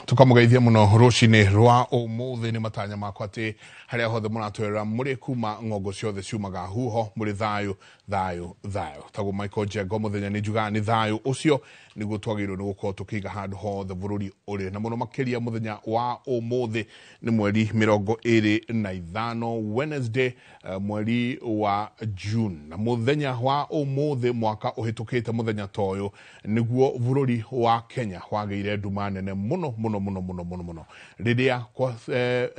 Tukamugeithia muno rucini rwa umuthi. Ni matanya makwa ati haria hothe muratwerera muri kuma ng'ongo ciothe ciumaga huho muri thayu thayu thayu. Tagwo Michael Njengo muthenya ni njugaga ni thayu ucio niguo twagĩrĩirwo nĩ gũkorwo tũkĩiga handũ hothe bũrũri ũrĩ, na mũno makĩria mũthenya wa ũmũthĩ nĩ mweri 25, Wednesday, mweri wa June. Na mũthenya wa ũmũthĩ mwaka ũhĩtũkĩte mũthenya ta ũyũ nĩguo bũrũri wa Kenya wagĩire nduma nene mũno mũno mũno mũno mũno mũno rĩrĩa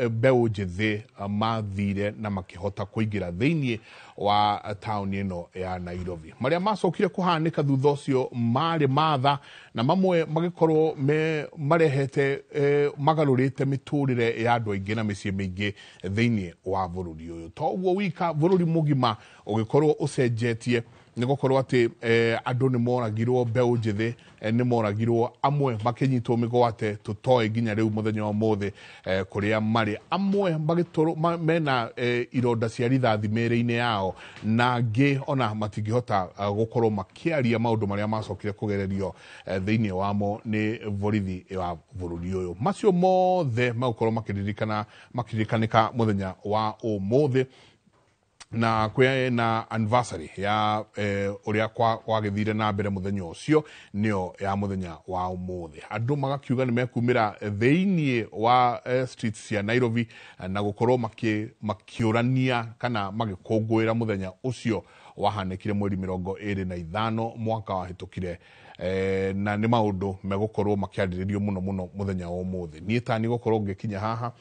mbeũ njĩthĩ mathire na makĩhota kũingĩra thĩinĩ wa taũni ĩno ya Nairobi. Marĩa macokire kũhanĩka thutha ũcio marĩ matha na mamwe magĩkorwo me marehete magarũrĩte mĩtũrĩre ya andũ aingĩ na mĩciĩ mĩingĩ thĩinĩ wa bũrũri ũyũ. To ũguo wika, bũrũri mũgima ũgĩkorwo ũcenjetie nĩ gũkorwo atĩ andũ nĩ moragirwo, mbeũ njĩthĩ nĩ moragirwo, amwe makĩnyitwo mĩgwate tũtoĩ nginya rĩu mũthenya wa ũmũthĩ kũrĩa marĩ, amwe magĩtũrwo mena ironda cia rithathi mĩĩrĩ-inĩ yao, na angĩ ona matingĩhota gũkorwo makĩaria maũndũ marĩa macokire kũgererio thĩinĩ wamo nĩ borithi wa bũrũri ũyũ. Macio mothe magũkorwo makĩririkana makĩririkanĩka mũthenya wa ũmũthĩ, na kwĩ na anniversary ya ũrĩa kwagĩthire na mbere mũthenya ũcio, nĩyo ya mũthenya wa ũmũthĩ. Andũ magakiuga nĩ mekumĩra thĩinĩ wa streets cia Nairobi na gũkorwo makĩũrania kana magĩkũngũĩra mũthenya ũcio wahanĩkire mweri 25 mwaka wahĩtũkire, na nĩ maũndũ megũkorwo makĩarĩrĩrio mũno mũno mũthenya wa ũmũthĩ. Niĩ tani gũkorwo ngĩkinya haha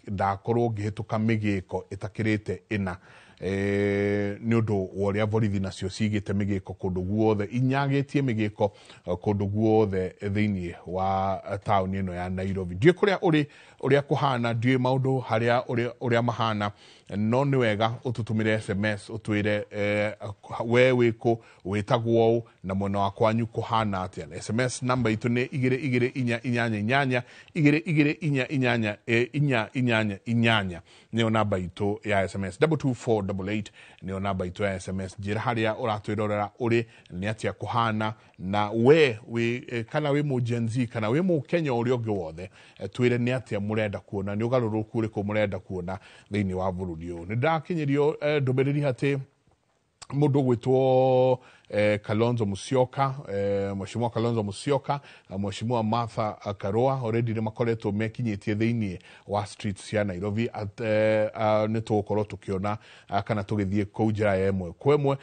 ndakorwo ngĩhĩtũka mĩgĩko ĩtakĩrĩte ĩna nĩ ũndũ wa ũrĩa borithi nacio cigĩte mĩgĩko kũndũ guothe, inyagĩtie mĩgĩko kũndũ guothe thĩinĩ wa taũni ĩno ya Nairobi. Ndiũĩ kũrĩa ũrĩ ũrĩa kũhana, ndiũĩ maũndũ harĩa ũrĩa mahana, no nĩ wega ũtũtũmĩre SMS ũtwĩre we wĩkũ, wĩtagwo ũũ, na mwena wa kwanyu kũhana atĩa. SMS namba itũ nĩ 22488, 224 8 488 nĩyo namba itũ ya SMS, 22488 nĩyo namba itũ ya SMS. Njĩra harĩa ũratwĩrorera ũrĩ, nĩ atĩa kũhana, na we wĩ kana wĩ mũ Gen Z kana wĩ mũkenya ũrĩa ũngĩ wothe, twĩre nĩ atĩa mũrenda kuona, nĩ ũgarũrũku ũrĩkũ mũrenda kuona thĩinĩ wa bũrũri ũyũ. Nĩ ndakinyĩrio ndũmĩrĩri atĩ mũndũ ũgwĩtwo Kalonzo Musyoka, Mheshimiwa Kalonzo Musyoka na Mheshimiwa Martha Karua already nĩ makoretwo mekinyĩtie thĩinĩ wa streets cia Nairobi. Nĩ tũgũkorwo tũkĩona kana tũgĩthiĩ kũu njĩra ya ĩmwe kwa ĩmwe,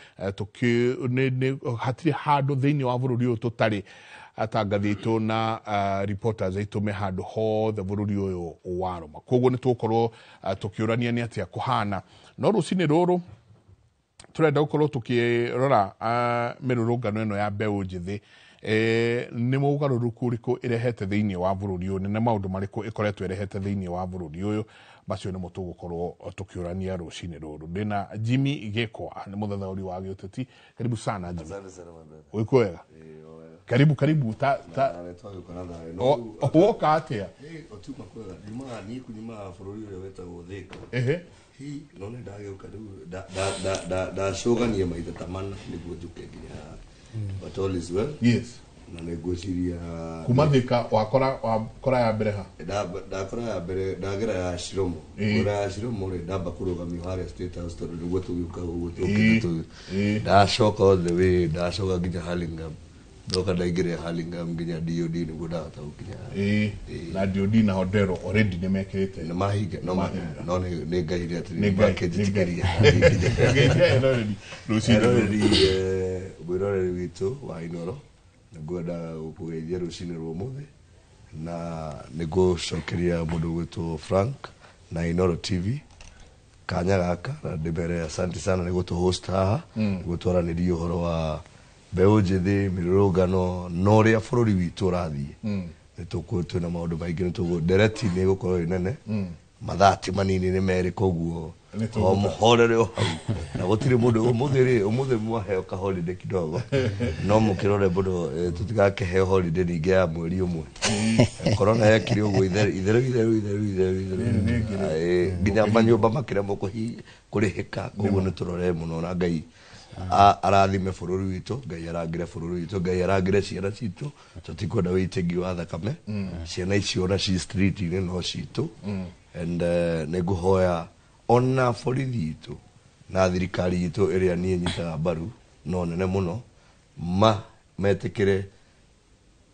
hatirĩ handũ thĩinĩ wa bũrũri ũyũ tũtarĩ. Atangathi aitũ na reporters aitũ me handũ hothe bũrũri ũyũ warũma, koguo nĩ tũgũkorwo tũkĩũrania nĩ atĩa kũhana. No rũcinĩ rũrũ tũrenda gũkorwo tũkĩrora mĩrũrũngano ĩno ya mbeũ njĩthĩ, nĩ mũgarũrũku ũrĩkũ ĩrehete thĩinĩ wa bũrũri ũyũ, nĩ maũndũ marĩkũ ĩkoretwo ĩrehete thĩinĩ wa bũrũri ũyũ. Macio nĩmo tũgũkorwo tũkĩũrania rũcinĩ rũrũ. Ndĩna Jimmy Gĩkwa, nĩ mũthathaũri wa gĩũteti. Karibu sana, Jimmy. Asante sana, my brother. Wĩkũ wega? Eh, wega. Karibu, karibu ta Na nĩtwagĩũka na thayũ. No woka atĩa? Eh, otiuma kwega. Nyumaga niĩ kunyumaga bũrũri ũrĩa wĩtagwo Thĩka. Hi, no nĩ ndagĩũka rĩu ndacũgania maita ta mana nĩguo njũke nginya haha. But all is well. Na nĩ ngwĩciria Kuma Thĩka wakora ya mbere ha? Ndakora ya mbere ndagera ya Ciromo. Kũgera ya Ciromo rĩ, ndamba kũrũgamio harĩa State House tondũ nĩguo tũgĩũka ũguo tũkĩte ndacoka all the way, ndacoka nginya Hurlingham, ndoka ndaingĩrĩra Hurlingham nginya DOD nĩguo ndahota gũkinya haha. Na DOD na Hodero already nĩ mekĩrĩte. Nĩ mahinga no Mahinga. No nĩ Ngai atĩ Nĩ Ngai, makĩnjĩtĩkĩria. Ngeithia eroreri rũcinĩ rũrũ. Eroreri, mwĩroreri witũ wa Inoro, nĩngwenda gũkũgeithia rũcinĩ rwa ũmũthĩ na nĩngũcokeria mũndũ ũgwĩtwo Frank na Inoro TV kanya gaka na ndĩmere asante sana nĩ gũtũ host haha nĩguo twaranĩrie ũhoro wa mbeũ njĩthĩ, mĩrũrũngano na ũrĩa bũrũri witũ ũrathiĩ. Nĩ tũkũ twĩna maũndũ maingĩ, nĩ tũgũ ndereti nĩ ĩgũkorwo ĩ nene, mathaa ti manini, nĩ merĩ, koguo Nĩ o mũhorere o hau na gũtirĩ mũndũ ũmũthĩ rĩ, ũmũthĩ mwaheo ka holiday kidogo no mũkĩrore mũno, tũtigakĩheo holiday ningĩ ya mweri ũmwe. Corona yekire ũguo itherũ itherũ itherũ itherũ itherũ itherũ. Nginya manyũmba makĩremwo kũrĩhĩka, koguo nĩ tũrore mũno na Ngai. Arathime bũrũri witũ, Ngai arangĩre bũrũri witũ, Ngai arangĩre ciana citũ. Tũtikwenda wĩitĩngi wa thakame. Ciana icio ona ci street-inĩ no citũ. And nĩ ngũhoya ona borithi itũ na thirikari itũ ĩrĩa niĩ nyitaga mbaru no nene mũno, ma metĩkĩre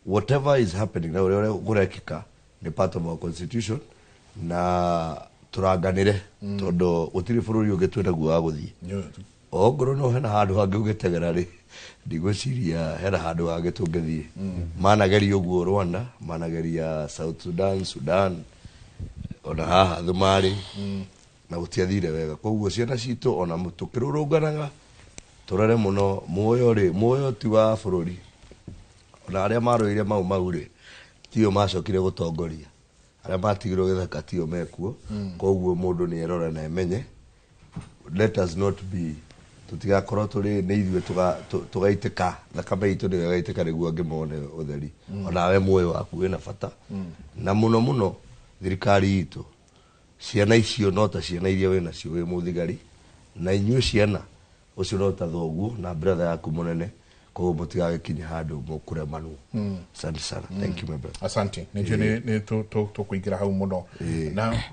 whatever is happening na ũrĩa kũrekĩka nĩ part of our constitution, na tũranganĩre, tondũ gũtirĩ bũrũri ũngĩ twĩnaguo wa gũthiĩ. Nĩ ũyũ tu. Ongorwo no hena handũ hangĩ ũgĩtegera rĩ, ndigwĩciria hena handũ hangĩ tũngĩthiĩ. Manageria ũguo Rwanda, manageria South Sudan, Sudan, ona haha Thumarĩ, na gũtiathire wega. Koguo ciana citũ, ona tũkĩrũrũnganaga, tũrore mũno muoyo rĩ, muoyo ti wa bũrũri. Ona arĩa marũire Mau Mau rĩ, tio macokire gũtongoria. Arĩa matigirwo gĩthaka tio mekuo. Koguo mũndũ nĩ erore na emenye. Let us not be, tũtigakorwo tũrĩ nĩ ithuĩ tũgaitĩka thakame itũ nĩyo ĩgaitĩka nĩguo angĩ mone ũtheri. Onawe muoyo waku wĩna bata. Na mũno mũno thirikari itũ, ciana icio no ta ciana iria wĩ nacio wĩ mũthigari, na inyuĩ ciana ũcio no ta thoguo na brother yaku mũnene, koguo mũtigagĩkinye handũ mũkũremanwo. Asante sana. Thank you, my brother. Asante. Nĩnjũĩ nĩ tũkũingĩra hau mũno na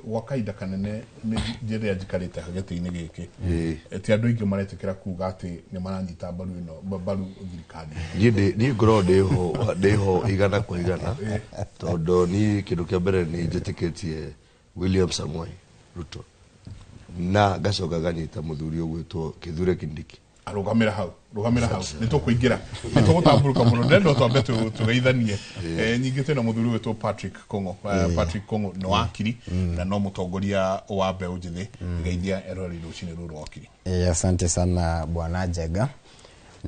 gwa kahinda kanene nĩ rĩrĩa njikarĩte gĩtĩ-inĩ gĩkĩ, ti andũ aingĩ maretĩkĩra kuga atĩ nĩ maranyita mbaru ĩno, mbaru thirikari. Niĩ ngoragwo ndĩho 100%, tondũ niĩ kĩndũ kĩa mbere nĩ njĩtĩkĩtie William Samoei Ruto, na ngacoka nganyita mũthuri ũgwĩtwo Kithure Kindiki. Rũgamĩra hau, rũgamĩra hau, nĩ tũkũingĩra, nĩ tũgũtambũrũka mũno. Ndĩrenda twambe tũgeithanie. Ningĩ twĩna mũthuri ũgwĩtwo Patrick Kong'o. Patrick Kong'o nĩ wakiri na no mũtongoria wa mbeũ njĩthĩ. Geithia eroreri rũcinĩ rũrũ, wakiri. Asante sana, Bwana Njega,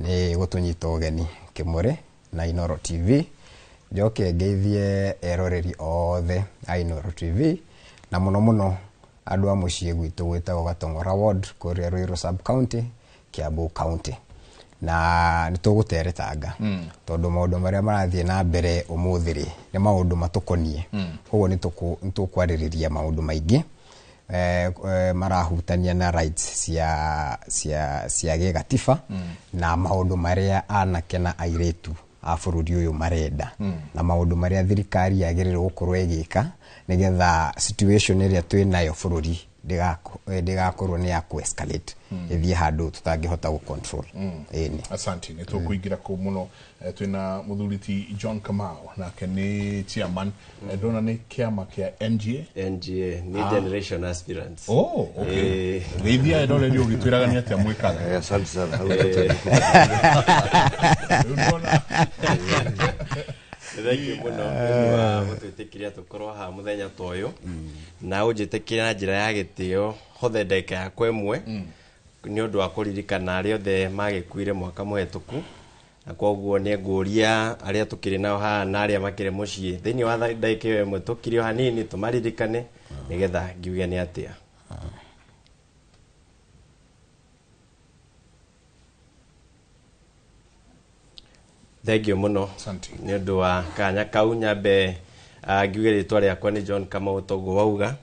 nĩ gũtũnyita ũgeni Kĩmũrĩ na Inoro TV. Njoke ngeithie eroreri othe a Inoro TV, na mũno mũno andũ a mũciĩ gwitũ gwĩtagwo Gatong'ora Ward, kũrĩa Ruiru sub county, Kiambu County. Na nĩ tũgũteretanga tondũ maũndũ marĩa marathiĩ na mbere ũmũthĩ rĩ, nĩ maũndũ matũkoniĩ. Koguo nĩ tũkwarĩrĩria maũndũ maingĩ marahutania na rights cia gĩgatiba, na maũndũ marĩa anake na airĩtu a bũrũri ũyũ marenda, na maũndũ marĩa thirikari yagĩrĩirwo gũkorwo ĩgĩka nĩgetha situation ĩrĩa twĩ nayo bũrũri ndĩgakorwo nĩ ya ku-escalate ĩthiĩ handũ tũtangĩhota gũ-control. Ĩni. Asante. Nĩ tũkũingĩra kũu mũno. Twĩna mũthuri ti John Kamau, nake nĩ chairman. Ndona nĩ kĩama kĩa NGA. NGA, New Generation Aspirants. Oh, okay. Geithia eroreri ũgĩtwĩraga nĩ atĩa mwĩkaga. Asante sana. Rĩu ndona Thank you mũno nĩ ũndũ wa gũtwĩtĩkĩria tũkorwo haha mũthenya ta ũyũ, na ũnjĩtĩkĩre na njĩra ya gĩtĩo hothe ndagĩka yakwa ĩmwe nĩ ũndũ wa kũririkana arĩa othe magĩkuire mwaka mũhetũku. Na koguo nĩ ngũria arĩa tũkĩrĩ nao haha na arĩa makĩrĩ mũciĩ, thĩinĩ wa ndagĩka ĩyo ĩmwe tũkire o hanini tũmaririkane, nĩgetha ngiuge nĩ atĩa. Thank you mũno. Asante. Nĩ ũndũ wa kanya kau. Nyambe ngiuge rĩtwa rĩakwa nĩ John Kamau, toguo wauga,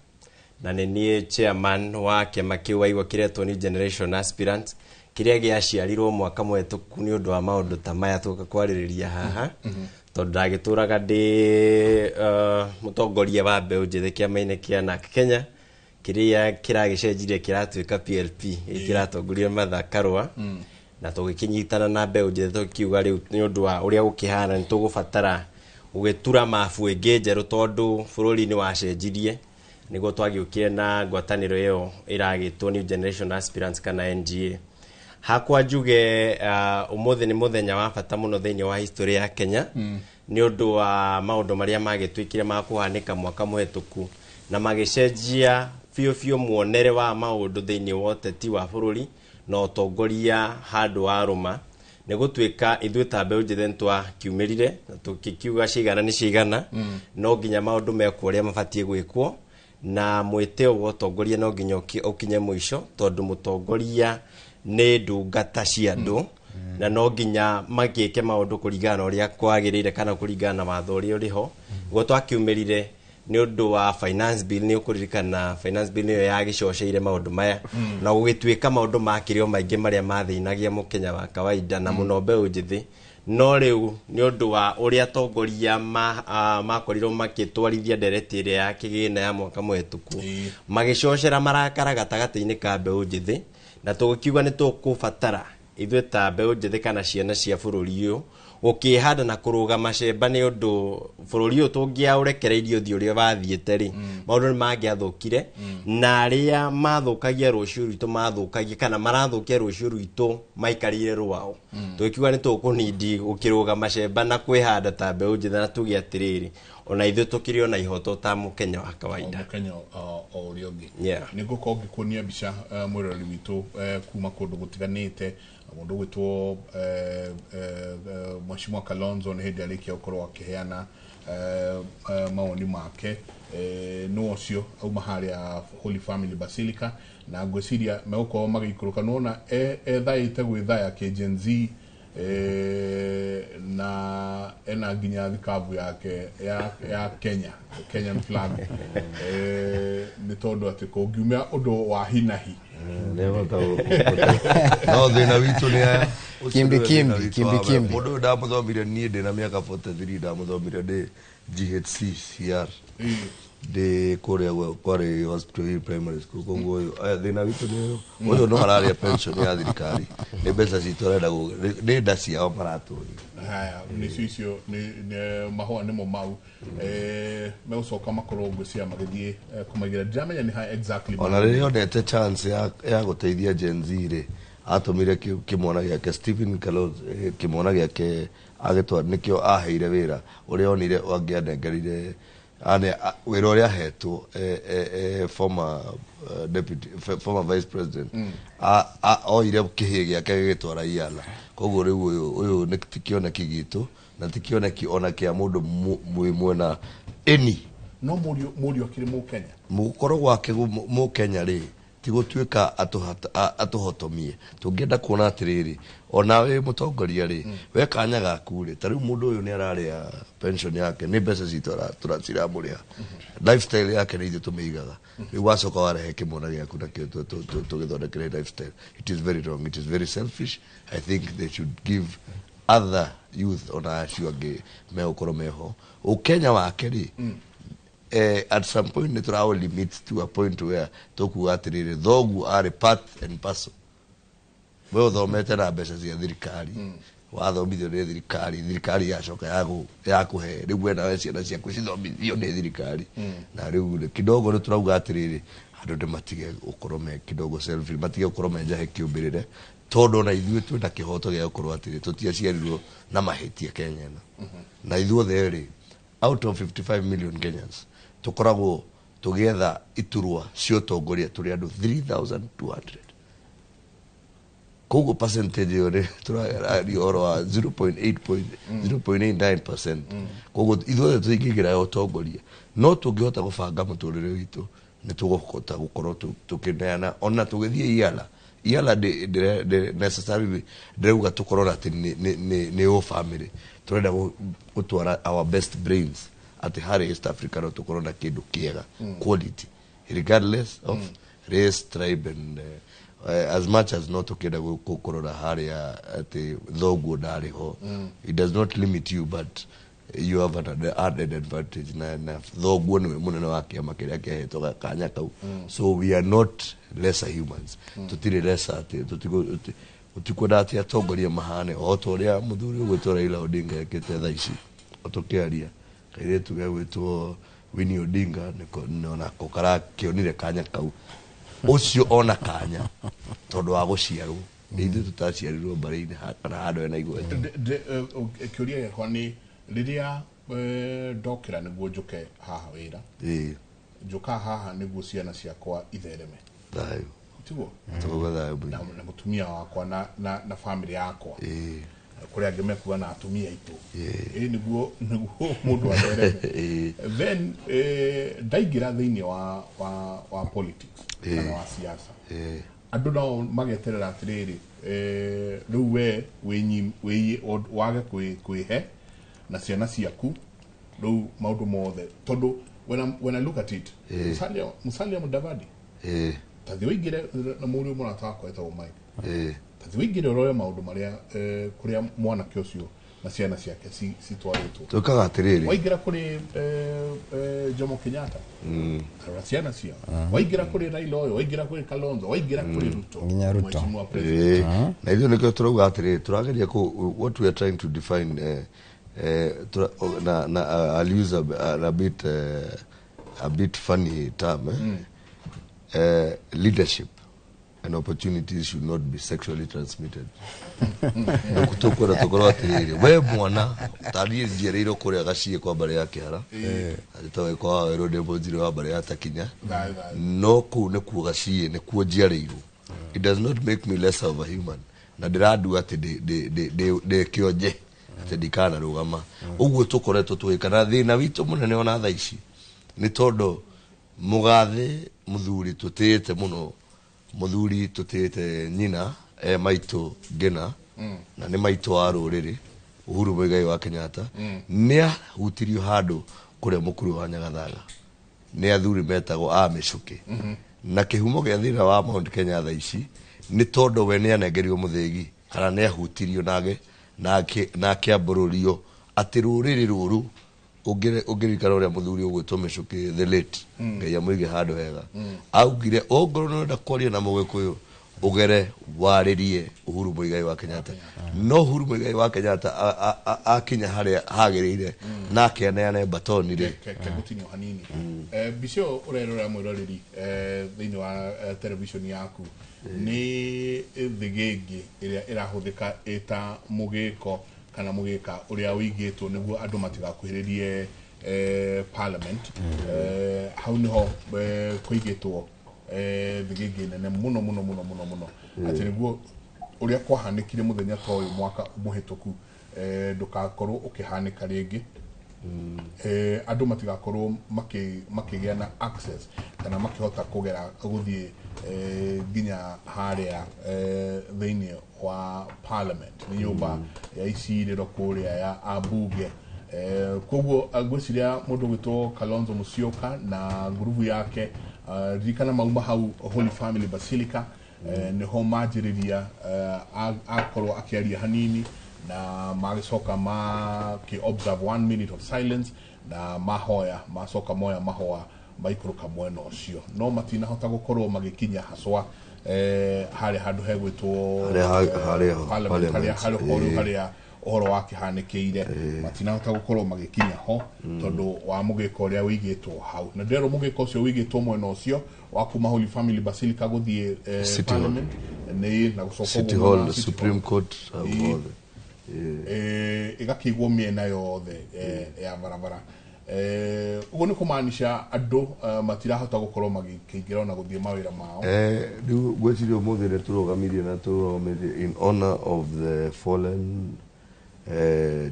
na nĩ niĩ chairman wa kĩama kĩu waigua kĩretwo New Generation Aspirants, kĩrĩa gĩaciarirwo mwaka mũhetũku nĩ ũndũ wa maũndũ ta maya tũka kwarĩrĩria haha, tondũ ndagĩtũraga ndĩ mũtongoria wa mbeũ njĩthĩ kĩama-inĩ kĩa NARC Kenya, kĩrĩa kĩragĩcenjirie kĩratuĩka PLP, gĩkĩ kĩratongorio nĩ Martha Karũa. Na tũgĩkĩnyitana na mbeũ njĩthĩ tũkiuga rĩu nĩ ũndũ wa ũrĩa gũkĩhana nĩ tũgũbatara gũgĩtura mabu ĩngĩ njerũ, tondũ bũrũri nĩ wacenjirie. Nĩguo twagĩũkire na ngwatanĩro ĩyo ĩragĩtwo New Generation Aspirants kana NGA. Hakwa njuge ũmũthĩ nĩ mũthenya wa bata mũno thĩinĩ wa history ya Kenya, nĩ ũndũ wa maũndũ marĩa magĩtuĩkire ma kũhanĩka mwaka mũhetũku na magĩcenjia biũ biũ muonere wa maũndũ thĩinĩ wa ũteti wa bũrũri na ũtongoria handũ wa rũma. Nĩ gũtuĩka ithuĩ ta mbeũ njĩthĩ nĩ twakiumĩrire na tũgĩkiuga cigana nĩ cigana, no nginya maũndũ mekwo ũrĩa mabatiĩ gwĩkwo, na mwĩtĩo wa ũtongoria no nginya ũkinye mũico, tondũ mũtongoria nĩ ndungata cia andũ, na no nginya magĩke maũndũ kũringana na ũrĩa kwagĩrĩire kana kũringana na watho ũrĩa ũrĩ ho. Nĩguo twakiumĩrire Nĩ ũndũ wa finance bill, nĩ ũkũririkana finance bill nĩyo yagĩcoceire maũndũ maya, na gũgĩtuĩka maũndũ makĩrĩ o maingĩ marĩa mathĩnagia mũkenya wa kawaida na mũno mbeũ njĩthĩ. No rĩu nĩ ũndũ wa ũrĩa atongoria makorirwo makĩtwarithia ndereti ĩrĩa ya kĩgĩna ya mwaka mũhetũku, magĩcocera marakara gatagatĩ-inĩ ka mbeũ njĩthĩ, na tũgĩkiuga nĩ tũkũbatara ithuĩ ta mbeũ njĩthĩ kana ciana cia bũrũri ũyũ gũkĩhanda na kũrũgama cemba, nĩ ũndũ bũrũri ũyũ tũngĩaũrekereirie ũthiĩ ũrĩa wathiĩte rĩ, maũndũ nĩ mangĩathũkire, na arĩa mathũkagia rũciũ rwitũ mathũkagia kana marathũkia rũciũ rwitũ maikarĩire rwao. Tũgĩkiuga nĩ tũkũnindi gũkĩrũgama cemba na kwĩhanda ta mbeũ njĩthĩ, na tuge atĩrĩrĩ, ona ithuĩ tũkĩrĩ ona ihoto ta mũkenya wa kawaida. Mũkenya o ũrĩa ũngĩ. Nĩ ngũkorwo ngĩkuonia mbica, mwĩroreri witũ, kuma kũndũ gũtiganĩte. Mũndũ ũgwĩtwo Mheshimiwa Kalonzo nĩ hĩndĩ arĩkia gũkorwo akĩheana mawoni make. Nĩ ũcio auma harĩa Holy Family Basilica, na ngwĩciria megũkorwo magĩikũrũka. Nĩwona ethaĩte gwĩthaya kĩ Gen Z, na ena nginya thikabu yake ya Kenya, Kenyan flag, nĩ tondũ atĩ kũngiumia ũndũ wa hinahi. No thĩna witũ nĩ aya. Ũcio Kimbi, nĩwe thĩna kimbi, witũ kimbi, wa mbere. kimbi. Mũndũ ũyũ ndamũthomire niĩ ndĩ na mĩaka 43, ndamũthomire ndĩ GHC CR, ndĩ kũrĩa kwarĩ Hospital Hill Primary School. Koguo ũyũ, aya, thĩna witũ nĩ ũyũ, ũyũ no ararĩa pension ya thirikari, nĩ mbeca citũ arenda nĩ nda ciao maratũria. Haya, nĩcio icio nĩ mahũa nĩmo mau. Megũcoka makorwo ngwĩciria magĩthiĩ kũmaigĩra, ndiramenya nĩ ha exactly. Ona rĩrĩa onete chance ya gũteithia Gen Z rĩ, atũmire kĩmwana gĩake Stephen Kalonzo, kĩmwana gĩake agĩtwara, nĩkĩo aheire wĩra ũrĩa onire angĩanengerire wĩra ũrĩa ahetwo former deputy, former vice president. Oire kĩhĩ gĩake gĩgĩtwara iala. Koguo rĩu ũyũ nĩ ti kĩoneki gitũ na ti kĩoneki ona kĩa mũndũ mwĩ mwena any. No mũriũ akĩrĩ mũkenya. Mũkorwo gwake mũkenya rĩ, ti gũtuĩka atũhotomie. Tũngĩenda kuona atĩrĩrĩ, ona wĩ mũtongoria rĩ, we kanya gaku rĩ, ta rĩu mũndũ ũyũ nĩ ararĩa pension yake, nĩ mbeca citũ ciramũrĩha, lifestyle yake nĩ ithuĩ tũmĩigaga. Rĩu wacoka warehe kĩmwana gĩaku nakĩo tũgĩthondekere lifestyle, it is very wrong, it is very selfish. I think they should give other youth, ona acio angĩ megũkorwo meho ũkenya wake rĩ, at some point nĩ tũrawo limit to a point where tũkuga atĩrĩrĩ, thoguo arĩ part and parcel. We ũthomete na mbeca cia thirikari, wathomithio nĩ thirikari, thirikari yacoka yakũhe, rĩu we nawe ciana ciaku cithomithio nĩ thirikari. Na rĩu rĩ, kidogo nĩ tũrauga atĩrĩrĩ, andũ nĩ matige gũkorwo me kidogo selfish, matige gũkorwo me njahe kĩũmbĩrĩre, tondũ ona ithuĩ twĩna kĩhoto gĩa gũkorwo atĩrĩ, tũtiaciarirwo na mahĩtia Kenya ĩno. Na ithuothe rĩ, out of 55 million Kenyans, tũkoragwo tũgĩetha iturwa cia ũtongoria tũrĩ andũ 3200. Koguo percentage ĩyo nĩ tũraria ũhoro wa 0.8.0.89%. Koguo ithuothe tũingĩingĩra ya ũtongoria, no tũngĩhota gũbanga mũtũrĩre witũ, nĩ tũgũhota gũkorwo tũkĩneana ona tũgĩthiĩ iala iala necessarily ndĩrauga tũkorwo na atĩ nĩ o family tũrenda gũtwara our best brains, atĩ harĩ East Africa no tũkorwo na kĩndũ kĩega, quality, regardless of race, tribe and as much as no tũkĩenda kũrora harĩa atĩ thoguo ndarĩ ho, it does not limit you, but you have an added advantage na thoguo nĩwe mũnene wa kĩama kĩrĩa kĩahetwo kanya kau. So we are not lesser humans, tũtirĩ lesser, atĩ tũtikwenda atĩ atongoria mahane o ta ũrĩa mũthuri ũgwĩtwo Raila Odinga ekĩte thaa ici. O tũkĩaria, kairĩtu gegwĩtwo Winnie Odinga nĩko onako karakĩonire kanya kau, ũcio ona kanya tondũ wa gũciarwo nĩ ithuĩ tũtaciarirwo mbarĩ-inĩ kana handũ hena igweta. Kĩũria gĩakwa nĩ rĩrĩa ndokĩra nĩguo njũke haha wĩra, njũka haha nĩguo ciana ciakwa ithereme. Thayũ. Tiguo? Tũkuga thayũ na, mũingĩ. Na mũtumia wakwa na family yakwa, kũrĩa angĩ mekuga na atumia aitũ. Ĩ nĩguo mũndũ athereme. Then ndaingĩra thĩinĩ wa politics kana wa siasa, andũ nao mageterera atĩrĩrĩ, rĩu we wage kwĩhe na ciana ciaku rĩu maũndũ mothe, tondũ When I look at it, Musalia Mudavadi, tathi ũingĩre na mũriũ mũrata wakwa etagwo Mike, tathi ũingĩre ũrore maũndũ marĩa kũrĩa mwanake ũcio na ciana ciake citwarĩtwo. Twĩkaga atĩrĩrĩ, waingĩra kũrĩ Jomo Kenyatta, arora ciana ciao, waingĩra kũrĩ Raila ũyũ, waingĩra kũrĩ Kalonzo, waingĩra kũrĩ Ruto, Nginya Ruto. Mheshimiwa President. Na ithuĩ nĩkĩo tũrauga atĩrĩrĩ, tũrageria what we are trying to define, na I'll use a bit funny term, leadership and opportunities should not be sexually transmitted. Tukwenda tukorwo atiriri, we mwana taniĩ njiarĩirwo kũrĩa gaciĩ kwa mbarĩ ya Kĩhara, atĩ kwa werũ ndĩ mũnjirĩ wa mbarĩ ya Takinya, Thayũ, thayũ. No kũu nĩkuo gaciĩ, nĩkuo njiarĩirwo. It does not make me less of a human, na ndĩrandua atĩ ndĩ kĩonje atĩ ndikanarũgama. Ũguo tũkoretwo tũgĩka, na thĩna witũ mũnene ona thaa ici nĩ tondũ mũgathe mũthuri tũtĩĩte mũno, mũthuri tũtĩĩte nyina, maitũ Ngina, na nĩ maitũ wa rũrĩrĩ, Uhuru Muigai wa Kenyatta, nĩ ahutirio handũ kũrĩa mũkuru wa Nyagathaga nĩ athuri metagwo a mĩcũkĩ. Na kĩhumo gĩa thĩna wa Mount Kenya thaa ici nĩ tondũ we nĩ anengerirwo mũthĩgi kana nĩ ahutirio na akĩambũrũrio atĩ rũrĩrĩ rũrũ. Ũngĩririkana ũrĩa mũthuri ũgwĩtwo mĩcũkĩ, the late, Ngai amũige handũ hega, augire ongorwo nĩ ũrenda kwaria na mũgĩkũyũ, ũgere warĩrie Uhuru Muigai wa Kenyatta. No Uhuru Muigai wa Kenyatta akinya harĩa hagĩrĩire na akĩaneane batoni rĩ. Kegũtinio hanini. Mbica ĩyo ũrerorera, mwĩroreri, thĩinĩ wa television yaku, nĩ thĩgĩngĩ ĩrĩa ĩrahũthĩka ĩta mũgĩko kana mũgĩka ũrĩa ũigĩtwo nĩguo andũ matigakuhĩrĩrie parliament. Hau nĩho kũigĩtwo thĩgĩngĩ nene mũno mũno mũno mũno mũno, atĩ nĩguo ũrĩa kwahanĩkire mũthenya ta ũyũ mwaka mũhĩtũku ndũgakorwo ũkĩhanĩka rĩngĩ, andũ matigakorwo makĩgĩa na access kana makĩhota kũgera gũthiĩ nginya harĩa thĩinĩ wa parliament, nĩ nyũmba ya icirĩro kũrĩa ya ambunge. Koguo ngwĩciria mũndũ ũgwĩtwo Kalonzo Musyoka na ngurubu yake, ririkana mauma hau Holy Family Basilica, nĩho manjĩrĩria, akorwo akĩaria hanini na magĩcoka makĩ observe one minute of silence na mahoya, macoka moya mahoa maikũrũka mwena ũcio, no matinahota gũkorwo magĩkinya haswa harĩa handũ hegwĩtwo Harĩa harĩa parliament, harĩa parliament, harĩa harĩa ũhoro wakĩhanĩkĩire, matinahota gũkorwo magĩkinya ho tondũ wa mũgĩko ũrĩa ũigĩtwo hau. Na ndĩrerwo mũgĩko ũcio ũigĩtwo mwena ũcio wa kuma Holy Family Basilica gũthiĩ City Hall. parliament nĩ na gũcoka City ũguo mwena Hall, wa City Supreme Hall. Court, hau hothe. Ĩgakĩigwo mĩena yothe ya barabara. Ũguo nĩ kũmaanisha andũ matirahota gũkorwo magĩkĩingĩra ona gũthiĩ mawĩra mao. Rĩu ngwĩciria ũmũthĩ nĩ tũrũgamirie na tũrũgamirie in honor of the fallen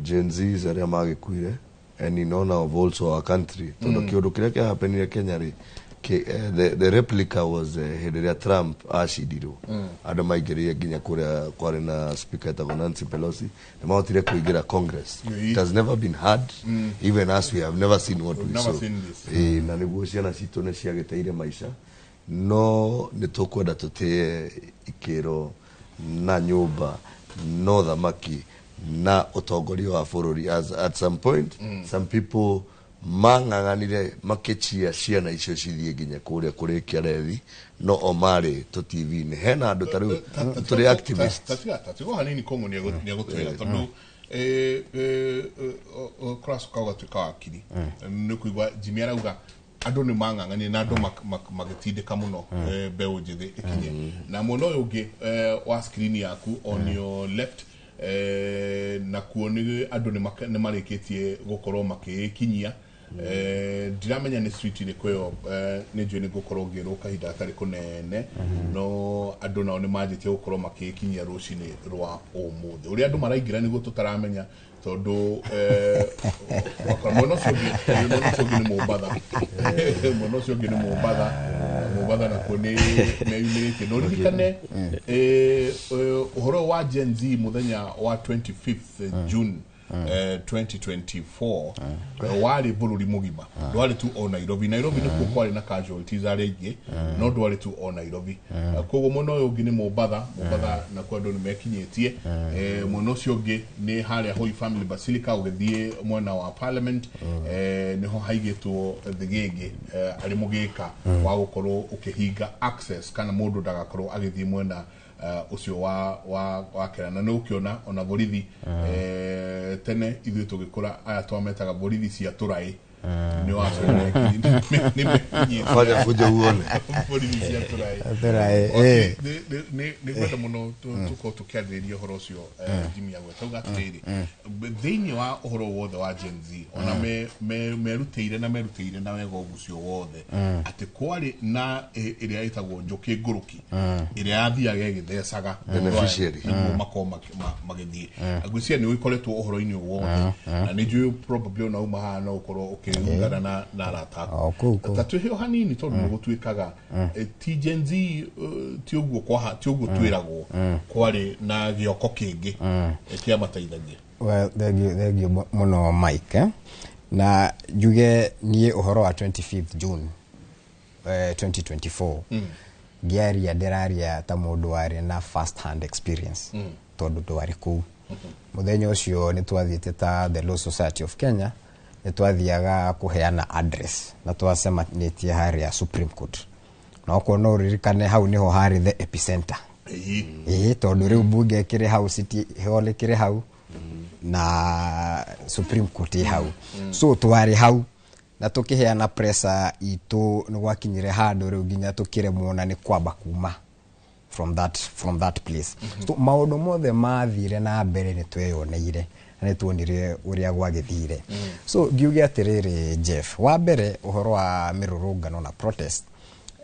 Gen Zs arĩa magĩkuire, and in honor of also our country, tondũ kĩũndũ kĩrĩa kĩahapenire Kenya rĩ, the replica was hĩndĩ ĩrĩa Trump acindirwo, andũ maingĩrire nginya kũrĩa kwarĩ na speaker etagwo Nancy Pelosi, nĩ mahotire kũingĩra Congress. It has never been heard, even as we have never seen what We've we never saw. seen this. Na nĩguo ciana citũ nĩ ciagĩteire maica, no nĩ tũkwenda tũtĩe ikĩro na nyũmba no thamaki na ũtongoria wa bũrũri. As at some point some people mang'ang'anire makĩchia ciana icio cithiĩ nginya kũrĩa kũrĩkia rethi, no o marĩ tũ TV-inĩ hena andũ ta rĩu tũrĩ activists. Tatigo hanini, Kongo nĩ egũtwĩra tondũ kũracoka ũgatuĩka wakiri nĩ kũigua Jimmy arauga andũ nĩ mang'ang'anire na andũ magĩtindĩka mũno mbeũ njĩthĩ ĩkinye na mwena ũyũ ũngĩ wa screen yaku, on your left, nakuo nĩ andũ nĩ marĩkĩtie gũkorwo makĩkinyia. Ndiramenya nĩ street ĩrĩkũ ĩyo, nĩ njũĩ nĩ ngũkorwo ngĩrwo kahinda gatarĩ kũnene, no andũ nao nĩ manjĩtie gũkorwo makĩkinyia rũcinĩ rwa ũmũthĩ. Ũrĩa andũ maraingĩra nĩguo tũtaramenya, tondũ wakora mwena ũcio ũngĩ nĩ Mombatha, mwena ũcio ũngĩ nĩ Mombatha. Mombatha nakuo nĩ meyumĩrĩtie. No ririkane ũhoro wa Gen Z mũthenya wa 25th June. 2024 warĩ bũrũri mũgima, ndwarĩ tu o Nairobi. Nairobi nĩkuo kwarĩ na casualties arĩa aingĩ, no ndwarĩ tu o Nairobi. Koguo mwena ũyũ ũngĩ nĩ Mombatha. Mombatha nakuo andũ nĩ mekinyĩtie. Mwena ũcio ũngĩ nĩ harĩa Holy Family Basilica, ũgĩthiĩ mwena wa Parliament, nĩho haigĩtwo thĩgĩngĩ arĩ mũgĩka wa gũkorwo ũkĩhinga access kana mũndũ ndagakorwo agĩthiĩ mwena ũcio wa kera. Na nĩ ũkĩona ona borithi, tene ithuĩ tũgĩkũra aya twametaga borithi cia tũraĩ, nĩ wacoka nĩ mekinyĩtie. Fanya fujo uone. Borithi cia tũraĩ. Tũraĩ, eh. Nĩ ngwenda mũno tũkorwo tũkĩarĩrĩria ũhoro ũcio. Jimmy agweta uga atĩrĩrĩ, thĩinĩ wa ũhoro wothe wa Gen Z, ona merutĩire na merutĩire na wega ũguo wothe, atĩ kwarĩ na ĩrĩa ĩtagwo njũkĩ ngũrũki ĩrĩa yathiaga ĩgĩthecaga Beneficiary. nĩguo makorwo magĩthiĩ. Ngwĩciria nĩ ũkoretwo ũhoro-inĩ ũyũ wothe, na nĩ njũĩ probably ona uma haha no ũkorwo ũkĩungana na arata aku. O, kũu, kũu. Ta twĩhe o hanini, tondũ nĩ gũtuĩkaga ti Gen Z, ti ũguo kwaha, ti ũguo twĩragwo kwarĩ na gĩoko kĩngĩ kĩamateithagia. Well, thank you mũno Mike, eh? Na njuge niĩ ũhoro wa 25th June 2024 ngĩaria, ndĩraria ta mũndũ warĩ na first hand experience, tondũ ndwarĩ kũu mũthenya ũcio. Nĩ twathiĩte ta the Law Society of Kenya, nĩ twathiaga kũheana address na twacemanĩtie harĩa Supreme Court, na okorwo no ũririkane, hau nĩho harĩ the epicenter. Ĩĩ, tondũ rĩu bunge ĩkĩrĩ hau, City Hall ĩkĩrĩ hau, na Supreme Court ĩ hau. So twarĩ hau na tũkĩheana pressure itũ. Nĩ gwakinyire handũ rĩu nginya tũkĩremwo na nĩ kwamba kuma from that place. So maũndũ mothe mathire na mbere nĩ tweyoneire na nĩ tuonire ũrĩa gwagĩthire. So ngiuge atĩrĩrĩ, Jeff, wa mbere ũhoro wa mĩrũrũngano na protest,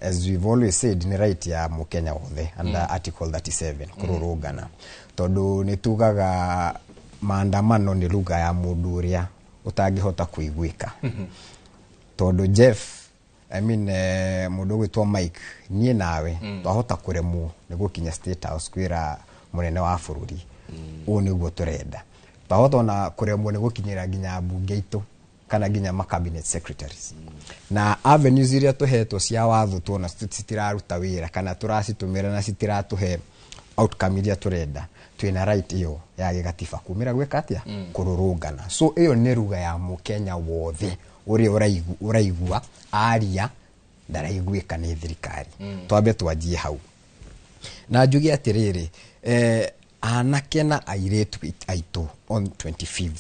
as we've always said, nĩ right ya mũkenya wothe under Article 37 kũrũrũngana, tondũ nĩ tugaga maandamano nĩ lugha ya mũndũ ũrĩa ũtangĩhota kũiguĩka. Tondũ Jeff, I mean, mũndũ ũgwĩtwo Mike, niĩ nawe twahota kũremwo nĩ gũkinya State House kwĩra mũnene wa bũrũri ũũ nĩguo tũrenda, twahota ona kũremwo nĩ gũkinyĩra nginya mbunge itũ kana nginya ma cabinet secretaries, na avenues iria tũhetwo cia watho tuona citiraruta wĩra kana tũracitũmĩra na citiratũhe outcome iria tũrenda, twĩna right ĩyo ya gĩgatiba kumĩra gwĩka atĩa? Kũrũrũngana. So ĩyo nĩ ruga ya mũkenya wothe ũrĩa ũraigua aria ndaraiguĩka nĩ thirikari. Twambe twanjie hau na njuge atĩrĩrĩ, anake na airĩtu aitũ on 25th,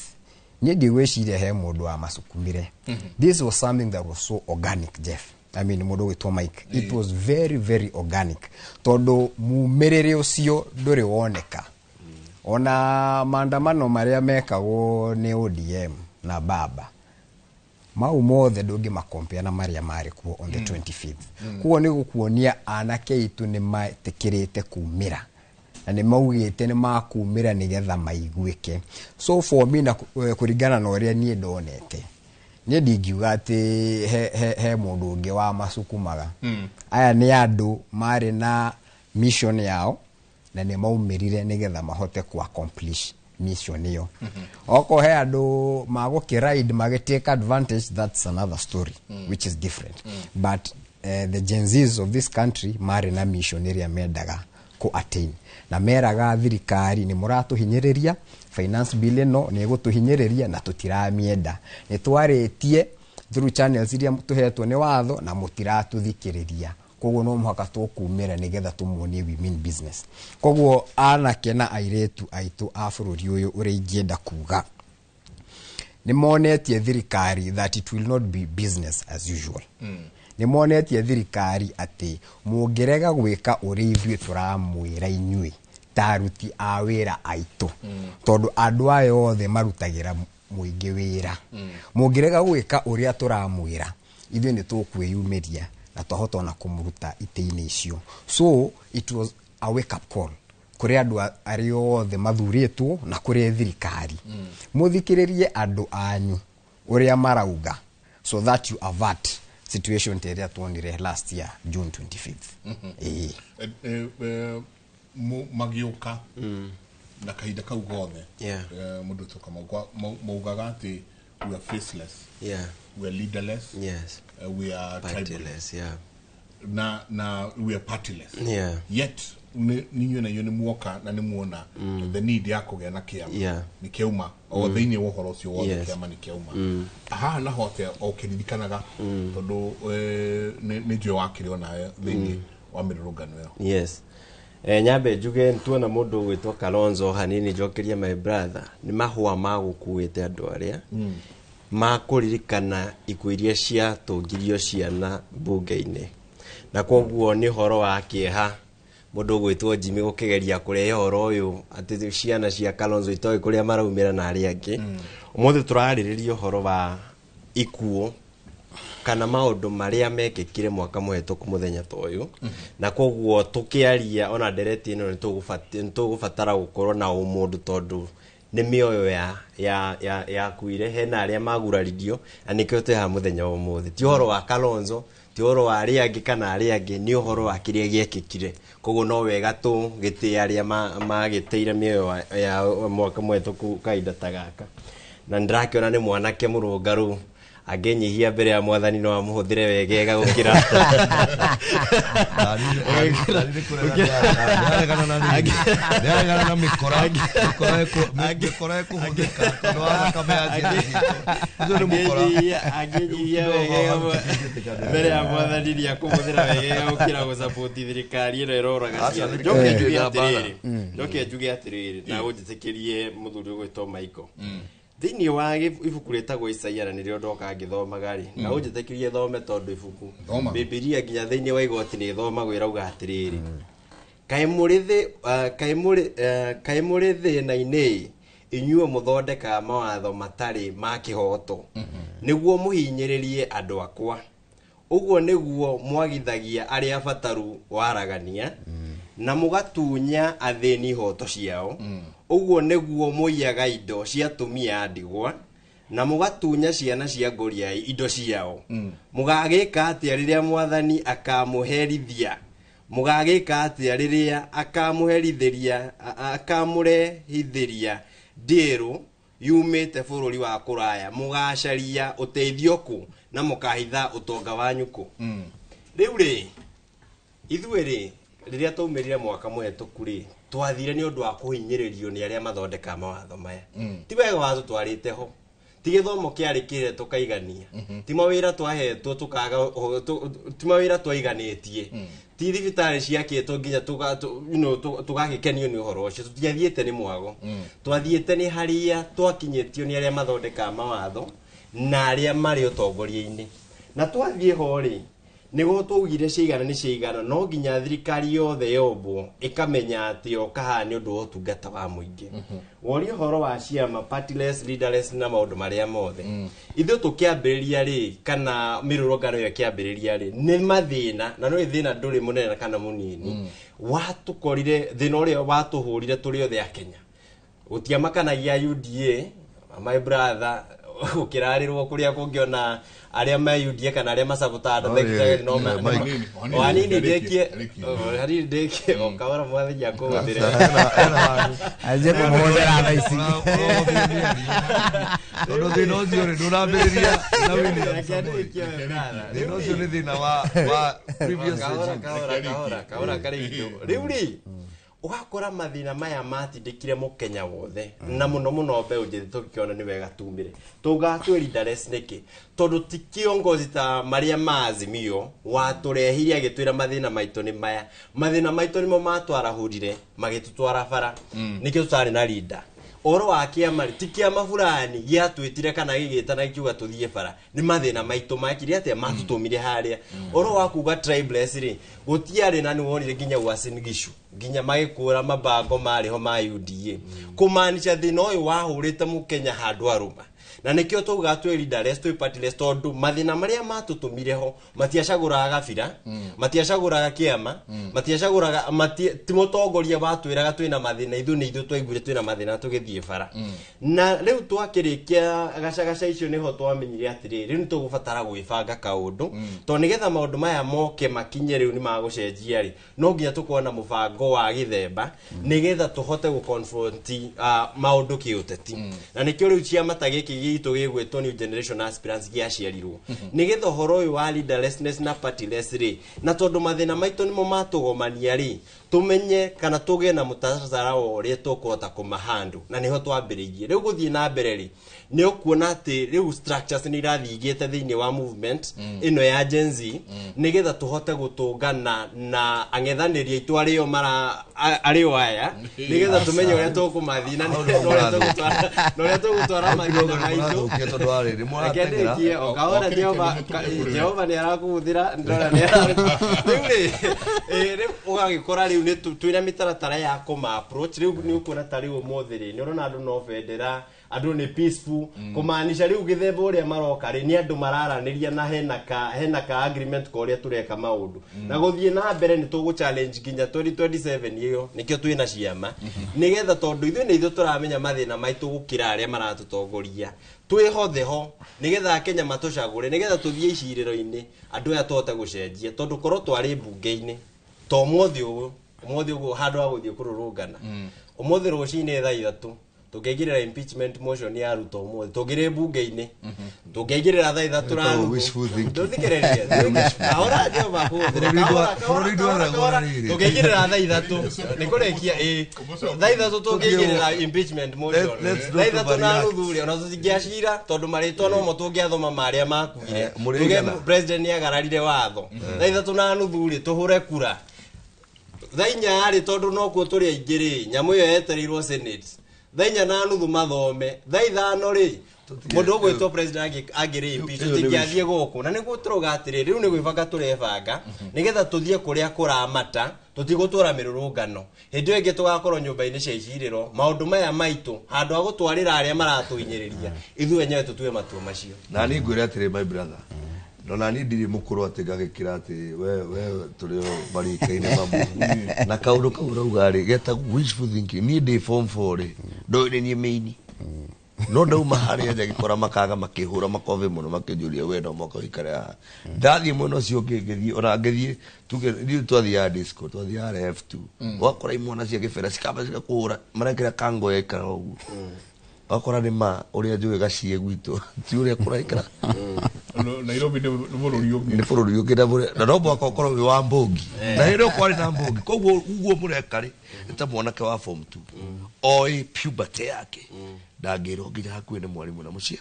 niĩ ndigwĩciria he mũndũ wamacukumire. This was something that was so organic, Jeff, I mean, mũndũ ũgwĩtwo Mike, it was very very organic, tondũ mumĩrĩre ũcio ndũrĩ woneka ona maandamano marĩa mekagwo nĩ ODM na baba mau mothe, ndũngĩmakompea na marĩa marĩ kuo on the 25th. Koguo nĩ gũkuonia anake aitũ nĩ metĩkĩrĩte kumĩra na nĩ maugĩte nĩ makumĩra nĩgetha maiguĩke. So for me, na kũringana na ũrĩa niĩ ndonete, niĩ ndingiuga atĩ he mũndũ ũngĩ wa macukumaga. Aya nĩ andũ marĩ na mission yao na nĩ maumĩrire nĩgetha mahote ku accomplish mission ĩyo. Okorwo he andũ magũkĩride magĩ take advantage, that's another story which is different, but the Gen Zs of this country marĩ na mission ĩrĩa mendaga ku attain, na meraga thirikari nĩ mũratũhinyĩrĩria, finance bill ĩno nĩ ĩgũtũhinyĩrĩria na tũtiramĩenda, nĩ twarĩtie through channels iria tũhetwo nĩ watho na mũtiratũthikĩrĩria, koguo no mũhaka tũkumĩra nĩgetha tũmuonie we mean business. Koguo anake na airĩtu aitũ a bũrũri ũyũ, ũrĩa ingĩenda kuga, nĩ monetie thirikari that it will not be business as usual. Nĩ monetie thirikari atĩ mũngĩrega gwĩka ũrĩa ithuĩ tũramwĩra inyuĩ ta aruti a wĩra aitũ, tondũ andũ aya othe marutagĩra mũingĩ wĩra, mũngĩrega gwĩka ũrĩa tũramwĩra ithuĩ nĩ tũkwĩyumĩria na twahota ona kũmũruta itĩ-inĩ icio. So it was a wake up call kũrĩ andũ arĩa othe mathurĩtwo na kũrĩ thirikari, mũthikĩrĩrie andũ anyu ũrĩa marauga so that you avert situation ta ĩrĩa tuonire last year June 25th. Ĩĩ. Magĩũka Na kahinda kau gothe Yeah. mundu tuka maugaga ati we are faceless, Yeah. we are leaderless, Yes. we are tribal, Partyless, yeah. na we are partyless. Yeah. Yet ninyuĩ na inyuĩ nĩ muoka na nĩ muona the need ya kũgĩa na kĩama Yeah. nĩ kĩauma o thĩinĩ wa ũhoro ũcio wothe. Yes. Kĩama nĩ kĩauma haha naho atĩa o ũkĩririkanaga tondũ nĩ njũĩ wakĩrĩ onawe thĩinĩ wa mĩrũrũngano ĩyo? Yes. Nyambe njuge tuona mundu gwitwo Kalonzo hanini njokeria my brother nĩ mahũa ma gũkuĩte andũ arĩa makũririkana ikuũ iria ciatũngirio ciana mbunge-inĩ, na koguo nĩ ũhoro wa kĩeha mũndũ ũgwĩtwo Jimmy gũkĩgeria kũrehe ũhoro ũyũ atĩ ciana cia Kalonzo itoĩ kũrĩa maraumĩra na arĩa angĩ. Ũmũthĩ tũrarĩrĩria ũhoro wa ikuũ kana maũndũ marĩa mekĩkire mwaka mũhetũku mũthenya ta ũyũ, na koguo tũkĩaria ona ndereti ĩno nĩ tũgũbatara gũkorwo na ũmũndũ tondũ nĩ mĩoyo ya yakuire, hena arĩa maguraririo, na nĩkĩo twĩ haha mũthenya wa ũmũthĩ. Ti ũhoro wa Kalonzo, ti ũhoro wa arĩa angĩ kana arĩa angĩ, nĩ ũhoro wa kĩrĩa gĩekĩkire. Koguo no wega tũgĩtĩe arĩa magĩtĩire mĩoyo ya mwaka mũhetũku kahinda ta gaka, na nĩndĩrakĩona nĩ mwanake mũrũngaru angĩnyihia mbere ya mwathani no amũhũthĩre wegega gũkĩra. Ndĩraregana na mĩkora ĩkũhũthĩka tondũ wa thakame ya ciana citũ. Ũcio nĩ mũkora. Angĩnyihia wegega mbere ya mwathani nĩ akũhũthĩra wegega gũkĩra gũcapoti thirikari ĩno ĩroraga Aca, ciana. nĩ Njoke njuge ndĩ na mbara. atĩrĩrĩ, njoke njuge atĩrĩrĩ na ũnjĩtĩkĩrie mũthuri ũgwĩtwo Michael thĩinĩ wa ibuku rĩtagwo Isaia, na nĩrĩo ndoka ngĩthomaga rĩ, na ũnjĩtĩkĩrie thome tondũ ibuku Thoma. Bibilia nginya thĩinĩ wa igoti nĩ ĩthomagwo, ĩrauga atĩrĩrĩ, kaĩ mũrĩ thĩ kaĩ mũrĩ thĩna-inĩ inyuĩ mũthondekaga mawatho matarĩ ma kĩhooto nĩguo mũhinyĩrĩrie andũ akwa, ũguo nĩguo mwagithagia arĩa bataru waragania na mũgatunya athĩni ihoto ciao, ũguo nĩguo mũiyaga indo cia atumia a ndigwa na mũgatunya ciana cia ngũriai indo ciao. Mũgagĩka atĩa rĩrĩa mwathani akamũherithia? Mũgagĩka atĩa rĩrĩa akamũherithĩria akamũrehithĩria ndĩrũ yumĩte bũrũri wa kũraya? Mũgacaria ũteithio kũ na mũkahitha ũtonga wanyu kũ? Rĩu rĩ, ithuĩ rĩ, rĩrĩa twaumĩrire mwaka mũhetũku rĩ, twathire nĩ ũndũ wa kũhinyĩrĩrio nĩ arĩa mathondekaga mawatho maya. Ti wega watũtwarĩte ho, ti gĩthomo kĩarĩ kĩrĩa tũkaigania, ti mawĩra twahetwo tũkaga ti mawĩra twaiganĩtie, ti thibitarĩ ciakĩtwo nginya tũgagĩkenio nĩ ũhoro ũcio. Tũtiathiĩte nĩ mwago, twathiĩte nĩ harĩa twakinyĩtio nĩ arĩa mathondekaga mawatho na arĩa marĩ ũtongoria-inĩ. Na twathiĩ ho rĩ, nĩguo twaugire ciaigana nĩ ciaigana, no nginya thirikari yothe yombwo ĩkamenya atĩ yoka haha nĩ ũndũ wa ũtungata wa mũingĩ. Woria ũhoro wa ciama partyless, leaderless na maũndũ marĩa mothe, ithuĩ tũkĩambĩrĩria rĩ, kana mĩrũrũngano ĩyo ĩkĩambĩrĩria rĩ, nĩ mathĩna, na nĩ thĩna ndũrĩ mũnene kana mũnini watũkorire, thĩna ũrĩa watũhũrire tũrĩ othe a Kenya gũtiamakanagia UDA, my brother, gũkĩrarĩrwo kũrĩa kũngĩona arĩa me UDA kana arĩa macabotaga. No rĩrĩ, Mike. O hanini ndĩkie. Rĩkie. O hanini ndĩkie, o kahora mwathani akũhũthĩre. Anjie kũmũhũthĩra thaa ici. Tondũ thĩna ũcio rĩ ndũrambĩrĩria na William Reke Samoei. ndĩkie, my brother. Thĩna ũcio nĩ thĩna wa previous Kahora, regime. kahora, kahora, kahora karĩ indo. Rĩu rĩ, ũgakora mathĩna maya matindĩkire mũkenya wothe na mũno mũno mbeũ njĩthĩ, tũgĩkĩona nĩ wega tumire tũgaga twĩ leaderless nĩkĩ? Tondũ ti kiongozi ta marĩa ma Azimio watũrehire agĩtwĩra mathĩna maitũ nĩ maya, mathĩna maitũ nĩmo matwarahũrire magĩtũtwara bara, nĩkĩo tũtarĩ na leader. Ũhoro wa kĩama rĩ, ti kĩama fulani gĩatwĩtire kana gĩgĩtana gĩkiuga tũthiĩ bara, nĩ mathĩna maitũ makire atĩa matũtũmire harĩa. Ũhoro wa kuga tribeless rĩ, gũtiarĩ, na nĩ wonire nginya Uasin Gishu nginya magĩkũra mabango marĩ ho ma UDA, kũmaanisha thĩna ũyũ wahũrĩte mũkenya handũ arũma. Na nĩkĩo taugaga twĩ leaderless, twĩ partyless, tondũ mathĩna marĩa matũtũmire ho matiacagũraga gabira, matiacagũraga kĩama, matiacagũraga ti mũtongoria watwĩraga twĩna mathĩna. Ithuĩ nĩ ithuĩ twaiguire twĩna mathĩna, tũgĩthiĩ bara. Na rĩu twakĩrĩkia gacagaca icio, nĩho twamenyire atĩrĩrĩ, rĩu nĩ tũgũbatara gwĩbanga kaũndũ, tondũ nĩgetha maũndũ maya moke makinye rĩu nĩ magũcenjia rĩ, no nginya tũkorwo na mũbango wa gĩthemba nĩgetha tũhote gũconfront maũndũ kĩũteti. Na nĩkĩo rĩu ciama ta gĩkĩ gitũ gĩgwĩtwo New Generation Aspirants gĩaciarirwo, nĩgetha ũhoro ũyũ wa leaderlessness na partyless rĩ, na tondũ mathĩna maitũ nĩmo matũgomania rĩ, tũmenye kana tũgĩe na mũtaratara wa ũrĩa tũkũhota kũmahandle. Na nĩho twambĩrĩirie. Rĩu gũthiĩ na mbere rĩ, nĩ ũkuona atĩ rĩu structures nĩ irathiĩ igĩte thĩinĩ wa movement ĩno ya Gen Z, nĩgetha tũhote gũtũngana na ang'ethanĩri aitũ arĩo mara arĩo aya, nĩgetha tũmenye ũrĩa tũkũmathiĩ na ũrĩa tũgũtwara mathĩna maitũ. Mũrathũkia tondũ wa rĩrĩ Reke mũrateng'era. ndĩkie o kahora. Okĩrĩkia Jehova nĩguo tũkũrĩre. Jehova nĩ arakũhũthĩra, ndĩrona nĩ rĩu rĩ, rĩu ũgagĩkora rĩu nĩ twĩna mĩtaratara ya kũma approach. Rĩu nĩ ũkuona ta rĩu ũmũthĩ rĩ, nĩ ũrona andũ no bendera, andũ nĩ peaceful, kũmaanisha rĩu gĩthemba ũrĩa maroka rĩ, nĩ andũ mararanĩria na hena ka agreement ka ũrĩa tũreka maũndũ na gũthiĩ na mbere. Nĩ tũgũ challenge nginya 2027 ĩyo. Nĩkĩo twĩna ciama, nĩgetha tondũ ithuĩ nĩ ithuĩ tũramenya mathĩna maitũ gũkĩra arĩa maratũtongoria. Twĩhothe ho nĩgetha Akenya matũcagũre, nĩgetha tũthiĩ icirĩro-inĩ, andũ aya tũhote gũcenjia, tondũ korwo twarĩ mbunge-inĩ ta ũmũthĩ ũyũ, ũmũthĩ ũguo, handũ ha gũthiĩ kũrũrũngana ũmũthĩ rũcinĩ thaa 3, tũngĩaingĩrĩra impeachment motion ya Ruto ũmũthĩ, tũngĩrĩ mbunge-inĩ tũngĩaingĩrĩra thaa 3 na Ĩtagwo nuthu. wishful thinking. Ndũthikĩrĩrie, kahora, Jehova kũhũthĩre. Bũrũri Kahora, bũrũri kahora, ndwaragwo kahora. na rĩrĩ. Tũngĩaingĩrĩra thaa 3 nĩ kũrĩkia, ĩ, thaa 3 tũngĩaingĩrĩra impeachment motion Let's not thaa 3 na overreact. nuthu rĩ, ona tũtingĩacira, tondũ marĩtwa nomo tũngĩathoma marĩa makuire. Mũrĩ Tuge aigana? president nĩ agararire watho. Thaa 3:30 rĩ, tũhũre kura. Thaa 4 rĩ, tondũ nokuo tũrĩ aingĩ rĩ, nyamũ ĩyo yetereirwo Senate thaa 4:30 mathome. Thaa 5 rĩ, mũndũ ũgwĩtwo president angĩrĩ impeach, Ĩyo nĩ tũtingĩathiĩ gũkũ. Na nĩguo tũrauga atĩrĩ, rĩu nĩ gwĩbanga tũrebanga nĩgetha tũthiĩ kũrĩa kũramata. Tũtigũtũra mĩrũrũngano, hĩndĩ ĩyo ĩngĩ tũgakorwo nyũmba-inĩ cia icirĩro. Maũndũ maya maitũ, handũ ha gũtwarĩra arĩa maratũhinyĩrĩria, ithuĩ enyewe tũtue matua macio. Na niĩ ngwĩre atĩrĩ, my brother, no na niĩ ndirĩ mũkũrũ atĩ ngagĩkĩra atĩ we tũrĩ o marika-inĩ mamwe na kaũndũ kau ũrauga rĩ, getagwo wishful thinking. Niĩ ndĩ form 4 rĩ, ndoĩ nĩ niĩ mĩini, no ndauma harĩa nja ngĩkora makaga makĩhũra makobi mũno, makĩnjũria, "We no mwaka ũikare haha?" Ndathiĩ mwena ũcio ũngĩ, ngĩthiĩ ona ngĩthiĩ, tuge ithuĩ twathiaga disco, twathiaga F2, ũgakora imwana cia gĩbera cikamba cigakũhũra, marekĩra kango yaikara ũguo, wakora nĩ ma ũrĩa njũĩ gaciĩ gwitũ ti ũrĩa kũraikara. Nairobi nĩ bũrũri ũngĩ. Nĩ bũrũri ũngĩ na no mũhaka ũkorwo wĩ wa mbũngi, na hĩndĩ ĩyo kwarĩ na mbũngi. Koguo ũguo mũreka rĩ, nĩ ta mwanake wa form 2 oĩ puberty yake, ndangĩrwo nginya hakuhĩ nĩ mwarimũ na mũciĩ.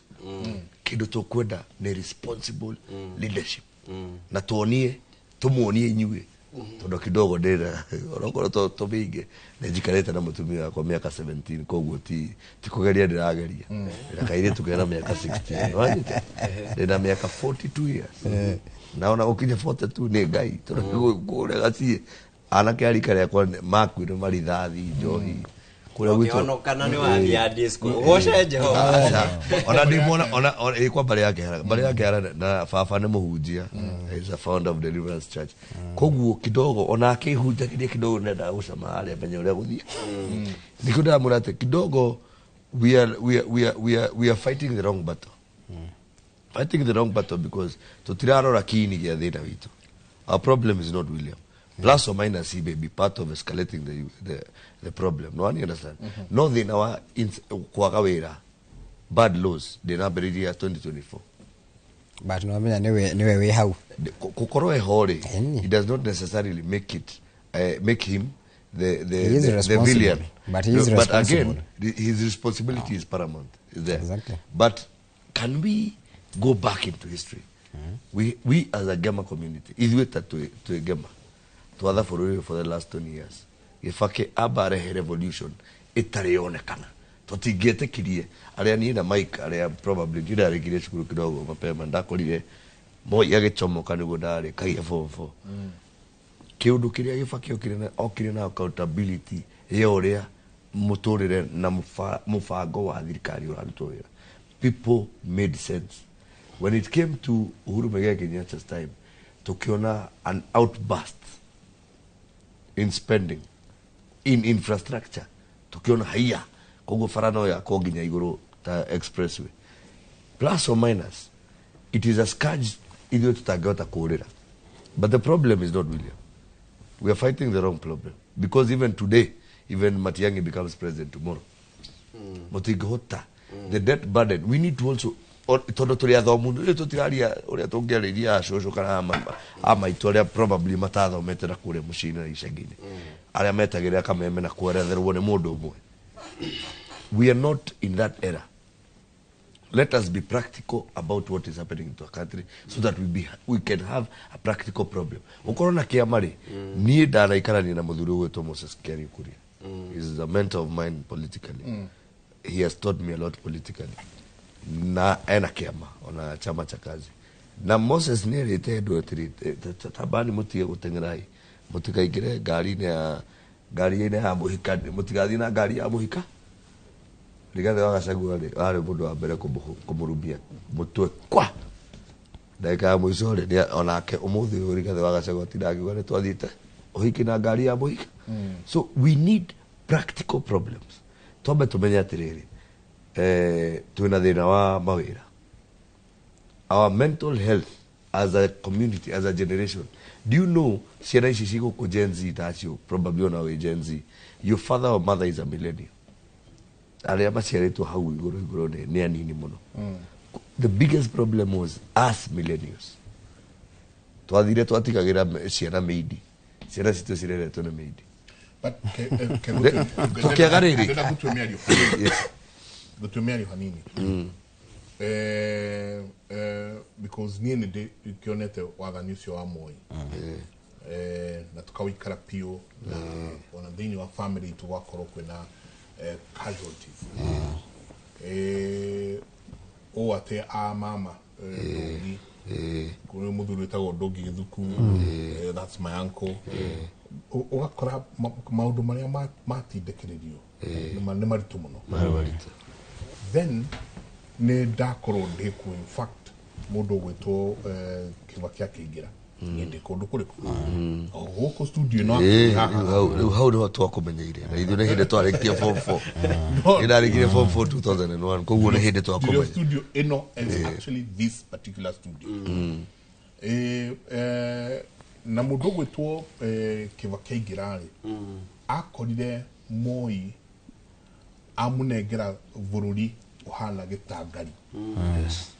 Kĩndũ tũkwenda nĩ responsible leadership, na tuonie, tũmuonie inyuĩ, tondũ kidogo ndĩna onokorwo to tũmĩingĩ nĩ njikarĩte na mũtumia wakwa mĩaka 17. Koguo ti kũgeria ndĩrageria. Ndĩna kairĩtu kena mĩaka 16. Wanyita, ndĩna mĩaka 42 years, na ona gũkinya 42 nĩ Ngai, tondũ kũrĩa gaciĩ anake a rika rĩakwa makuire marithathi njohi kũrĩa gwitũ. Ũkĩhonokana nĩ wathiaga disco, ũgoce Jehova. Aca. Ona ndĩ mwana ona ĩ kwa mbarĩ yake hara, mbarĩ yake hara, na baba nĩ mũhunjia. He is a founder of Deliverance Church. Koguo kidogo ona akĩhunjagĩria kidogo nendaga gũcama harĩa menye ũrĩa gũthiĩ. Nĩkĩo ndĩramwĩra atĩ kidogo we are fighting the wrong battle, fighting the wrong battle, because tutirarora kiini gĩa thĩna witũ. Our problem is not William. Plus or minus, he may be part of escalating the problem, no one understand. No thĩna wa kwaga wĩra, bad laws, ndĩnambĩrĩria 2024. But no amenya nĩwe wĩ hau. Gũkorwo eho rĩ, Ĩni. it does not necessarily make it make him the He is the responsible, villain. but he is No, but again, responsible. his responsibility is paramount, is there. Exactly. But can we go back into history? We as a Gema community, ithuĩ ta twĩ Gema, twatha bũrũri ũyũ for the last 20 years. Gĩbakĩ amba arehe revolution ĩtarĩ yonekana, tũtingĩetĩkirie. Arĩa niĩ na Mike, arĩa probably ndirarĩkirie cukuru kidogo mapema, ndakorire Moi agĩcomoka nĩguo ndarĩkagia form 4. Kĩũndũ kĩrĩa Gĩbakĩ okire na accountability ya ũrĩa mũtũrĩre na mũbango wa thirikari ũrarutwo wĩra. People made sense. When it came to Uhuru Muigai Kenyatta's time, tukiona an outburst in spending, in infrastructure. Tukiona haiya, koguo bara no yakwo nginya igũrũ ta expressway. Plus or minus, it is a scourge ithuĩ tutangĩhota kũũrĩra. But the problem is not William. We are fighting the wrong problem. Because even today, even Matiang'i becomes president tomorrow. Mũtingĩhota. The debt burden, we need to also, tondũ tũrĩ athomu, rĩu tũtiraria ũrĩa tũngĩarĩria acũcũ kana a maitũ arĩa probably matathomete na kũrĩa mũciĩ-inĩ na icagi-inĩ. Arĩa metagĩrĩra kameme na kweretherwo nĩ mũndũ ũmwe. We are not in that era. Let us be practical about what is happening to our country so that we can have a practical problem. Ukorwo na kĩama rĩ, niĩ ndanaikarania na mũthuri ũgwĩtwo Moses Kiari Kuria. He is a mentor of mine politically. He has taught me a lot politically. Na ena kĩama ona chama cha kazi. Na Moses nĩ erĩte andũ atĩrĩ, tabani mũtige gũteng'erai, mũtikaingĩre ngari-inĩ ya ngari-inĩ ya mũhika, mũtigathiĩ na ngari ya mũhika. Rigathi wa Gachagua rĩ, arĩ mũndũ wa mbere kũmũrumia mũtwe kwa ndagĩka ya mũico rĩ, onake ũmũthĩ ũyũ Rigathi wa Gachagua atinda akiuga nĩ twathiĩte ũhiki na ngari ya mũhika. So we need practical problems. Twambe tũmenye atĩrĩrĩ, twĩna thĩna wa mawĩra. Our mental health as a community, as a generation. Do you know ciana ici cigũkũ Gen Z tacio, probably ona wĩ Gen Z, your father or mother is a millennial. Arĩa maciarĩtwo hau igũrũ igũrũ nĩ anini mũno. The biggest problem was us millennials. Twathire twatigagĩra ciana mĩindi, ciana citũ cireretwo nĩ mĩindi. But Tũkĩaga rĩrĩ. Ndĩrenda gũtua mĩario. Gũtua mĩario hanini. Because niĩ nĩ ndĩkĩonete wathani ũcio wa Moi. Na tukawikara piũ na ona thĩinĩ wa family itũ gwakorwo kwĩna casualties. Ũũ atĩ a mama Ndũngi, kũrĩ mũthuri wĩtagwo Ndũngi Gĩthuku, that's my uncle. Ũgakora maũndũ marĩa matindĩkĩrĩrio nĩ maritũ mũno. Marĩ maritũ. Then nĩ ndakorwo ndĩ kuo, in fact mũndũ ũgwĩtwo Kibaki akĩingĩra, niĩ ndĩ kũndũ kũrĩkũ, o gũkũ studio ĩno haha. Rĩu hau nĩho twakũmenyeire, na ithuĩ nĩ hĩndĩ twarĩkirie form 4. No. Nĩ ndarĩkirie form 4 2001, koguo nĩ hĩndĩ Studio twakũmenya. Studio ĩno is actually this particular studio. Na mũndũ ũgwĩtwo Kibaki aingĩra rĩ, akorire Moi amũnengera bũrũri ũhana gĩtangari. Yes.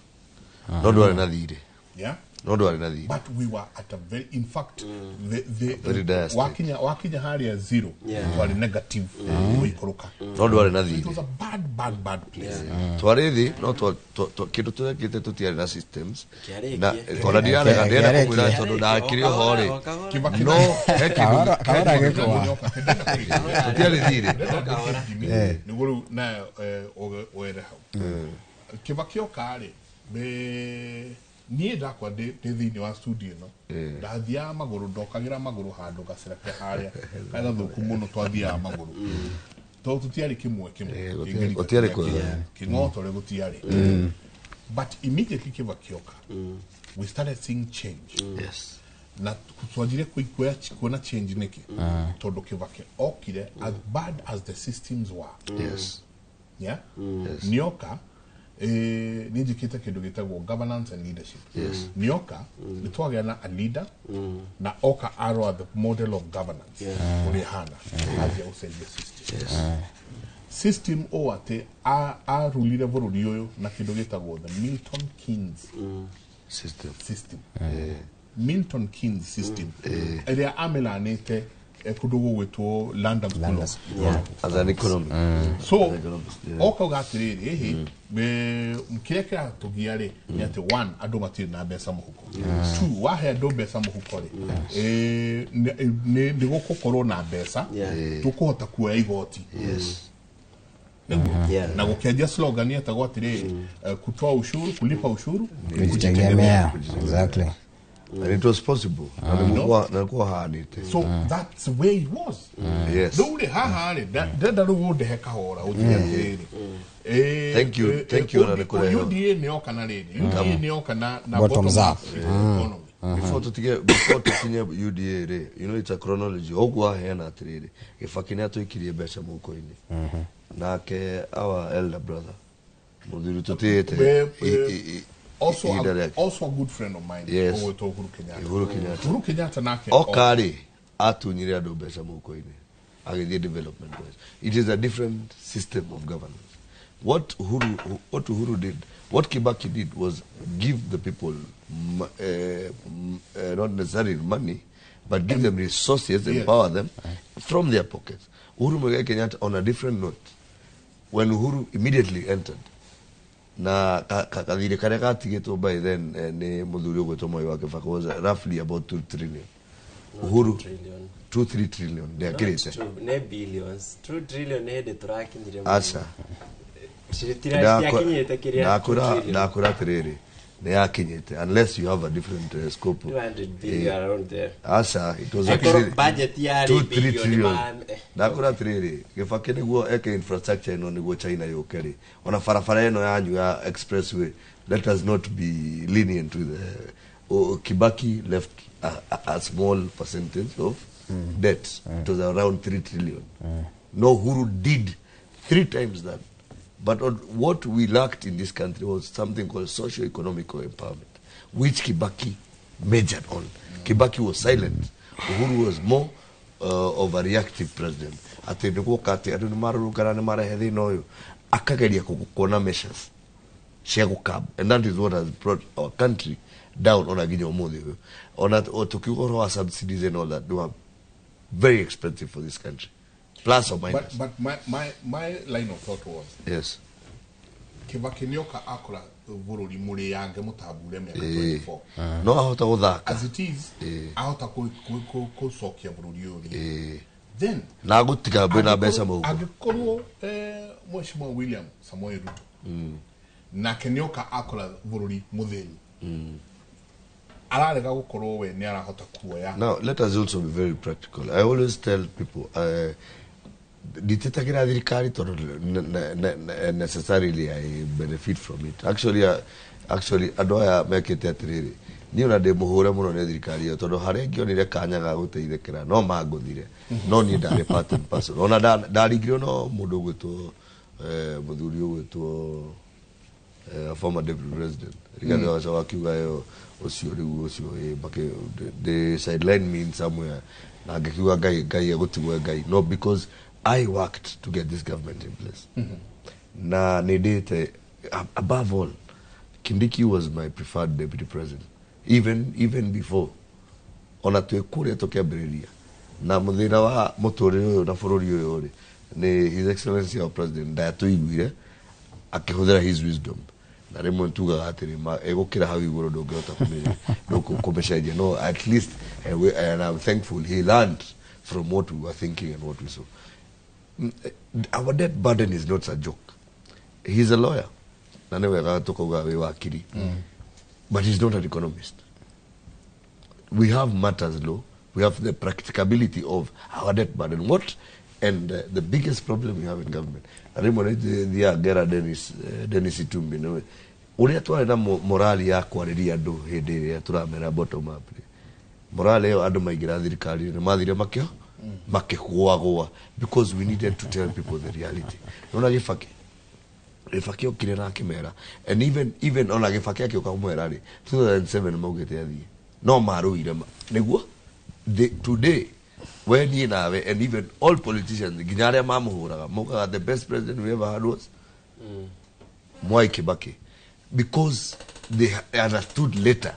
No ndwarĩ na thirĩ. Yeah? No ndwarĩ na thirĩ. But we were at a very, in fact, the very dire state. Wakinya harĩa zero, twarĩ negative gũikũrũka. No ndwarĩ na It thirĩ. was a bad, bad, bad place. Twarĩ thĩ no kĩndũ twekĩte tũtiarĩ na systems. Kĩarĩkie. Na ona ndirarega ndĩrenda kũmwĩra Kĩarĩkie. tondũ ndakĩrĩ oho rĩ. Kibaki No he kĩndũ Kahora gĩkwa. Tũtiarĩ thirĩ. Nĩguo rĩu nayo were hau Kibaki oka rĩ, niĩ ndakwa ndĩ thĩinĩ wa studio ĩno, ndathiaga magũrũ, ndokagĩra magũrũ handũ gacĩra ke harĩa karĩ gathũku mũno, twathiaga magũrũ tondũ tũtiarĩ kĩmwe kĩmwe. Gũtiarĩ kwega. Kĩng'otore gũtiarĩ. But immediately Kibaki oka, we started seeing change. Na twanjire kuona change nĩkĩ? Tondũ Kibaki okire, as bad as the systems were, yeah, nĩoka, nĩ njĩkĩte kĩndũ gĩtagwo governance and leadership. Nĩoka nĩ twagĩa na a leader, na oka arora the model of governance ũrĩa ĩhana, anjia gũcenjia system. System ũũ atĩ arulire bũrũri ũyũ na kĩndũ gĩtagwo the Milton Keynes System. System, Milton Keynes system ĩrĩa amĩlanĩte kũndũ gũgwĩtwo London School of As an economist. So As an economist, yeah. okauga atĩrĩrĩ, ĩhĩ, kĩrĩa kĩratũgia rĩ nĩ atĩ one, andũ matirĩ na mbeca mũhuko; two, wahe andũ mbeca mũhuko rĩ, nĩ gũgũkorwo na mbeca tũkũhota kuoya igoti. Nĩguo. Na gũkĩanjia slogan yetagwo atĩrĩrĩ, kutoa ushuru, kulipa ushuru ni Kujitegemea. Exactly. And it was possible. Na nĩguo haanĩte. So that's the way it was. Rĩu rĩ, haha rĩ, ndĩrenda rĩu ũndehe kahora ũnjĩre atĩrĩrĩ, Thank you, thank you, ona nĩ kũrehwo. UDA nĩ yoka na rĩrĩ, UDA nĩ yoka na Bottoms up. economy. Before tukinye UDA rĩ, you know it's a chronology. Ũguo aheana atĩrĩrĩ, Gĩbaki nĩ atũikirie mbeca mũhuko-inĩ, nake our elder brother, mũthuri tũtĩĩte Also ihinda a, rĩake. Also a good friend of mine, Yes. ũgwĩtwo Uhuru Kenyatta. Uhuru Kenyatta. Uhuru Kenyatta nake oka rĩ, atunyire andũ mbeca mũhuko-inĩ, agĩthiĩ development wise. It is a different system of governance. What Uhuru did, what Kibaki did was give the people not necessarily money, but give them resources, empower them from their pockets. Uhuru Muigai Kenyatta, on a different note, when Uhuru immediately entered, na kathirĩ karĩa gatigĩtwo by then nĩ mũthuri ũgwĩtwo Mwai wa Kibaki was roughly about 2 trillion. Uhuru Trillion. 2 3 trillion ndĩakĩrĩte. Not two, nĩ billions. 2 trillion nĩ hĩndĩ tũrakinyire. Aca. Citiakinyĩte kĩrĩa. Ndakwĩra, ndakwĩra atĩrĩrĩ, nĩ yakinyĩte, unless you have a different scope. 200 billion, around there. Aca, it was Angĩkorwo actually budget yarĩ 2 3 billion trillion. Ndakwĩra atĩrĩrĩ, Gĩbakĩ nĩguo eke infrastructure ĩno, nĩguo China yũke rĩ, ona barabara ĩno yanyu ya expressway, let us not be lenient with oh, Kibaki left a small percentage of debt. It was around 3 trillion. No, Uhuru did three times that. But on, what we lacked in this country was something called socio-economical empowerment, which Kibaki majored on. Kibaki was silent. Uhuru was more of a reactive president. Atĩ nĩ guoka atĩ andũ nĩ marũrũngana, nĩ marehe thĩna ũyũ, akageria kuona measures cia gũkab, and that is what has brought our country down ona nginya ũmũthĩ ũyũ. Ona tukiuga ũhoro wa subsidies and all that, they were very expensive for this country, plus or minus. But my line of thought was, Kibaki nĩoka akora bũrũri mũrĩange mũtambure mĩaka 24. No ahota gũthaka. As it is, ahota gũcokia bũrũri ũyũ rĩ. Then Na gũtiga mbĩ mbeca mũhuko. Angĩkorwo Mheshimiwa William Samoei Ruto nake nĩoka akora bũrũri mũthĩni, ararega gũkorwo we nĩ arahota kuoya. Now, let us also be very practical. I always tell people, nditetagira thirikari tondũ necessarily I benefit from it. Actually andũ aya mekĩte atĩrĩrĩ, niĩ ona ndĩ mũhũre mũno nĩ thirikari ĩyo, tondũ harĩa ingĩonire kanya ga gũteithĩkĩra no mangũthire, no niĩ ndarĩ part and parcel. Ona ndaringirwo no mũndũ ũgwĩtwo mũthuri ũgwĩtwo former deputy president Rigathi wa Gachagua, akiuga ĩyo ũcio rĩu ũcio they sideline me in somewhere, na ngĩkiuga Ngai, Ngai egũtigwo Ngai, no, because I worked to get this government in place. Na nĩ ndĩte, above all, Kindiki was my preferred deputy president even before ona twĩ kũrĩa tũkĩambĩrĩria na mũthĩna wa mũtũrĩre ũyũ na bũrũri ũyũ rĩ, nĩ His Excellency our president ndatũiguire akĩhũthĩra his wisdom, na rĩmwe tugaga atĩrĩ ĩgũkĩra hau igũrũ, ndũngĩhota kũmĩcenjia, no at least and I'm thankful he learned from what we were thinking and what we saw. Our debt burden is not a joke. He's a lawyer, na nĩ wega tũkauga wĩ wakiri, but he's not an economist. We have matters law, we have the practicability of our debt burden, what and the biggest problem we have in government, na rĩmwe nĩ thiaga ngera Dennis Itumbi, nĩwe ũrĩa twarĩ na morali ya kwarĩria andũ hĩndĩ ĩrĩa tũramera bottom up rĩ, morale ĩyo andũ maingĩra thirikari nĩ mathire makĩo makĩgũagũa, because we needed to tell people the reality. Nona Gĩbaki okire na akĩmera, and even ona Gĩbaki akĩũka kũmwĩra rĩ, 2007 maugĩte athiĩ, no marũire nĩguo today we, niĩ nawe and even all politicians, nginya arĩa mamũhũraga, maugaga the best president we ever had was Mwai Kibaki, because they understood later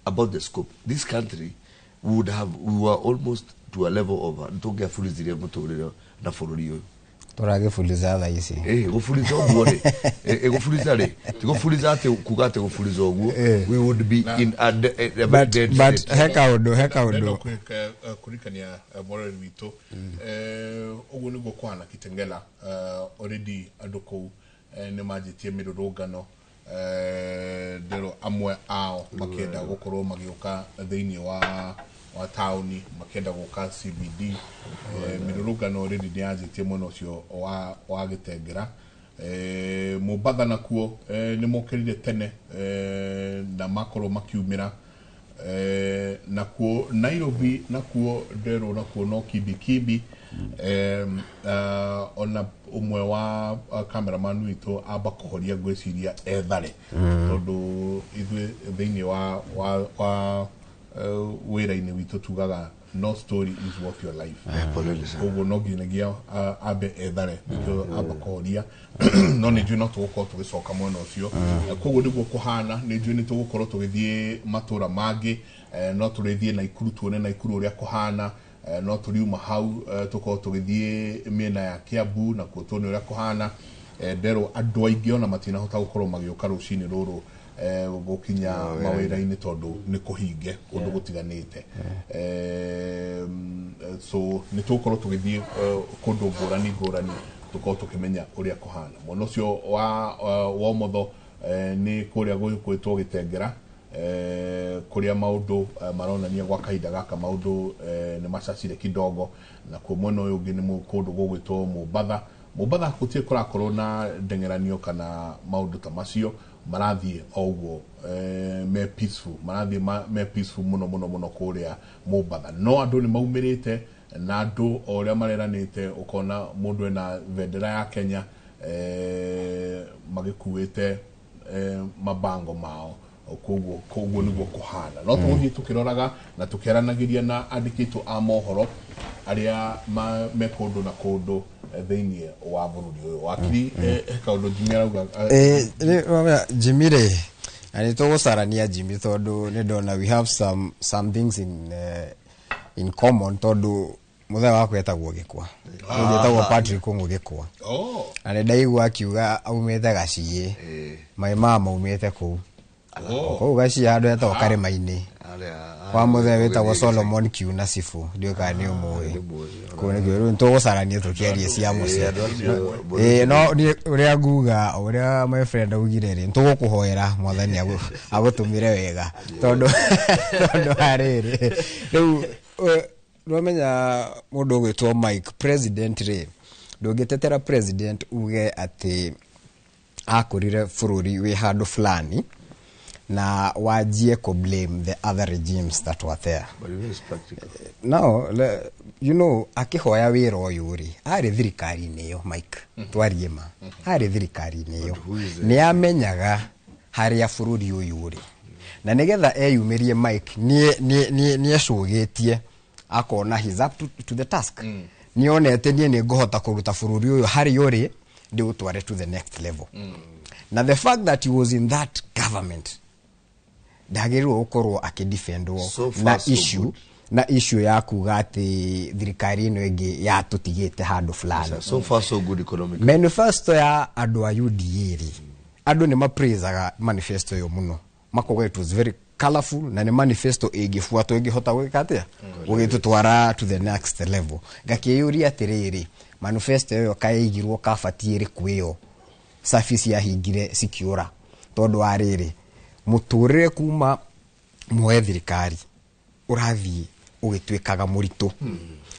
about the scope. This country would have, we were almost to a level of tũngĩaburizirie mũtũrĩre na bũrũri ũyũ. Tũragĩbuliza thaa ici. Gũburiza ũguo rĩ, gũburiza rĩ, ti gũburiza atĩ kuga atĩ gũburiza ũguo, we would be in a very but, dead but state. he kaũndũ he Ndenda kaũndũ kũririkania mũrori witũ, ũguo nĩguo kũhana Kitengela. Already andũ kũu nĩ manjĩtie mĩrũrũngano, ndĩro amwe ao makĩenda gũkorwo magĩũka thĩinĩ wa taũni, makĩenda gũka CBD. Mĩrũrũngano already nĩ yanjĩtie mwena ũcio wa Gĩtengera. Mombatha nakuo nĩ mokĩrire tene na makorwo makiumĩra. Nakuo Nairobi nakuo nderwo nakuo no kimbi kimbi. Ona ũmwe wa cameraman witũ amba kũhoria ngwĩciria ethare, tondũ ithuĩ thĩinĩ wa wĩra-inĩ witũ tugaga no story is worth your life. Poleni sana. Koguo no nginyagia ambe ethare nĩkĩo amba kũhoria, no nĩ njũĩ no tũgũkorwo tũgĩcoka mwena ũcio. Koguo nĩguo kũhana. Nĩ njũĩ nĩ tũgũkorwo tũgĩthiĩ matũra mangĩ, no tũrĩthiĩ Naikuru tuone Naikuru ũrĩa kũhana, no tũriuma hau tũkorwo tũgĩthiĩ mĩena ya Kiambu nakuo tuone ũrĩa kũhana. Nderwo andũ aingĩ ona matinahota gũkorwo magĩũka rũcinĩ rũrũ gũkinya mawĩra-inĩ tondũ nĩ kũhinge kũndũ gũtiganĩte. So nĩ tũgũkorwo tũgĩthiĩ kũndũ ngũrani ngũrani tũkorwo tũkĩmenya ũrĩa kũhana. Mwena ũcio wa ũmotho nĩ kũrĩa gwĩtwo Gĩtengera, kũrĩa maũndũ maronania gwa kahinda gaka maũndũ nĩ macacire kidogo. Nakuo mwena ũyũ ũngĩ nĩ kũndũ gũgwĩtwo Mombatha. Mombatha gũtirĩ kũrakorwo na ndeng'eranio kana maũndũ ta macio, marathiĩ o ũguo me peaceful, marathiĩ me peaceful mũno mũno mũno kũrĩa Mombatha. No andũ nĩ maumĩrĩte na andũ o ũrĩa mareranĩte, ũkona mũndũ ena bendera ya Kenya, magĩkuĩte mabango mao. Koguo nĩguo kũhana. No tũgũthiĩ tũkĩroraga na tũkĩaranagĩria na andĩkĩtwo a mohoro arĩa me kũndũ na kũndũ thĩinĩ wa bũrũri ũyũ. Wakiri, he kaũndũ Jimmy arauga. Jimmy rĩ, na nĩ tũgũcarania Jimmy tondũ nĩ ndona we have some things in common, tondũ mũthenya wakwa etagwo Gĩkwa, etagwo Patrick Kũng'ũ Gĩkwa. Oh. Na nĩ ndaigua akiuga aumĩte Gaciĩ, my mama aumĩte kũu. Oh. Kũu Gaciĩ handũ hetagwo Karĩma-inĩ kwa mũthee wĩtagwo Solomon Kiuna Sifu, ndiũĩ kana nĩ ũmũĩ. Kũu nĩkuo rĩu tũgũcarania tũkĩarie cia mũciĩ. No niĩ ũrĩa nguga, ũrĩa my friend augire rĩ, tũgũkũhoera Mwathani agũtũmĩre wega, tondũ harĩrĩ rĩu nĩwamenya mũndũ ũgwĩtwo Mike president rĩ, ndũngĩtetera president uge atĩ akũrire bũrũri wĩ handũ fulani na wanjie kũ blame the other regimes that were there. But it is practical. No, akĩhoya wĩra ũyũ rĩ, arĩ thirikari-inĩ ĩyo, Mike, twarie ma, arĩ thirikari-inĩ ĩyo. Who is nĩ amenyaga harĩa bũrũri ũyũ ũrĩ, na nĩgetha eyumĩrie Mike nĩ ecũgĩtie akona he's up to the task. Nĩonete niĩ nĩ ngũhota kũruta bũrũri ũyũ harĩa ũrĩ ndĩũtware to the next level. Na the fact that he was in that government, ndagĩrĩirwo gũkorwo akĩdefendwo So far, na so issue good. Na issue ya kuga atĩ thirikari ĩno ĩngĩ yatũtigĩte handũ fulani. So far so good economically. Manifesto ya andũ a UDA rĩ, andũ nĩ mapraisaga manifesto ĩyo mũno, makoga it was very colorful na nĩ manifesto ĩngĩbuatwo ĩngĩhota gwĩka atĩa, gũgĩtũtwara to the next level. Ngakĩyũria atĩrĩrĩ, manifesto ĩyo kaĩigirwo kabati ĩrĩkũ ĩyo service yahingire cikiũra? Tondũ wa rĩrĩ, mũtũrĩre kuma muoe thirikari ũrathiĩ ũgĩtuĩkaga mũritũ.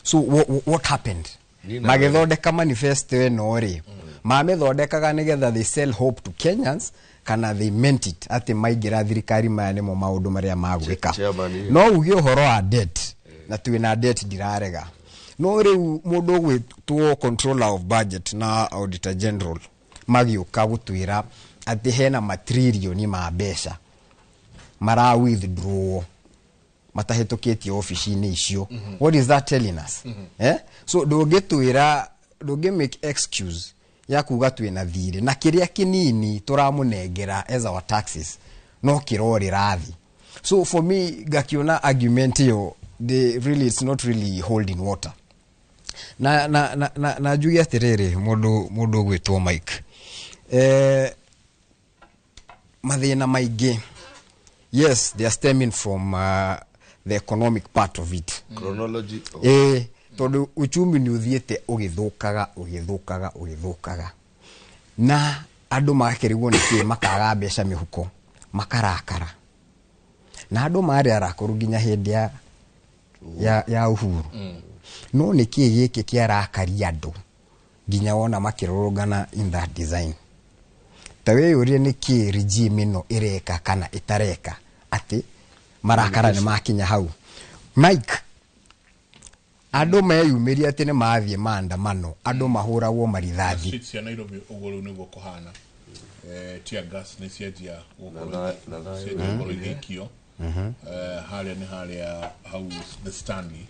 So what happened? Nina Magĩthondeka manifesto ĩno rĩ, mamĩthondekaga nĩgetha they sell hope to Kenyans kana they meant it atĩ maingĩra thirikari maya nĩmo maũndũ marĩa magwĩka? Chairman, No uge ũhoro wa debt, na twĩna debt, ndirarega, no rĩu mũndũ ũgwĩtwo controller of budget na auditor general magĩũka gũtwĩra atĩ hena matririoni ma mbeca mara withdraw matahĩtũkĩtie obici-inĩ icio. What is that telling us? Eh? So ndũngĩtwĩra, ndũngĩ make excuse ya kuga twĩna thirĩ na kĩrĩa kĩnini tũramũnengera as our taxes no kĩrorĩra thĩ. So for me ngakiona argument ĩyo really it's not really holding water. Na njuge atĩrĩrĩ, mũndũ ũgwĩtwo Mike, mathĩna maingĩ, yes, they are stemming from the economic part of it. Chronology of Tondũ uchumi nĩ ũthiĩte ũgĩthũkaga, ũgĩthũkaga, ũgĩthũkaga, na andũ magakĩrigwo nĩkĩ makaga mbeca mĩhuko, makarakara, na andũ marĩ arakũrũ nginya hĩndĩ ya Uhuru. No nĩkĩ gĩkĩ kĩarakaria andũ? Nginya wona makĩrũrũngana in that design, ta wĩyũrie nĩkĩ regime ĩno ĩreka kana ĩtareka atĩ marakara nĩ makinya hau. Mike, andũ meyumĩria atĩ nĩ mathiĩ maandamano, andũ mahũragwo marithathi. Streets cia Nairobi ũguo rĩu nĩguo kũhana. Tear gas nĩ cianjia gũkorwo Na tha- cianjia gũkorwo igĩikio. Harĩa nĩ harĩa hau The Stanley,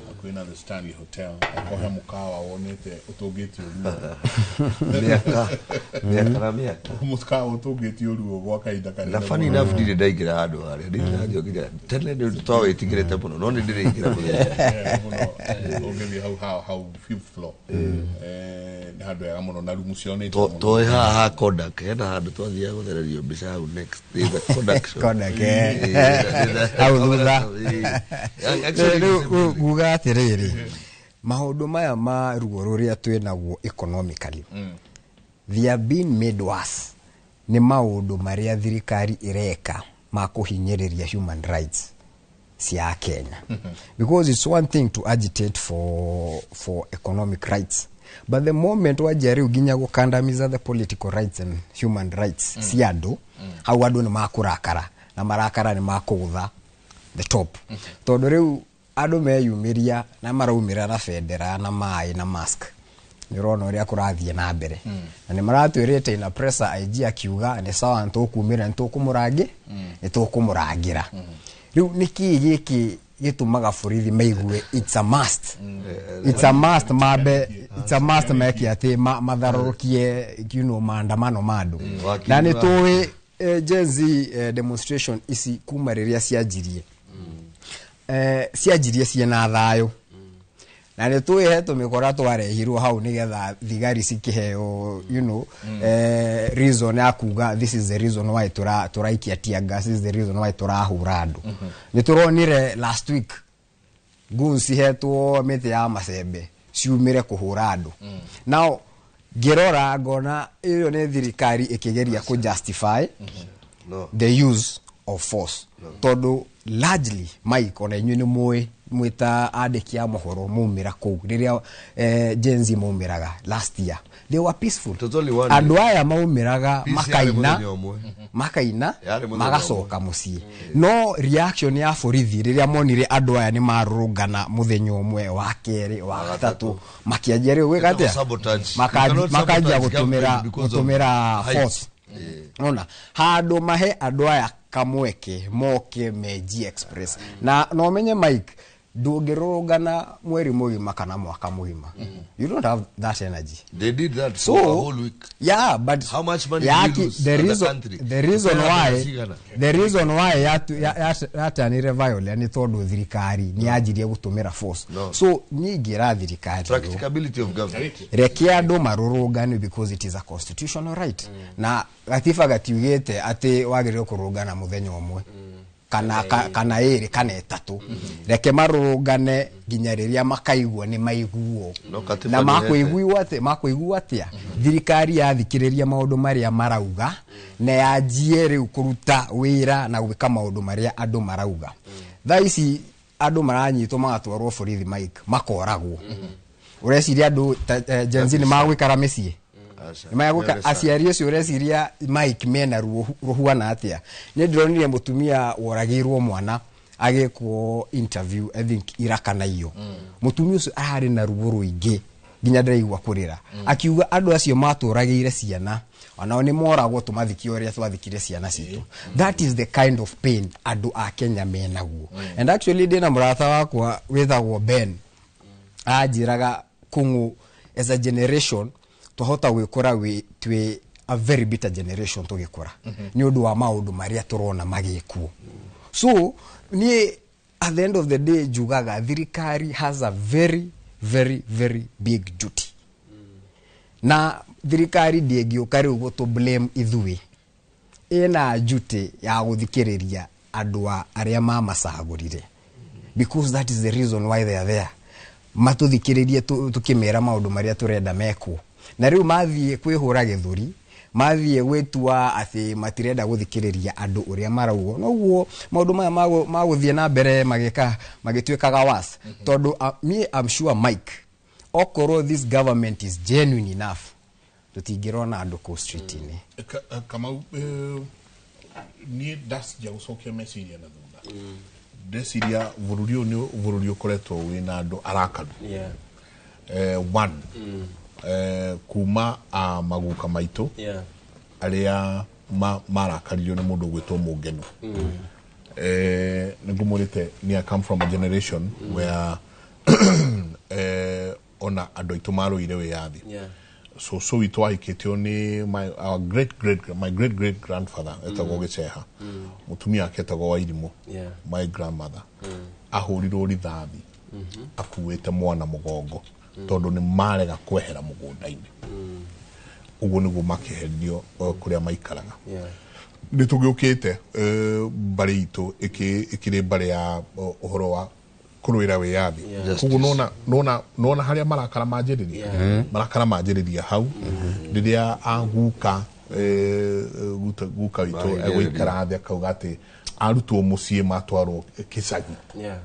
hakuhĩ na The Stanley Hotel, akohe mũkawa wonete ũtũngĩtio ruo. Mĩaka mĩaka na mĩaka. Mũkawa ũtũngĩtio ruo gwa kahinda kanene Na funny mũno. enough, ndirĩ ndaingĩra handũ harĩa, ndirĩ ndanjokire tene, nĩ twawĩtigĩrĩte mũno, no nĩ ndĩrĩingĩra mũthenya. Mũno ũngĩthiĩ hau fifth floor, nĩ handũ hega mũno na rumu ciao nĩ njega mũno. Toĩ haha ha Kodak hena handũ twathiaga gũthererio mbica hau next. There's a Kodak shop. Kodak, eh. Hau thutha. Actually, Rĩu nguga atĩrĩrĩ, maũndũ maya ma ruo rũrĩa twĩ naguo economically, they are being made worse nĩ maũndũ marĩa thirikari ĩreka ma kũhinyĩrĩria human rights cia Kenya, because it's one thing to agitate for economic rights, but the moment wanjia rĩu nginya gũkandamiza the political rights and human rights cia andũ, hau andũ nĩ makũrakara, na marakara nĩ makũgũtha the top, tondũ rĩu andũ meyumĩria na maraumĩra na bendera na maĩ na mask, nĩ ũrona ũrĩa kũrathiĩ na mbere, na nĩ maratwĩrĩte ina pressure. IG akiuga nĩ sawa, nĩ tũkumĩra, nĩ tũkũmũrangĩ, nĩ tũkũmũrangĩra. Rĩu nĩ kĩĩ gĩkĩ gĩtũmaga borithi maigue it's a must mambe, it's a must meke atĩ matharũrũkie maandamano ma andũ? Wakiri Na nĩ tũĩ Gen Z demonstration ici kuma rĩrĩa cianjirie, cianjirie ciĩna thayũ, na nĩ tũĩ he tũmĩkora twarehirwo hau nĩgetha thigari cikĩheo reason ya kuga this is the reason why tũraikia tear gas, this is the reason why tũrahũra andũ. Nĩ tũronire last week guns cihetwo mĩtĩ ya macembe ciumĩre kũhũra andũ. Now ngĩrora ngona ĩyo nĩ thirikari ĩkĩgeria kũ justify No. the use of force, tondũ largely, Mike, ona inyuĩ nĩ mũĩ mwĩta andĩki a mohoro, maumĩra kũu rĩrĩa Gen Z maumĩraga last year, they were peaceful. It was only one Andũ aya maumĩraga Peace yarĩ makaina mũthenya ũmwe. makaina Yarĩ mũthenya magacoka mũciĩ. No reaction ya borithi rĩrĩa monire andũ aya nĩ marũrũngana mũthenya ũmwe, wa kerĩ, wa gatatũ, makĩanjia rĩu gwĩka atĩa? Sabotage. You cannot Makanjia sabotage gũtũmĩra government because of gũtũmĩra height. force. Ona handũ mahe andũ aya kamweke moke meji express na no menye, Mike, ndũngĩrũrũngana mweri mũgima kana mwaka mũgima. You don't have that energy. They did that So for a whole week. Yeah, but How much money did we lose the as a reason country? The reason Tena why cigana? the reason why yatanire violent nĩ tondũ thirikari nĩ yanjirie gũtũmĩra force. No. So niĩ ingĩra thirikari ũũ, Practicability of government. Reke andũ marũrũngane because it is a constitutional right, na gatiba gatiugĩte atĩ wagĩrĩirwo kũrũngana mũthenya ũmwe kana ĩrĩ kana ĩtatũ. Reke marũrũngane nginya rĩrĩa makaigua nĩ maiguo. No katiba Na nĩ makũiguo atĩa? Thirikari yathikĩrĩria maũndũ marĩa marauga na yanjie rĩu kũruta wĩra na gwĩka maũndũ marĩa andũ marauga. Thaa ici andũ maranyitwo magatwarwo borithi, Mike, makoragwo. Ũreciria andũ Gen Z nĩ magũikara mĩciĩ? Aca. Nĩ magũika? Very sad. Aciari acio ũreciria, Mike, mena ruo rũhuana atĩa? Nĩ ndĩronire mũtumia woragĩirwo mwana agĩkwo interview, I think ira kana iyo. Mũtumia ũcio ararĩ na ruo rũingĩ nginya ndĩraigua kũrĩra, akiuga andũ acio matũragĩire ciana onao nĩ moragwo, tũmathikie ũrĩa twathikire ciana citũ. That is the kind of pain andũ a Kenya menaguo. And actually ndĩna mũrata wakwa wĩtagwo Ben, anjĩraga kũng'ũ as a generation twahota gwĩkora twĩ a very bitter generation tũgĩkũra nĩ ũndũ wa maũndũ marĩa tũrona magĩkwo. So niĩ at the end of the day njugaga thirikari has a very, very, very big duty, na thirikari ndĩngĩũka rĩu gũtũ blame ithuĩ. Ĩna duty ya gũthikĩrĩria andũ a arĩa mamacagũrire, because that is the reason why they are there, matũthikĩrĩrie tũkĩmera maũndũ marĩa tũrenda mekwo. Na rĩu mathiĩ kwĩhũra gĩthũri, mathiĩ gwĩtua atĩ matirenda gũthikĩrĩria andũ ũrĩa maraugo, noguo maũndũ maya magũthiĩ na mbere magĩka magĩtuĩkaga worse, tondũ me I'm sure, Mike, Okorwo this government is genuine enough, tũtingĩrona andũ kũu street-inĩ. Kamau, niĩ ndacija gũcokia meciria na thutha, ndeciria bũrũri ũyũ nĩ bũrũri ũkoretwo wĩna andũ arakaru. One, kuma a maguka maitũ arĩa marakaririo nĩ mũndũ ũgwĩtwo Mũngeno. Nĩ ngũmwĩrĩte ni I come from a generation where ona andũ aitũ marũire wĩyathi. So witũ ahikĩtio nĩ my, our great great my great great grandfather etagwo Gĩceha, mũtumia wake etagwo Wairimũ. My grandmother ahũrirwo rithathi akuĩte mwana mũgongo tondũ nĩ marega kwehera mũgũnda-inĩ. Ũguo nĩguo makĩheririo kũrĩa maikaraga. Nĩ tũgĩũkĩte mbarĩ itũ ĩkĩrĩ mbarĩ ya ũhoro wa kũrũĩra wĩyathi. Koguo nona harĩa marakara manjĩrĩria, marakara manjĩrĩria hau rĩrĩa aguka guka witũ egũikara thĩ akauga atĩ arutwo mũciĩ matwarwo gĩcagi.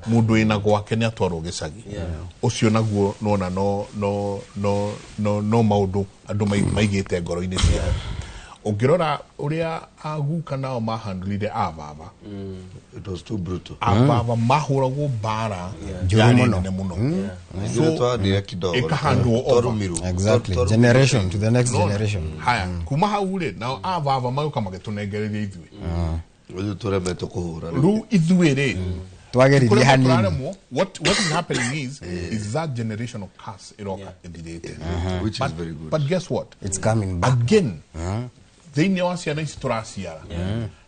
Mũndũ wĩna gwake nĩ atwarwo gĩcagi. Ũcio naguo nona no no no no no maũndũ andũ maigĩte ngoro-inĩ ciao. Ũngĩrora ũrĩa aguka nao mahandlire ababa. It was too brutal. Ababa mahũragwo mbara Njũru yarĩ mũno. nene mũno. Ithuĩ twathire kidogo. Ĩkahandwo over. Twarumirwo. Exactly. Twarumirwo. Generation to the next Nona? generation. Haya, kuma hau rĩ, nao ababa magũka magĩtũnengereria ithuĩ. Ithuĩ tũremetwo kũhũra. Rĩu ithuĩ rĩ, Twageririe kũremwo hanini. tũraremwo. What is happening is that generational curse ĩroka ĩthirĩte. Which is very good. But guess what? It's coming back. Again, thĩinĩ wa ciana ici tũraciara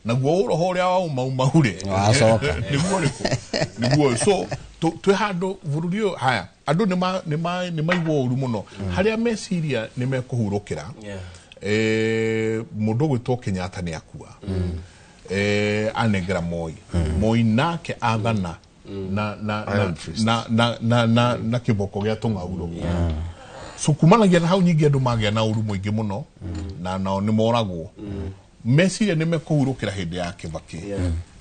naguo ũroho ũrĩa wa umaumau rĩ, Wacoka. nĩguo ũrĩkũ? Nĩguo ũyũ. So twĩ handũ bũrũri ũyũ, haya, andũ nĩ maigua ũru mũno harĩa meciria nĩ mekũhurũkĩra. Mũndũ ũgwĩtwo Kenyatta nĩ akua, anengera Moi. Moi nake athana na na na Iron fist. na na na na na kĩboko gĩa tũng'aurũ. So kumanagia na hau nyingĩ andũ magĩa na ũru mũingĩ mũno na nao nĩ moragwo. Meciria nĩ mekũhurũkĩra hĩndĩ ya Kĩbakĩ,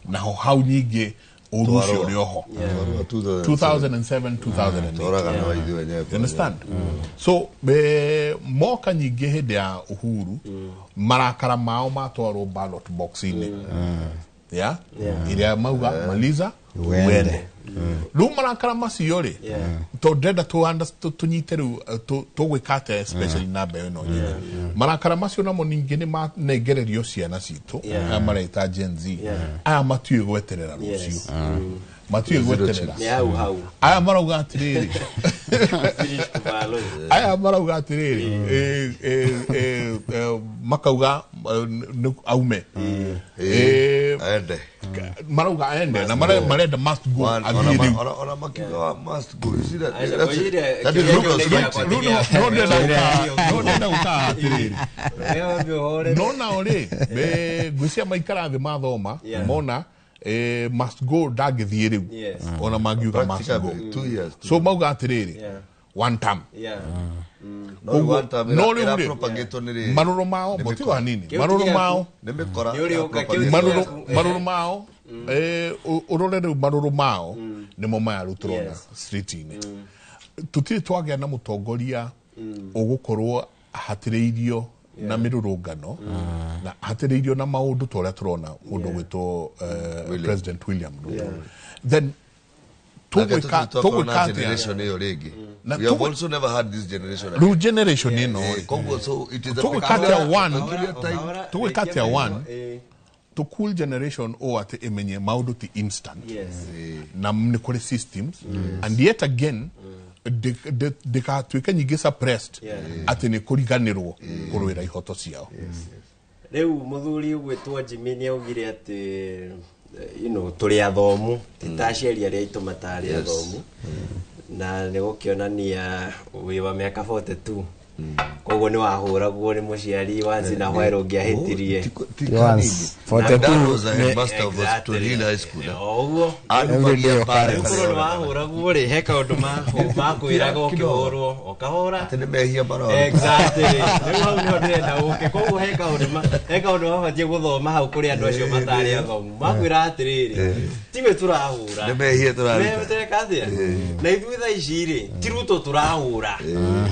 naho hau nyingĩ ũru ũcio ũrĩ oho. Twarũa 2007. 2007, 2008. Tworaga no ithuĩ wenyewe. You understand? So moka nyingĩ hĩndĩ ya Uhuru, marakara mao matwarwo ballot box-inĩ, yeah? Ĩrĩa mauga maliza Uende. uende. Rĩu marakara macio rĩ, tondũ ndĩrenda tũnyite rĩu tũgwĩka atĩa, especially na mbeũ ĩno nyingĩ. Marakara macio namo ningĩ nĩ manengererio ciana citũ, aya mareta Gen Z. Aya matiũĩ gweterera rũciũ, matiũĩ gweterera. Nĩ hau hau. Aya marauga atĩrĩrĩ, Finish kũvalũ. Aya marauga atĩrĩrĩ, makauga aume. Aende. Marauga ende na marenda must go. One- Athiĩ ona rĩu. ona makiuga must go. You see that? Aca, That's it. ngwĩciria That is kĩrĩa Lucas kĩoneki writing. gĩakwa Rĩu no ndĩrenda gũkaa atĩrĩrĩ, no nao rĩ, ngwĩciria maikara thĩ mathoma, mona must go ndangĩthiĩ rĩu. Ona mangiuga must go, Practically, 2 years. so mauga atĩrĩrĩ, one term. No Koguo- one time no ĩra- rĩu rĩ, ĩra-propagate nĩ rĩrĩ. marũrũ mao Nĩ mũtigo mĩkora. hanini Kĩu marũrũ ti gĩaku. mao Nĩ mĩkora. Nĩ ũrĩ ũka, kĩu ĩra-propagate. ti marũrũ gĩaku. Marũrũ mao, ũrore rĩu marũrũ mao nĩmo maya rĩu tũrona street-inĩ. Tũtirĩ twagĩa na mũtongoria ũgũkorwo ahatĩrĩirio na mĩrũrũngano na ahatĩrĩirio na maũndũ ta ũrĩa tũrona mũndũ ũgwĩtwo President William Ruto. Then Nake tũgwĩka tũtirĩ twakorwo na tũgwĩka atĩa? generation ĩyo rĩngĩ. Na We have tũgwĩ- also never had this generation. Rĩu generation ĩno Eh, rĩ, koguo so it is a tũgwĩka peculiar- atĩa one? peculiar time. Tũgwĩka atĩa one to cool generation o atĩ ĩmenye maũndũ ti instant na nĩ kũrĩ systems, and yet again ndĩgatuĩke nyingĩ suppressed atĩ nĩ kũriganĩrwo kũrũĩra ihoto ciao. Rĩu mũthuri ũgwĩtwo Jimmy nĩ augire atĩ tũrĩ athomu, ti ta aciari arĩa aitũ matarĩ athomu, na nĩ gũkĩonania wĩ wa mĩaka 42. Koguo nĩ wahũragwo nĩ mũciari once in a while ũngĩahĩtirie. Once. 42 That was a nĩ- headmaster of Tolin High School. Ũguo Everyday occurrence. Ũkorwo nĩ wahũragwo rĩ, he kaũndũ makwĩraga ũkĩhũrwo ũkahũra. Atĩ nĩ mehia marora. Exactly. Rĩu hau nĩho ndĩrenda ũke. Koguo he kaũndũ he kaũndũ mabatiĩ gũthoma hau kũrĩ andũ acio matarĩ athomu. Makwĩra atĩrĩrĩ, tiwe tũrahũra. Nĩ mehia tũraruta. Mehia tũreka atĩa? Na ithuĩ thaa ici rĩ, ti Ruto tũrahũra.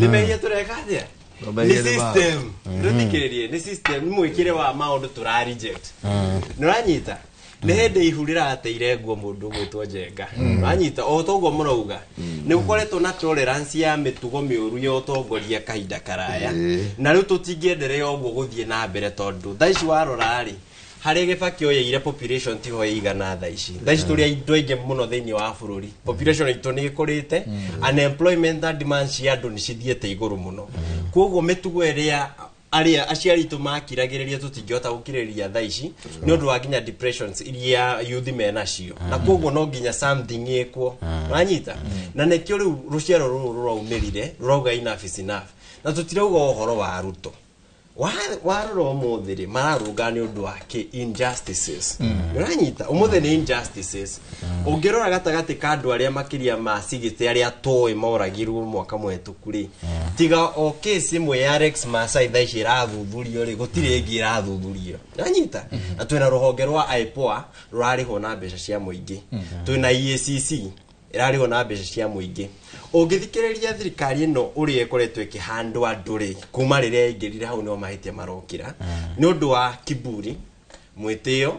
Nĩ mehia tũreka atĩa? No Nĩ mehia nĩ ma- system. Rĩthikĩrĩrie, nĩ system, nĩ mwĩkĩre wa maũndũ tũra reject. Nĩ ũranyita? Nĩ hĩndĩ ihu rĩrateire nguo mũndũ ũgwĩtwo Njenga. Ũranyita? O toguo mũrauga. Nĩ gũkoretwo na tolerance ya mĩtugo mĩũru ya ũtongoria kahinda karaya. Na rĩu tũtingĩenderea ũguo gũthiĩ na mbere tondũ thaa ici warora rĩ, harĩa Gĩbakĩ oyeire population tiho ĩigana thaa ici. Thaa ici tũrĩ andũ aingĩ mũno thĩinĩ wa bũrũri. Population itũ nĩ ĩkũrĩte, unemployment na demand cia andũ nĩ cithiĩte igũrũ mũno. Koguo mĩtugo ĩrĩa arĩa aciari itũ makiragĩrĩria tũtingĩhota gũkirĩrĩria thaa ici nĩ ũndũ wa nginya depressions iria youth menacio, na koguo no nginya something ĩkwo. Ũranyita? Na nĩkĩo rĩu rũciaro rũrũ rũraumĩrire rũrauga enough is enough, na tũtirauga ũhoro wa Ruto. Warora ũmũthĩ rĩ, mararũnga nĩ ũndũ wa kĩ? Injustices. Ũranyita? Ũmũthĩ nĩ injustices. Ũngĩrora gatagatĩ ka andũ arĩa makĩria ma 60 arĩa tũĩ moragirwo mwaka mũhetũku rĩ, tiga o case ĩmwe ya Rex Masai thaa ici ĩrathuthurio rĩ, gũtirĩ ĩngĩ ĩrathuthurio. Ũranyita? Na twĩna rũhonge rwa IPOA rũrarĩhwo na mbeca cia mũingĩ, twĩna EACC ĩrarĩhwo na mbeca cia mũingĩ. Ũngĩthikĩrĩria thirikari ĩno ũrĩa ĩkoretwo ĩkĩhandwo andũ rĩ, kuma rĩrĩa yaingĩrire hau nĩho mahĩtia marokĩra nĩ ũndũ wa kiburi, mwĩtĩo,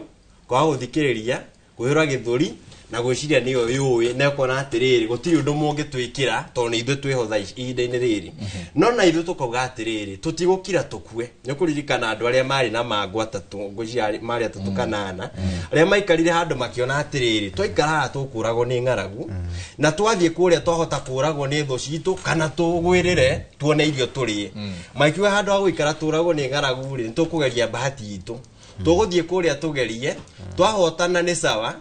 kwaga gũthikĩrĩria, kwĩhũra gĩthũri na gwĩciria nĩyo yũĩ, na ũkona atĩrĩrĩ, gũtirĩ ũndũ mũngĩtwĩkĩra tondũ nĩ ithuĩ twĩho thaa ici ihinda-inĩ rĩrĩ. No na ithuĩ tũkauga atĩrĩrĩ, tũtigũkira tũkue. Nĩ ũkũririkana andũ arĩa marĩ na mangũ atatũ, ngwĩciria marĩ atatũ kana ana, arĩa maikarire handũ makĩona atĩrĩrĩ, twaikara haha tũkũragwo nĩ ng'aragu, na twathiĩ kũrĩa twahota kũragwo nĩ thũ citũ kana tũgwĩrĩre tuone irio tũrĩe. Makiuga handũ ha gũikara tũragwo nĩ ng'aragu rĩ, nĩ tũkũgeria bahati itũ, tũgũthiĩ kũrĩa tũgerie, twahotana nĩ sawa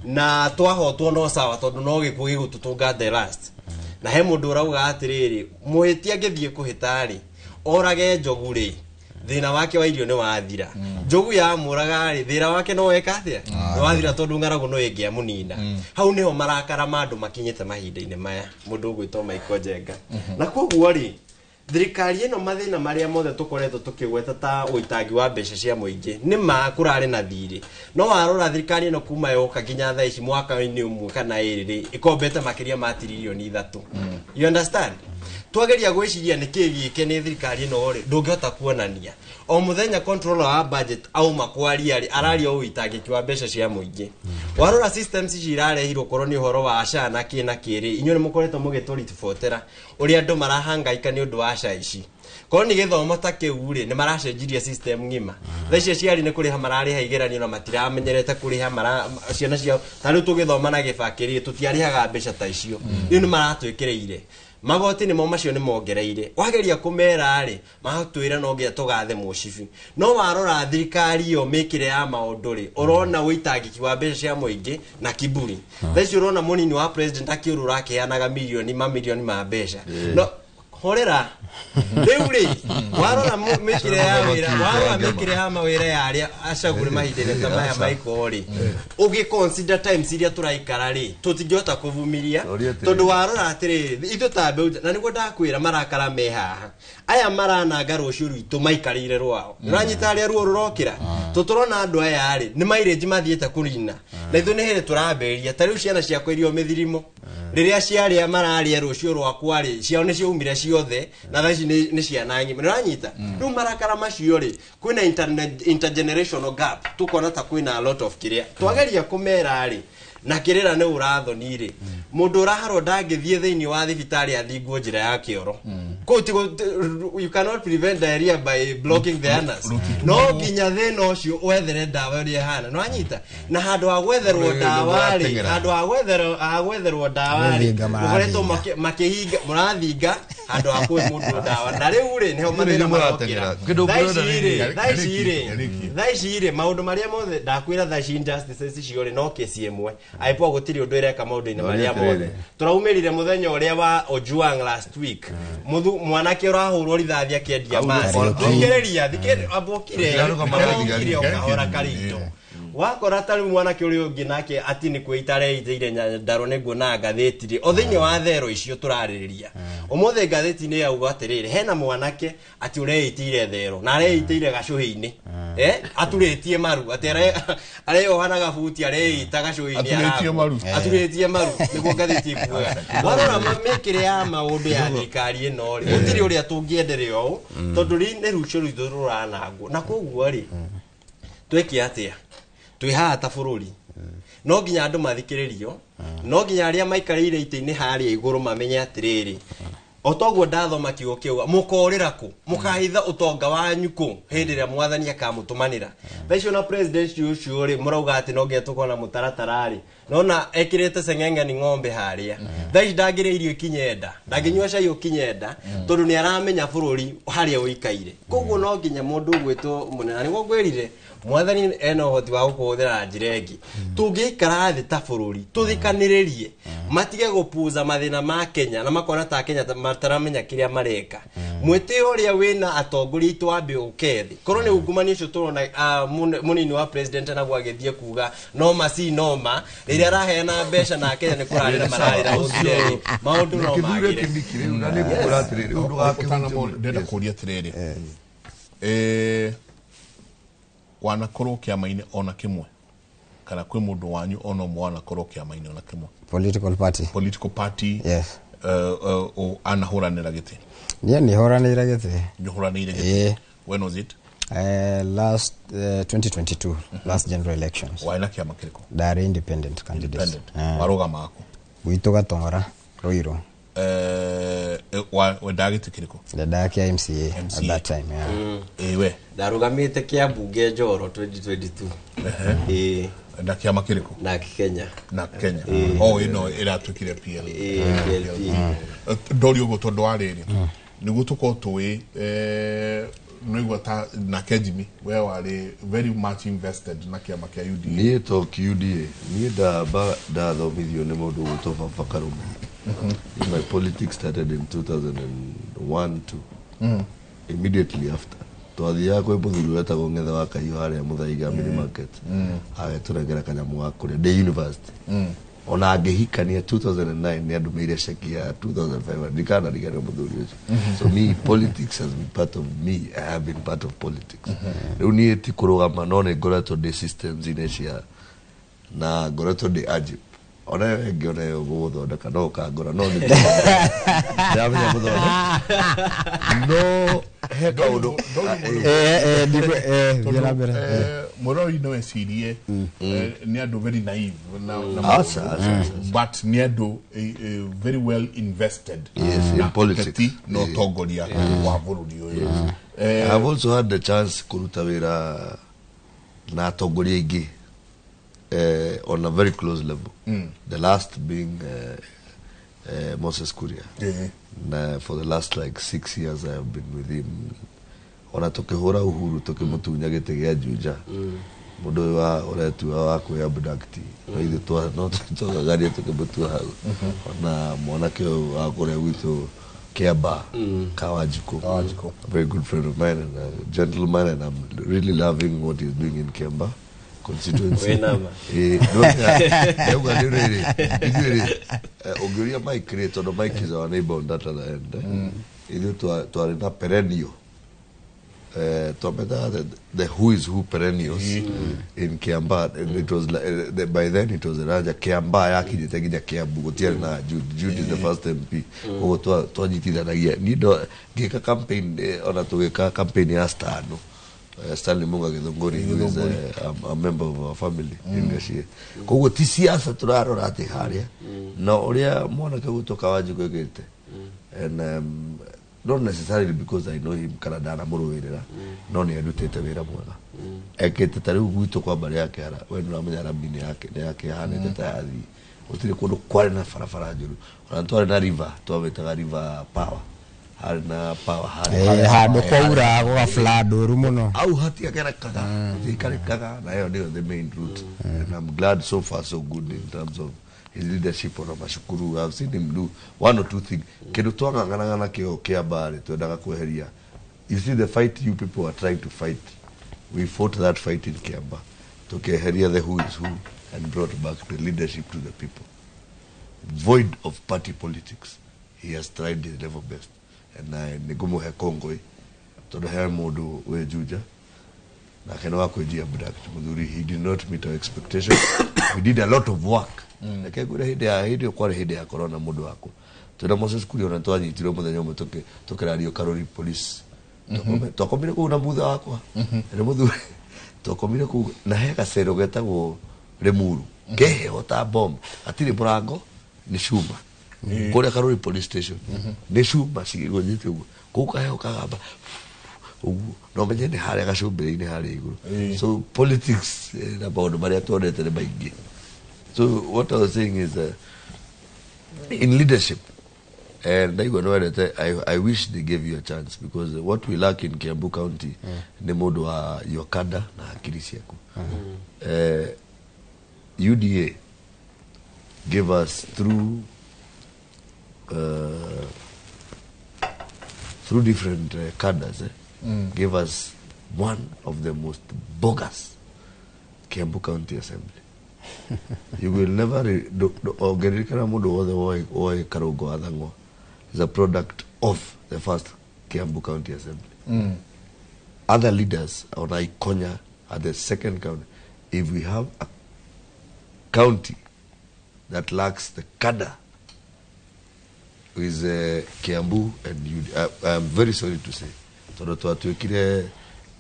na twahotwo no sawa, tondũ no gĩkuũ gĩgũtũtũnga the last. Na he mũndũ ũrauga atĩrĩrĩ, mũhĩti angĩthiĩ kũhĩta rĩ, orage njogu rĩ, thĩna wake wa irio nĩ wathira. Njogu yamũraga rĩ, thĩna wake no weka atĩa? Nĩ wathira, tondũ ng'aragu no ĩngĩamũnina. Hau nĩho marakara ma andũ makinyĩte mahinda-inĩ maya, mũndũ ũgwĩtwo Michael Njenga. Na koguo rĩ, thirikari ĩno mathĩna marĩa mothe tũkoretwo tũkĩgweta ta ũitangi wa mbeca cia mũingĩ, nĩ ma kũrarĩ na thirĩ, no warora thirikari ĩno kuma yoka nginya thaa ici, mwaka-inĩ ũmwe kana ĩrĩ rĩ, ĩkombete makĩria ma tiririoni 3. You understand? Twageria gwĩciria nĩ kĩĩ gĩke nĩ thirikari ĩno rĩ, ndũngĩhota kuonania. O mũthenya controller wa budget auma kwaria rĩ, araria ũitangĩki wa mbeca cia mũingĩ. Warora systems ici irarehirwo, korwo nĩ ũhoro wa SHA na kĩ na kĩ rĩ, inyuĩ nĩ mũkoretwo mũgĩtũribotera ũrĩa andũ marahangaika nĩ ũndũ wa SHA ici. Korwo nĩ gĩthomo ta kĩu rĩ, nĩ maracenjirie system ng'ima. Thaa ici aciari nĩ kũrĩha mararĩha igeranio na matiramenyerete kũrĩha mara ciana ciao. Ta rĩu tũgĩthoma na Gĩbakĩ rĩ, tũtiarĩhaga mbeca ta icio. Rĩu nĩ maratwĩkĩrĩire magoti, nĩmo macio nĩ mongereire. Wageria kũmera rĩ, magatwĩra no nginya tũgathe mũcibi. No warora thirikari ĩyo mĩkĩre ya maũndũ rĩ, ũrona ũitangĩki wa mbeca cia mũingĩ na kiburi. Thaa ici ũrona mũnini wa president akĩũrũra akĩheanaga mirioni mamirioni ma mbeca. No horera rĩu rĩ, warora mĩkĩre ya wĩra, warora mĩkĩre ya mawĩra ya arĩa acagũre mahinda-inĩ ta maya Michael rĩ, ũgĩ consider times iria tũraikara rĩ, tũtingĩhota kũvumiria. Ũria atĩrĩrĩ. Tondũ warora atĩrĩrĩ, ithuĩ ta mbeũ na nĩguo ndakwĩra marakara me haha, aya marananga rũciũ rwitũ maikarĩire rwao. Ũranyita arĩa ruo rũrokĩra tũtũrona andũ aya rĩ, nĩ mairĩnji mathiĩte kũrina, na ithuĩ nĩ hĩndĩ tũrambĩrĩria. Ta rĩu ciana ciakwa irio mĩthirimo rĩrĩa ciarĩa mararĩa rũciũ rwakwa rĩ, ciao nĩ ciaumire ciothe, na thaa ici nĩ ciana ng'ima. Nĩ ũranyita? Rĩu marakara macio rĩ, kwĩna intergenerational gap, tũkona ta kwĩna a lot of kĩrĩa twageria kũmera rĩ, na kĩrĩra nĩ ũrathoni rĩ, mũndũ ũraharwo ndangĩthiĩ thĩinĩ wa thibitarĩ athingwo njĩra ya kĩoro kũu you cannot prevent diarrhea by blocking the anus. No nginya thĩna ũcio wethere ndawa ũrĩa ĩhana. Nĩwanyita? Na handũ ha gwetherwo Rĩu ndawa rĩ, mũrateng'era. handũ ha gwetherwo ndawa rĩ, Gũthinga mũkoretwo marathinga. makĩhinga, mũrathinga handũ ha kũhe mũndũ ndawa. Na rĩu rĩ, nĩho Rĩu mathĩna nĩ marokĩra. mũrateng'era. Kĩndũ Thaa ici ũngĩrona rĩ, nĩ- thaa ici rĩ, Eriki. thaa ici rĩ, maũndũ marĩa mothe ndakwĩra thaa ici, injustices icio rĩ, no kesi ĩmwe. IPOA gũtirĩ ũndũ ĩreka maũndũ-inĩ marĩa mothe. Tũraumĩrire mũthenya ũrĩa wa Ojwang last week, Muthu mwanake ũrahũrwo rithathi akĩendia maci. Thikĩrĩria, thikĩrĩria, ambokire ambokire o kahora karito wakora ta rĩu mwanake ũrĩa ũngĩ nake ati nĩ kwĩita areitĩire Nyandarua. Nĩ nguona ngathĩti rĩ o thĩinĩ wa thero icio tũrarĩrĩria ũmũthĩ, ngathĩti-inĩ yauga atĩrĩrĩ, hena mwanake ati ũreitĩire thero na areitĩire gacũhĩ-inĩ, aturĩtie maru, atĩ areyoha na gabuti areita gacũhĩ-inĩ. Aturĩtie Aragwa. Maru. Aturĩtie maru nĩguo ngathĩti ĩkugaga. Warora mĩkĩre ya maũndũ ya thirikari ĩno rĩ, gũtirĩ ũrĩa tũngĩenderea ũũ, tondũ nĩ rũciũ rwitũ rũranangwo. Na koguo rĩ, twĩke atĩa twĩ haha ta bũrũri? No nginya andũ mathikĩrĩrio, no nginya arĩa maikarĩire itĩ-inĩ harĩa igũrũ mamenye atĩrĩrĩ, o toguo ndathoma kiugo kĩu, mũkorĩra kũ, mũkahitha ũtonga wanyu kũ hĩndĩ ĩrĩa mwathani akamũtũmanĩra? Thaa icio na president ũcio rĩ, mũrauga atĩ no nginya tũkorwo na mũtaratara rĩ, nona ekĩrĩte ceng'eng'e ni ng'ombe harĩa. Thaa ici ndangĩrĩa irio ikinye nda, ndangĩnyua cai ũkinye nda, tondũ nĩ aramenya bũrũri harĩa ũikaire. Koguo no nginya mũndũ ũgwĩtwo mũnene, na nĩguo ngwĩrire mwathani ena ũhoti wa gũkũhũthĩra na njĩra ĩngĩ. Tũngĩikara thĩ ta bũrũri tũthikanĩrĩrie, matige gũpuza mathĩna ma Kenya na makona ta Kenya mataramenya kĩrĩa mareka. Mwĩtĩo ũrĩa wĩna atongoria aitũ wambe ũke thĩ, korwo nĩ ungumania ũcio tũrona, mũnini wa president naguo agĩthiĩ kuga noma si noma rĩrĩa araheana mbeca, na Kenya nĩ kũrarĩra mararĩra gũthire maũndũ no Gĩthure magĩre. Kindiki rĩu na nĩ ngũkwĩra atĩrĩrĩ, rĩu ndũgakĩhutie. Ndenda kũria atĩrĩrĩ, wanakorwo kĩama-inĩ ona kĩmwe, kana kwĩ mũndũ wanyu ona ũmwe wanakorwo kĩama-inĩ ona kĩmwe? Political party? Political party. Yes. Anahũranĩra gĩtĩ? Niĩ nĩ hũranĩire gĩtĩ. Nĩũhũranĩire gĩtĩ? Ĩĩ. When was it? Last 2022, last general elections. Warĩ na kĩama kĩrĩkũ? Ndarĩ independent candidate. Independent. Warũgama kũ? Gwitũ Gatong'ora, Ruiru. Wendaga gĩtĩ kĩrĩkũ? Ndendaga kĩa MCA at MCA. that time, yeah. Ĩ we? Ndarũgamĩte kĩa mbunge Njoro 2022. Ĩĩ. Na kĩama kĩrĩkũ? Na Kenya. Na Kenya o ĩno ĩratuĩkire PL? Ĩĩ, PLP. Ndori ũguo tondũ wa rĩrĩ, nĩguo tũkorwo tũĩ noigua ta nake Jimmy, we warĩ very much invested na kĩama kĩa UDA. Niĩ to UDA, niĩ ndamba ndathomithio nĩ mũndũ ũgwĩtwo Baba Karume. My politics started in 2001 2, immediately after twathiaga kwĩ mũthuri wetagwo Ng'ethe wa Kahiũ harĩa Mũthaiga mini market, agĩtũrengera kanyamũ ga kũrĩa ndĩ university. Ona ngĩhikania 2009 nĩ andũmĩire ceki ya 2500. Ndikanariganĩrwo mũthuri ũcio. So me, politics has been part of me. I have been part of politics. Rĩu niĩ ti kũrũgama, no nĩ ngoretwo ndĩ systems-inĩ cia na ngoretwo ndĩ Agip. Ona ĩyo ĩngĩ, ona ĩyo gũgũthondeka no ũkangora, no nĩ ndĩramenya gũthondeka, no he kaũndũ. Thiĩ na mbere. Mwĩrori no ecirie nĩ andũ very naive na Aca, aca, aca. but nĩ andũ very well invested Yes, in na politics. ũteti na ũtongoria wa bũrũri ũyũ. I have also had the chance kũruta wĩra na atongoria aingĩ on a very close level, the last being Moses Kuria. Na for the last like 6 years I have been with him, ona tukĩhũra Uhuru, tũkĩmũtunya gĩtĩ gĩa Juja, mũndũ ũyũ wa ũretua wa kwĩ abduct, no ithuĩ no twagagaria tũkĩmũtua hau. Ona mwanake ũyũ wa kũrĩa gwitũ Kiamba, Kawanjiko, Kawanjiko. a very good friend of mine and a gentleman, and I'm really loving what he's doing in Kiamba constituency. Wĩ nama. Eh, no, ndauga nĩ rĩrĩ, ithuĩ rĩ, ũngĩũria Mike rĩ, tondũ Mike is our neighbor on that other end, ithuĩ twarĩ na perennial, twametaga the who is who perennials in Kiamba, and it was like, by then it was Raja Kiamba yakinyĩte nginya Kiambu, gũtiarĩ na Jude. Jude is the first MP. Koguo twanyitithanagia. Niĩ ngĩka campaign, ona tũgĩka campaign ya Stano, Stanley Munga Githunguri, who is a member of our family in Gachie. Koguo ti siasa turarora atĩ harĩa na ũrĩa mwanake gwĩtwo Kawanjikũ ĩkĩte, and not necessarily because I know him kana ndanamũrũĩrĩra, no nĩ arutĩte wĩra mwega ekĩte. Ta rĩu gwitũ kwa mbarĩ ya Kĩara, we nĩ ũramenya rami nĩ yake nĩ yake yahanĩte ta yathi, gũtirĩ kũndũ kwarĩ na barabara njũru. Ona twarĩ na river twamĩtaga River Power. Harĩ na power harĩ Handũ kwaura gũga flood ũru mũno. Au hatiagerekaga, hatiaikarĩkaga, na ĩyo nĩyo the main route, and I'm glad so far so good in terms of his leadership. Ona macukuru, I've seen him do one or two things. Kĩndũ twang'ang'anaga nakĩo kĩa mbarĩ, twendaga kweheria, you see, the fight you people are trying to fight, we fought that fight in Kiambaa, tukeheria the who is who and brought back the leadership to the people, void of party politics. He has tried his level best, and nĩngũmũhe kongoi tondũ he mũndũ wĩ Juja nake nĩ wa kwĩnjia abduct mũthuri. He did not meet our expectation. We did a lot of work. Reke ngwĩre, hĩndĩ ya hĩndĩ ĩyo kwarĩ hĩndĩ ya corona, mũndũ wakwa twĩna Moses Kuria ona twanyitirwo mũthenya ũmwe tũkĩrario Karori police. Twakomire kũu na mutha wakwa nĩ mũthuri, twakomire kũu na he gacero getagwo Limuru keheho ta bomb, hatirĩ mũrango, nĩ cuma kũrĩa Karori police station, nĩ cuma cigĩgũnyite ũguo kũu kaheho kagamba ũguo no menye nĩ harĩa gacũmbĩrĩ-inĩ harĩa igũrũ. So politics na maũndũ marĩa tuonete nĩ maingĩ. So what I was saying is, in leadership, and ndaigua nĩwendete, I wish they gave you a chance, because what we lack in Kiambu County nĩ mũndũ wa your kada na hakiri ciaku. UDA gave us through different cadres, gave us one of the most bogus Kiambu County Assembly. You will never ũngĩririkana mũndũ wothe woĩ Karũngo wa Thang'wa is a product of the first Kiambu County Assembly. Other leaders on Ikonya at the second county. If we have a county that lacks the cadre, is Kiambu and you, I'm very sorry to say, tondũ twatuĩkire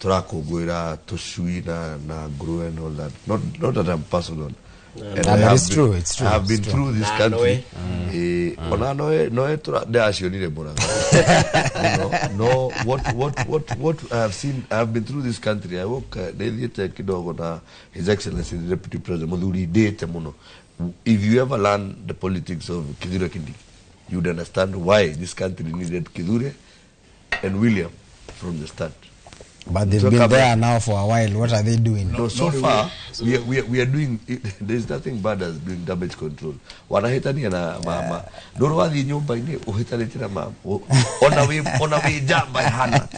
tũrakũngũĩra tũcui na nguruwe and all that. Not that I'm personal. And No, I but have it's true, it's true, I have it's been true. through this Na country. Ona noe ndĩracionire Mũrang'a. No, what I have seen, I have been through this country. I walk, nĩthiĩte kidogo na His Excellency the Deputy President, mũthuri ndĩte mũno. If you ever learn the politics of Kithure Kindiki, you'd understand why this country needed Kithure and William from the start. But they've So been there now for a while. What are they doing? No, so far we are doing. There's nothing bad as doing damage control. Wanahĩtania na mama ndũrũ wathiĩ nyũmba-inĩ ũhĩtanĩtie na mama, ona wĩ njamba ĩhana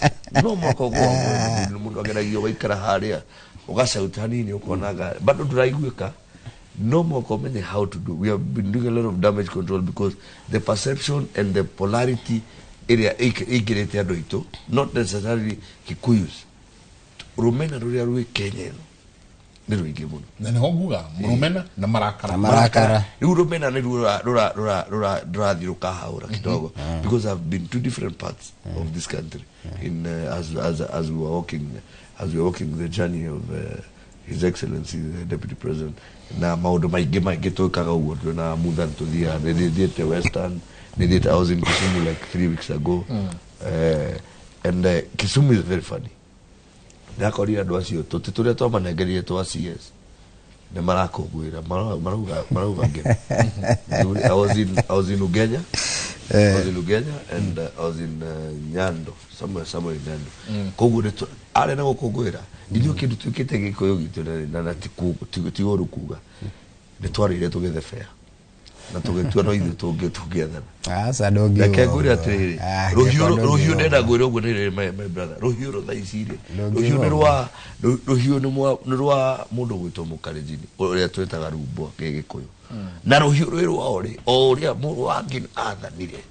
no mwaka ũguo mũndũ ageragio gũikara harĩa ũgacauta hanini ũkonaga bado ndũraiguĩka, no mwaka ũmenye how to do. We have been doing a lot of damage control because the perception and the polarity ĩrĩa ĩingĩrĩte andũ aitũ, not necessarily Kikuyus, rũmena rũrĩa rwĩ Kenya ĩno nĩ rũingĩ mũno. Na nĩho nguga mũrũmena na marakara. Na marakara. Rĩu rũmena nĩ ruo rũrathiĩ rũkahaũra kidogo, because I've been to different parts of this country in as we were walking the journey of His Excellency the Deputy President, na maũndũ maingĩ maingĩ twĩkaga ũguo twĩna Muthan, tũthiaga, nĩ thiĩte Western, nĩ thiĩte, I was in Kisumu like 3 weeks ago, and Kisumu is very funny. Ndakorire andũ acio tũtĩ tũrĩa twamanengerire twa CS nĩ marakũngũĩra, marauga ngemi. I was in Ugenya, I was in Ugenya and I was in Nyando, somewhere in Nyando. Koguo nĩ arĩa na gũkũngũĩra ithuĩ kĩndũ twĩkĩte gĩkũyũ gitũ na ti ũru kuga nĩ twarĩire tũgĩthebea na tũgĩtua no ithuĩ tũngĩathana. Aca, ndũngiuga Reke ngwĩre ũguo. Atĩrĩrĩ, Ah, rũhiũ ngĩkwa rũhiũ ndũngiuga ndenda ũguo. ngwĩre ũguo nĩ my brother, rũhiũ rũ thaa ici rĩ, Ndũngiuga rũhiũ nĩ ũguo. rwa rũhiũ nĩ rwa mũndũ gwĩtwo mũkarenjini ũrĩa twĩtaga rumbwa gĩgĩkũyũ, na rũhiũ rwĩ rwao rĩ, o ũrĩa mũrũ wa Ngĩno athanire,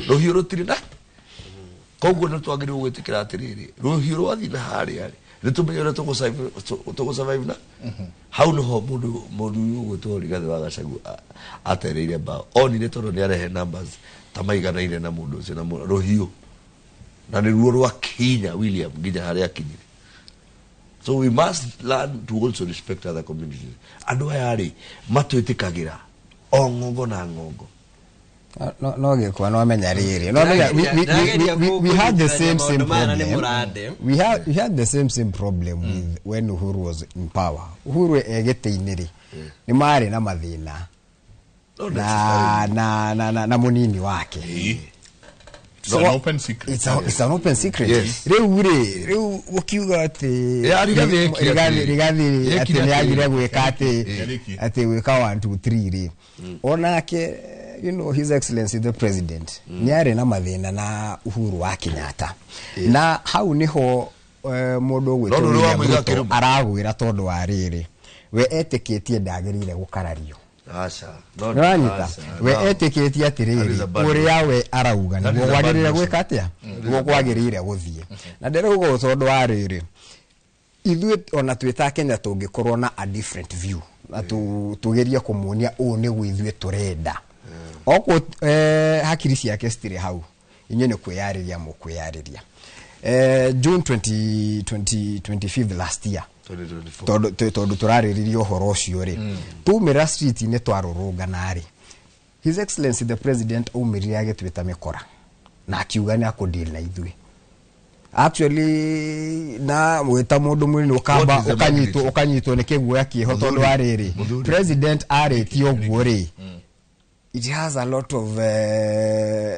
rũhiũ rũtirĩ na koguo nĩ twagĩrĩirwo gwĩtĩkĩra atĩrĩrĩ, rũhiũ rwathiĩ na harĩa rĩ, nĩ tũmenye ũrĩa tũgũ-survive na hau nĩho mũndũ ũyũ ũgwĩtwo Rigathĩ wa Gachagua atereire mbao onire tondũ nĩ arehe numbers ta maiganaine na mũndũ ũcio na rũhiũ na nĩruo rwakinya William nginya harĩa akinyire. So we must learn to also respect other communities. Andũ aya rĩ matwĩtĩkagĩra o ng'ongo na ng'ongo. No gĩkwa no menya rĩrĩ, no menya we had the same problem. We had the same problem with when Uhuru was in power. Uhuru e gĩtĩ-inĩ rĩ, nĩ marĩ na mathĩna Not na necessarily. na mũnini wake. It's an open secret. It's an open secret. Yes. Rĩu rĩ, rĩu gũkiuga atĩ Yeah, Rigathi ekire Rigathi atĩrĩrĩ. Rigathi atĩ Ekire nĩ agire atĩrĩrĩ. gwĩka atĩ Yarĩkie. atĩ gwĩka 1 2 3 rĩ, onake, his excellency the president nĩ arĩ na mathĩna na Uhuru wa Kenyatta, na hau nĩho mũndũ No ũgwĩtwo nĩ William wamũiga Ruto kĩruma. aragwĩra tondũ wa rĩrĩ, we etĩkĩtie ndagĩrĩire gũkarario. Aca. No, Nĩwanyita? aca, We no. etĩkĩtie That is atĩrĩrĩ, a bad ũrĩa we arauga That nĩguo is a bad kwagĩrĩire notion. gwĩka atĩa, nĩguo kwagĩrĩire gũthiĩ. Na ndĩrauga ũũ tondũ wa rĩrĩ, ithuĩ ona twĩ ta Kenya tũngĩkorwo na a different view na tũgerie kũmuonia ũũ nĩguo ithuĩ tũrenda, okwo hakiri ciake citirĩ hau, inyuĩ nĩ kwĩyarĩria mũkwĩyarĩria. June 20, 20, 25th last year, 2024. Tondũ tũrarĩrĩria ũhoro ũcio rĩ, tumĩra street-inĩ twarũrũngana rĩ, his excellency the president aumĩrire agĩtwĩta mĩkora na akiuga nĩ akũdeal na ithuĩ actually, na mwĩta mũndũ mũnini ũkamba What is the ũkanyitwo magnitude? Ũkanyitwo nĩ kĩguoya kĩho tondũ wa rĩrĩ, Mũthuri. president arĩtie ũguo rĩ, it has a lot of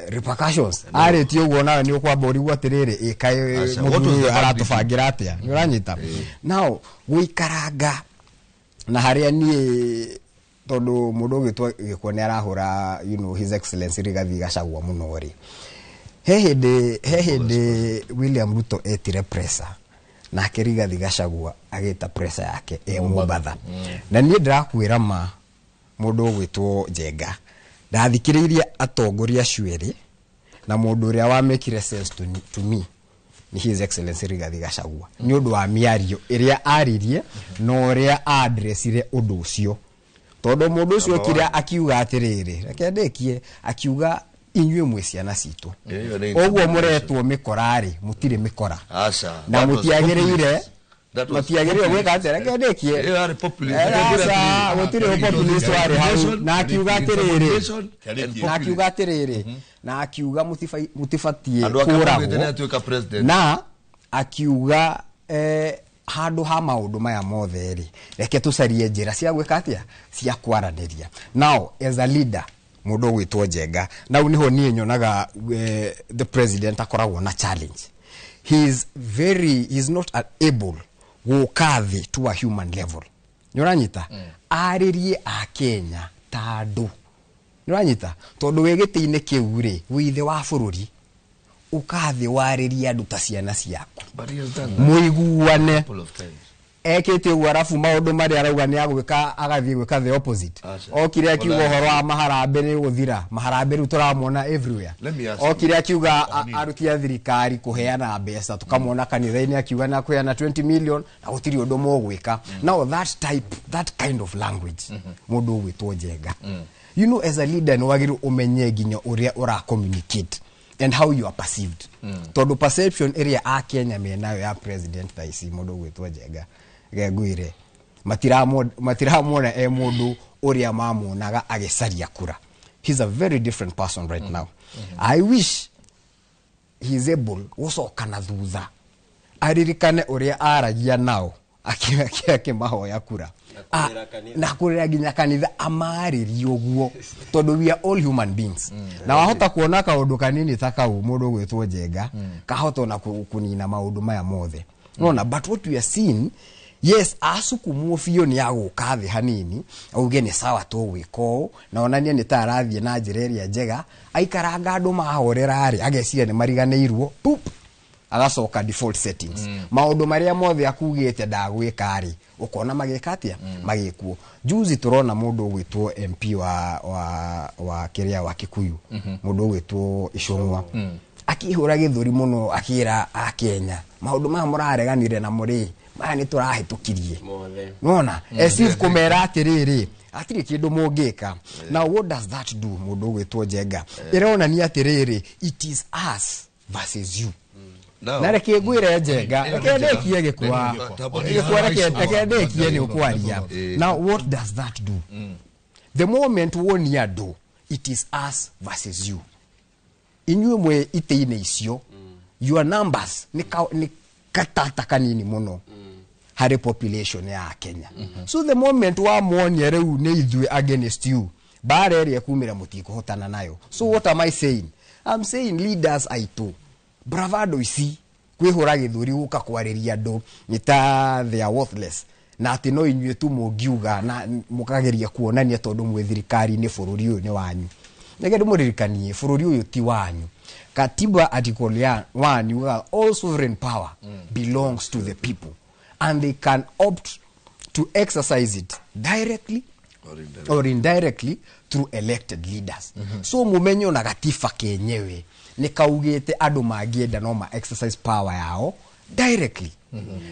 repercussions. Arĩtie ũguo nawe nĩ ũkwamba ũrigwo atĩrĩrĩ, ĩkaĩ Aca, what was mũthuri the ũyũ aratũbangĩra atĩa? Nĩ ũranyita? Now gũikaranga na harĩa niĩ, tondũ mũndũ ũgwĩtwo Gĩkwo nĩ arahũra his excellency Rigathi Gachagua mũno rĩ, he hĩndĩ William Ruto etire presa, nake Rigathi Gachagua agĩta presa yake e Mombatha. Na niĩ ndĩrakwĩra ma, mũndũ ũgwĩtwo Njenga, ndathikĩrĩirie atongoria acio erĩ, na mũndũ ũrĩa wamĩkire sense to me nĩ his excellency Rigathi Gachagua, nĩ ũndũ wa mĩario ĩrĩa aririe na ũrĩa addressire ũndũ ũcio, tondũ mũndũ ũcio okire akiuga atĩrĩrĩ, reke ndĩkie, akiuga inyuĩ mwĩ ciana citũ, Ĩyo nĩ ũguo mũretwo mĩkora rĩ, mũtirĩ mĩkora Aca. na That was mũtiagĩrĩire populist. That was matiagĩrĩire populist. gwĩka atĩa, reke ndĩkie. Ĩyo yarĩ populist. Aca, gũtirĩ populist warĩ hau. Na akiuga atĩrĩrĩ, na akiuga atĩrĩrĩ, na akiuga mũtibatiĩ Andũ ake maugĩte kũragwo. nĩ atuĩka president. Na akiuga handũ ha maũndũ maya mothe rĩ, reke tũcarie njĩra cia gwĩka atĩa, cia kwaranĩria. Now as a leader, mũndũ ũgwĩtwo Njenga, nau nĩho niĩ nyonaga the president akoragwo na challenge. He is not able gũka thĩ to a human level, nĩũranyita, arĩrie akenya ta andũ, nĩũranyita, tondũ wĩ gĩtĩ-inĩ kĩu rĩ, wĩ ithe wa bũrũri, ũkathĩ warĩrie andũ ta ciana ciaku, But he has done that mũiguane. a couple of times. Ekĩte ũguo, arabu maũndũ marĩa arauga nĩ agwĩka, agathiĩ gwĩka the opposite. Aca. Okire akiuga Ona- ũhoro wa maharambĩ nĩ gũthira, maharambĩ rĩu tũramona everywhere. Let me ask you. Okire akiuga aruti a thirikari kũheana mbeca, tũkamona kanitha-inĩ akiuga na kũheana 20 million na gũtirĩ ũndũ mũgwĩka. Now that type, that kind of language, mũndũ ũgwĩtwo Njenga, as a leader nĩ wagĩrĩirwo ũmenye nginya ũrĩa ũra communicate and how you are perceived, tondũ perception ĩrĩa akenya menayo ya president thaa ici, mũndũ ũgwĩtwo Njenga ngengwire, matiramuona e mũndũ ũrĩa mamuonaga agĩcaria kura. He's a very different person right now. I wish he is able gũcoka na thutha aririkane ũrĩa aragia nao akĩmahoya kura. Na kũrĩra kanitha. Na kũrĩra nginya kanitha amarĩrie ũguo, tondũ we are all human beings, na wahota kuona kaũndũ kanini ta kau, mũndũ ũgwĩtwo Njenga, kahota ona kũnina maũndũ maya mothe nona. But what we are seeing, yes, asukumwo biũ nĩ agũka thĩ hanini auge nĩ sawa tũgwĩka ũũ, na onanie nĩ ta arathiĩ na njĩra ĩrĩa njega. Aikaranga andũ mahorera rĩ, ageciria nĩ mariganĩirwo, pup, agacoka default settings. Maũndũ marĩa mothe akugĩte ndagwĩka rĩ, ũkona magĩka atĩa, magĩkwo. Juzi tũrona mũndũ ũgwĩtwo MP wa kĩrĩa wa Kikuyu, mũndũ ũgwĩtwo Icũng'wa, akĩhũra gĩthũri mũno akĩra akenya maũndũ maya mũrareganire namo rĩ, maya nĩ tũrahĩtũkirie. Mothe. Nona as if kũmera atĩrĩrĩ, hatirĩ kĩndũ mũngĩka. Now what does that do, mũndũ ũgwĩtwo Njenga? Ĩronania atĩrĩrĩ, it is us versus you. Now- Na reke ngwĩre Njenga, reke ndĩkie Gĩkwa, Gĩkwa, reke ndĩkie nĩ ũkwaria. Now what does that do? The moment wonia andũ it is us versus you, inyuĩ mwĩ itĩ-inĩ icio, your numbers nĩ katata kanini mũno harĩ population ya Kenya. So the moment wamuonia rĩu nĩ ithuĩ against you, mbara ĩrĩa ĩkumĩra mũtikũhotana nayo. So what am I saying? I'm saying leaders aitũ, bravado ici, kwĩhũra gĩthũri, gũka kwarĩria andũ nĩ ta they are worthless, na atĩ no inyuĩ tu mũngiuga na mũkageria kuonania tondũ mwĩ thirikari-inĩ bũrũri ũyũ nĩ wanyu. Reke ndĩmũririkanie, bũrũri ũyũ ti wanyu. Katiba article ya 1 yugaga all sovereign power belongs to the people and they can opt to exercise it directly or indirectly, or indirectly through elected leaders. So mumenye ona gatiba kenyewe nĩ kaugĩte andũ mangĩenda no ma exercise power yao directly.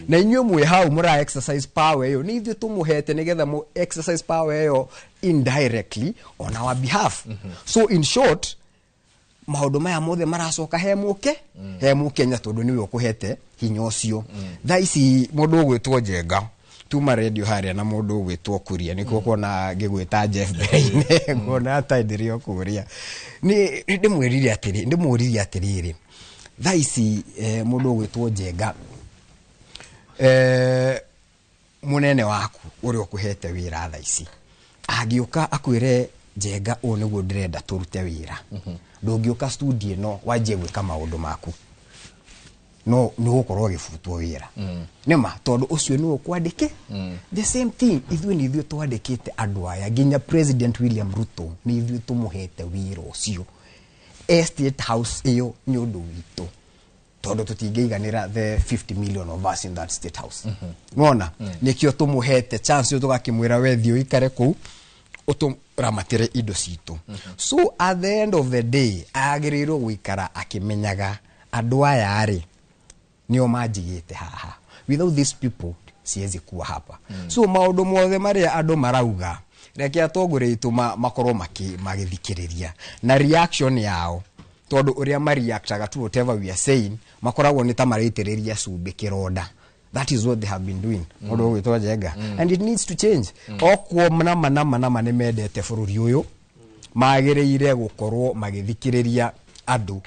Na inyuĩ mwĩ hau mũra exercise power ĩyo, nĩ ithuĩ tũmũhete nĩgetha mũ exercise power ĩyo indirectly on our behalf. So in short, maũndũ maya mothe maracoka he mũke he mũkenya tondũ nĩwe ũkũhete hinya ũcio. Thaa ici mũndũ ũgwĩtwo Njenga tuma radio harĩa na mũndũ ũgwĩtwo Kuria, nĩkuo kuona ngĩgwĩta Jeff mbere-inĩ, nguona ata ndĩrĩ o kũrĩa. Nĩ ndĩmwĩrire atĩrĩ, ndĩmũririe atĩrĩrĩ, thaa ici mũndũ ũgwĩtwo Njenga, mũnene waku ũrĩa ũkũhete wĩra thaa ici angĩũka akwĩre, "Njenga, ũũ nĩguo ndĩrenda tũrute wĩra," ndũngĩũka studio ĩno wanjie gwĩka maũndũ maku, no nĩ gũkorwo ũgĩbutwo wĩra nĩma, tondũ ũcio nĩwe ũkwandĩke. The same thing, ithuĩ nĩ ithuĩ twandĩkĩte andũ aya, nginya President William Ruto nĩ ithuĩ tũmũhete wĩra ũcio e State House ĩyo nĩ ũndũ witũ, tondũ tũtingĩiganĩra the 50 million of us in that State House. Nona nĩkĩo tũmũhete chance ĩyo, tũgakĩmwĩra, "We thiĩ ũikare kũu ũtũramatĩre indo citũ." So at the end of the day, agĩrĩirwo gũikara akĩmenyaga andũ aya rĩ nĩo manjigĩte haha. Without these people siwezi kuwa hapa. So maũndũ mothe marĩa andũ marauga, reke atongoria aitũ makorwo magĩthikĩrĩria na reaction yao, tondũ ũrĩa mareactaga to whatever we are saying makoragwo nĩ ta maraitĩrĩria cumbĩ kĩronda. That is what they have been doing, ũndũ ũgwĩtwo Njenga, and it needs to change. Okuo nama nama nama nĩ mendete bũrũri ũyũ, magĩrĩire gũkorwo magĩthikĩrĩria andũ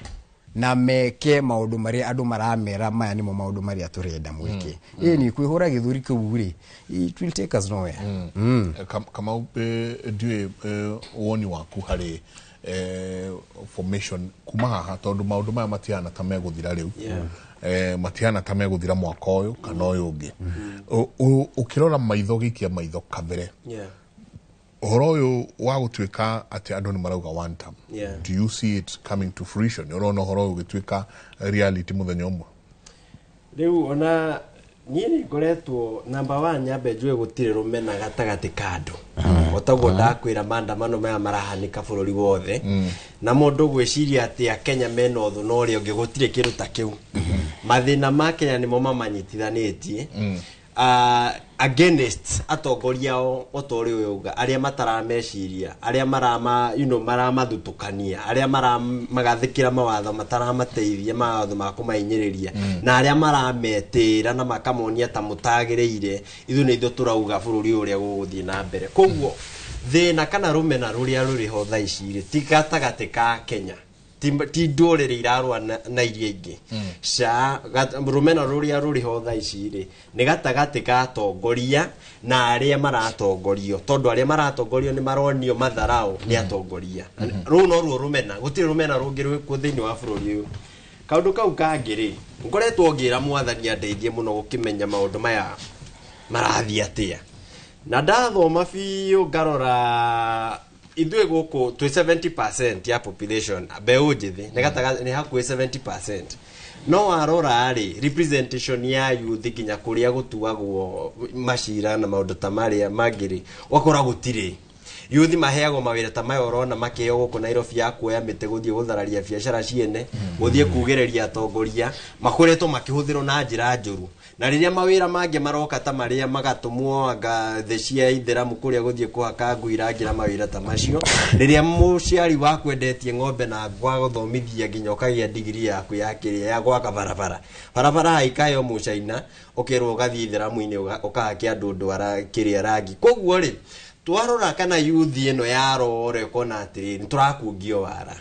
na meke maũndũ marĩa andũ maramera, maya nĩmo maũndũ marĩa tũrenda mwĩke. Ĩni kwĩhũra gĩthũri kĩu rĩ, it will take us nowhere. Kamau, ndiũĩ woni waku harĩ formation kuma haha, tondũ maũndũ maya matihana ta megũthira rĩu. Matihana ta megũthira mwaka ũyũ kana ũyũ ũngĩ. Ũkĩrora maitho, gĩikia maitho kabere, ũhoro ũyũ wa gũtuĩka atĩ andũ nĩ marauga one term, do you see it coming to fruition? Ũrona ũhoro ũyũ ũgĩtuĩka reality mũthenya ũmwe? Rĩu ona niĩ nĩ ngoretwo, number one, nyambe njue gũtirĩ rũmena gatagatĩ ka andũ. O taguo ndakwĩra, maandamano maya marahanĩka bũrũri wothe na mũndũ gwĩciria atĩ Akenya mena ũthũ na ũrĩa ũngĩ, gũtirĩ kĩndũ ta kĩu. Mathĩna ma Kenya nĩmo mamanyitithanĩtie against atongoria ao, o ta ũrĩa ũyũ auga, arĩa matarameciria, arĩa marama maramathutũkania, arĩa maramagathĩkĩra mawatho mataramateithia, mawatho ma kũmahinyĩrĩria, na arĩa marametĩra na makamonia ta mũtagĩrĩire. Ithuĩ nĩ ithuĩ tũrauga bũrũri ũrĩa gũgũthiĩ na mbere. Koguo thĩna kana rũmena rũrĩa rũrĩ ho thaa ici rĩ, ti gatagatĩ ka Kenya, ti ndũrĩrĩ irarũa na iria ingĩ ca. Rũmena rũrĩa rũrĩ ho thaa ici rĩ, nĩ gatagatĩ ka atongoria na arĩa maratongorio, tondũ arĩa maratongorio nĩ maronio matharao nĩ atongoria. Rũu no ruo rũmena, gũtirĩ rũmena rũngĩ rwĩkuo thĩinĩ wa bũrũri ũyũ. Kaũndũ kau kangĩ rĩ, ngoretwo ngĩra Mwathani andeithie mũno gũkĩmenya maũndũ maya marathiĩ atĩa, na ndathoma biũ ngarora ithuĩ gũkũ twĩ 70% ya population mbeũ njĩthĩ, nĩ gatagatĩ, nĩ hakuhĩ 70%. No warora rĩ, representation ya youth nginya kũrĩa gũtuagwo macira na maũndũ ta marĩa mangĩ rĩ, ũgakora gũtirĩ. Youth maheagwo mawĩra ta maya ũrona makĩheo gũkũ Nairobi, ya kuoya mĩtĩ, gũthiĩ gũthararia biacara ciene, gũthiĩ kugĩrĩria atongoria. Makoretwo makĩhũthĩrwo na njĩra njũru, na rĩrĩa mawĩra mangĩ maroka ta marĩa magatũmwo anga thĩ cia ithĩramu kũrĩa gũthiĩ kũhaka ngui rangi na mawĩra ta macio, rĩrĩa mũciari waku endetie ng'ombe na gwagũthomithia nginya ũkagĩa ndigiri yaku ya kĩrĩa ya gwaka barabara, barabara haikayo mũcaina, ũkerwo ũgathiĩ ithĩramu-inĩ ũkahake andũ ndwara kĩrĩa rangi. Koguo rĩ, twarora kana youth ĩno yarora, ũkona atĩrĩrĩ, nĩ tũrakungio wara,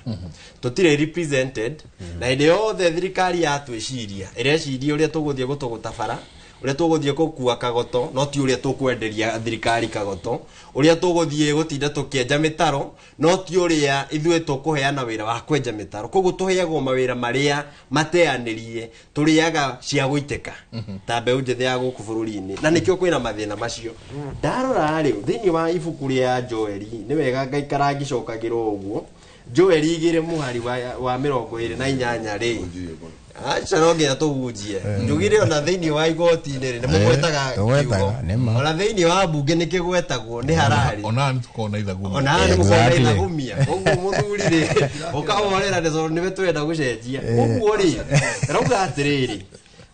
tũtirĩ represented, na hĩndĩ yothe thirikari yatwĩciria ĩreciria ũrĩa tũgũthiĩ gũtũgũta bara, Ũrĩa tũgũthiĩ gũkua kagoto no ti ũrĩa tũkwenderia thirikari kagoto. Ũrĩa tũgũthiĩ gũtinda tũkĩenja mĩtaro no ti ũrĩa ithuĩ tũkũheana wĩra wa kwenja mĩtaro. Koguo tũheagwo mawĩra marĩa mateanĩrie, tũrĩaga cia gũitĩka ta mbeũ njĩthĩ ya gũkũ bũrũri-inĩ, na nĩkĩo kwĩna mathĩna macio. Ndarora rĩu thĩinĩ wa ibuku rĩa Joeli, nĩ wega ngaikara ngĩcokagĩrwo ũguo, Joeli 2 mũhari wa 28 rĩ, aca no nginya tũhunjie. Njugire ona thĩinĩ wa igoti-inĩ rĩ, nĩ mũgwetaga kiugo, ona thĩinĩ wa mbunge nĩ kĩgwetagwo nĩ harari, ona nĩ tũkona ithagumia, ona nĩ mũkona ithagumia. Koguo mũthuri rĩ, ũkahorera nĩ tondũ nĩwe twenda gũcenjia. Ũguo rĩ, rauga atĩrĩrĩ,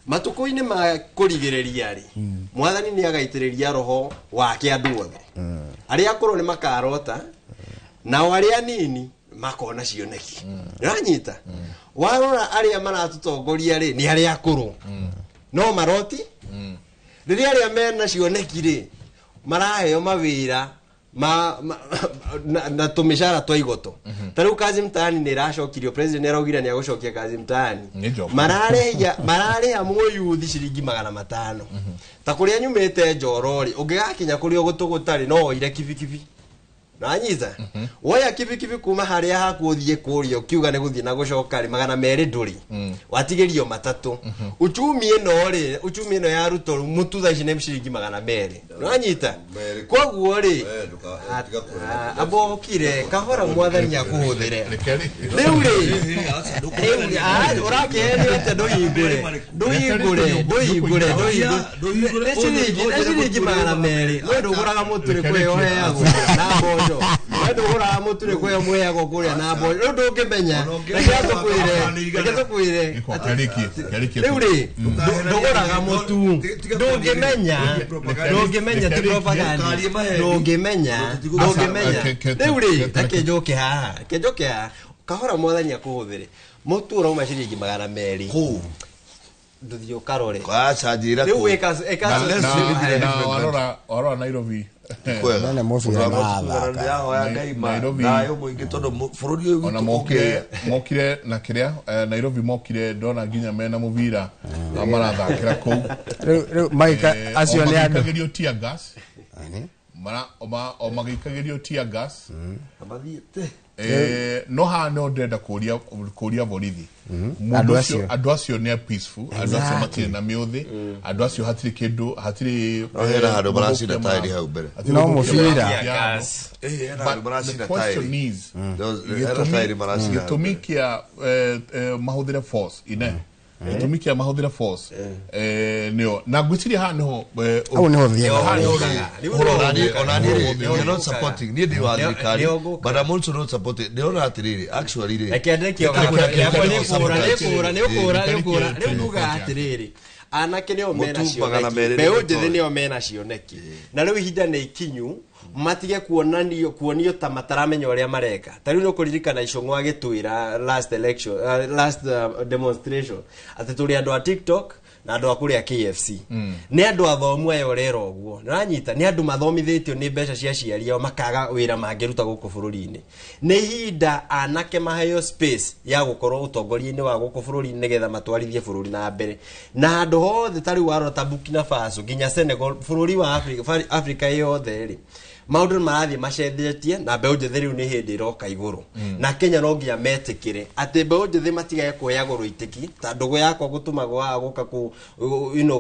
matukũ-inĩ ma kũrigĩrĩria rĩ, mwathani nĩ agaitĩrĩria roho wake andũ othe. Arĩa akũrũ nĩ makarota, nao arĩa anini makona cioneki. Nĩũranyita? Warora arĩa maratũtongoria rĩ, nĩ arĩa akũrũ, no maroti. Rĩrĩa arĩa mena cioneki rĩ, maraheo mawĩra na tũmĩcara twa igoto. Ta rĩu Kazi Mtaani nĩ ĩracokirio, president nĩ araugire nĩ agũcokia Kazi Mtaani. Mararĩha mũyuthi ciringi 500. Ta kũrĩa nyumĩte Njoro rĩ, ũngĩgakinya kũrĩa ũgũtũgũta rĩ, no woire kibikibi. Nanyita? Woya kibikibi kuma harĩa haku ũthiĩ kũrĩa ũkiuga nĩ gũthiĩ na gũcoka rĩ, 200 ndũrĩ. Watigĩrio 3. Uchumi ĩno rĩ, uchumi ĩno ya Ruto mũtu thaa ici nĩ ciringi 200. Nanyita? Koguo rĩ, ambokire kahora mwathani akũhũthĩre. Rĩu rĩ, ũrakĩhenio atĩa? Ndũhingũre. Ndũhingũre, ndũhingũre, ndũhingũre. Nĩ ciringi 200. We ndũgũraga mũtu rĩ, kwĩyo ũheagwo na mboco. We ndũgũraga mũtu rĩ, kwĩyo mwĩheagwo kũrĩa na mboco. Rĩu ndũngĩmenya. Reke tũkwĩre. Rĩu rĩ, ndũgũraga mũtu. Ndũngĩmenya. Ndũngĩmenya ti propaganda. Ndũngĩmenya. Ndũngĩmenya. Rĩu rĩ, reke njoke haha. Reke njoke haha. Kahora mwathani akũhũthĩre. Mũtu ũrauma ciringi 200. Kũu. Ndũthiĩ ũkarore. Aca njĩra Rĩu kũu. Na warora Nairobi. Nene mũbira marathaka. Ndĩrahoya Ngai Nairobi. thayũ mũingĩ tondũ bũrũri ũyũ Ona witũ mokire mokire na kĩrĩa Nairobi mokire ndona nginya mena mũbira marathakĩra kũu. Rĩu magĩka acio nĩ andũ. Magĩikagĩrio tear gas. O magĩikagĩrio tear gas. Mathiĩte. No haha no ndĩrenda kũria borithi. Andũ acio. Andũ acio nĩ peaceful, andũ acio matirĩ na mĩũthĩ, andũ acio hatirĩ kĩndũ, hatirĩ No hena handũ maracina tairi hau mbere. hatirĩ No gũthũkia mũbira. andũ. Hena handũ But the maracina question tairi. is, Hena tairi maracina. Gĩtũmi kĩa mahũthĩre force ine, gĩtũmi kĩa mahũthĩre force nĩo, na ngwĩciria haha nĩho Hau nĩho thiaga. Ona niĩ rĩ, we are not supporting. Niĩ ndĩ wa thirikari, but I'm also not supporting. Ndĩrona atĩrĩrĩ, actually rĩ, Reke ndĩkie yakwa nĩ kũra, nĩ kũra, nĩ kũra, nĩ kũra. Rĩu ndugaga atĩrĩrĩ, anake nĩo mena Mũtu magana cioneki, merĩ mbeũ nĩ njĩthĩ gĩtoĩ. nĩo mena cioneki, na rĩu ihinda nĩ ikinyu matige kuonio ta mataramenya ũrĩa mareka. Ta rĩu nĩ ũkũririkana Icũng'wa agĩtwĩra last election, last demonstration, atĩ tũrĩ andũ a TikTok na andũ a kũrĩa KFC. Nĩ andũ athomu aya ũrera ũguo. Nĩũranyita? Nĩ andũ mathomithĩtio nĩ mbeca cia aciari ao, makaga wĩra mangĩruta gũkũ bũrũri-inĩ. Nĩ ihinda anake maheo space ya gũkorwo ũtongoria-inĩ wa gũkũ bũrũri-inĩ nĩgetha matwarithie bũrũri na mbere. Na handũ hothe ta rĩu warora ta Burkina Faso nginya Senegal, bũrũri wa Africa, Africa yothe rĩ, maũndũ nĩ marathiĩ macenjetie na mbeũ njĩthĩ rĩu nĩ hĩndĩ ĩroka igũrũ. Na Kenya no nginya metĩkĩre atĩ mbeũ njĩthĩ matigage kuoyagwo rũitĩki ta ndũgũ yakwa gũtũmagwo haha gũka kũ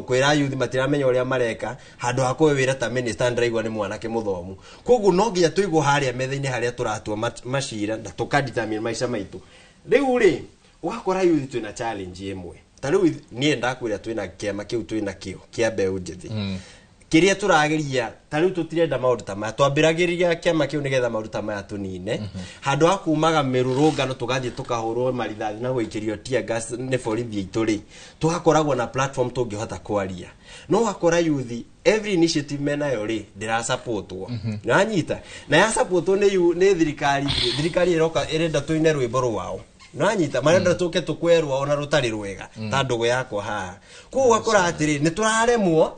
kwĩra youth matiramenya ũrĩa mareka, handũ ha kũhe wĩra ta minister ndĩraigua nĩ mwanake mũthomu. Koguo no nginya tũigwo harĩa metha-inĩ harĩa tũratua macira na tũkadetermine maica maitũ. Rĩu rĩ, ũgakora youth twĩna challenge ĩmwe. Ta rĩu niĩ ndakwĩra twĩna kĩama kĩu twĩna kĩo kĩa mbeũ njĩthĩ. Kĩrĩa tũrageria ta rĩu tũtirenda maũndũ ta maya, twambĩragĩria kĩama kĩu nĩgetha maũndũ ta maya tũnine. Handũ ha kumaga mĩrũrũngano tũgathiĩ tũkahũrwo marithathi na gũikĩrio tear gas nĩ borithi aitũ rĩ, tũgakoragwo na platform tũngĩhota kwaria. No ũgakora youth every initiative menayo rĩ, ndĩrasupportwo. Nĩwanyita? Na yasupportwo nĩ thirikari, thirikari ĩroka ĩrenda tũine rwĩmbo rwao. Nĩwanyita? Marenda tũke tũkwerwo ona rũtarĩ rwega ta ndũgũ yakwa haha. Koguo ũgakora atĩrĩ, nĩ tũraremwo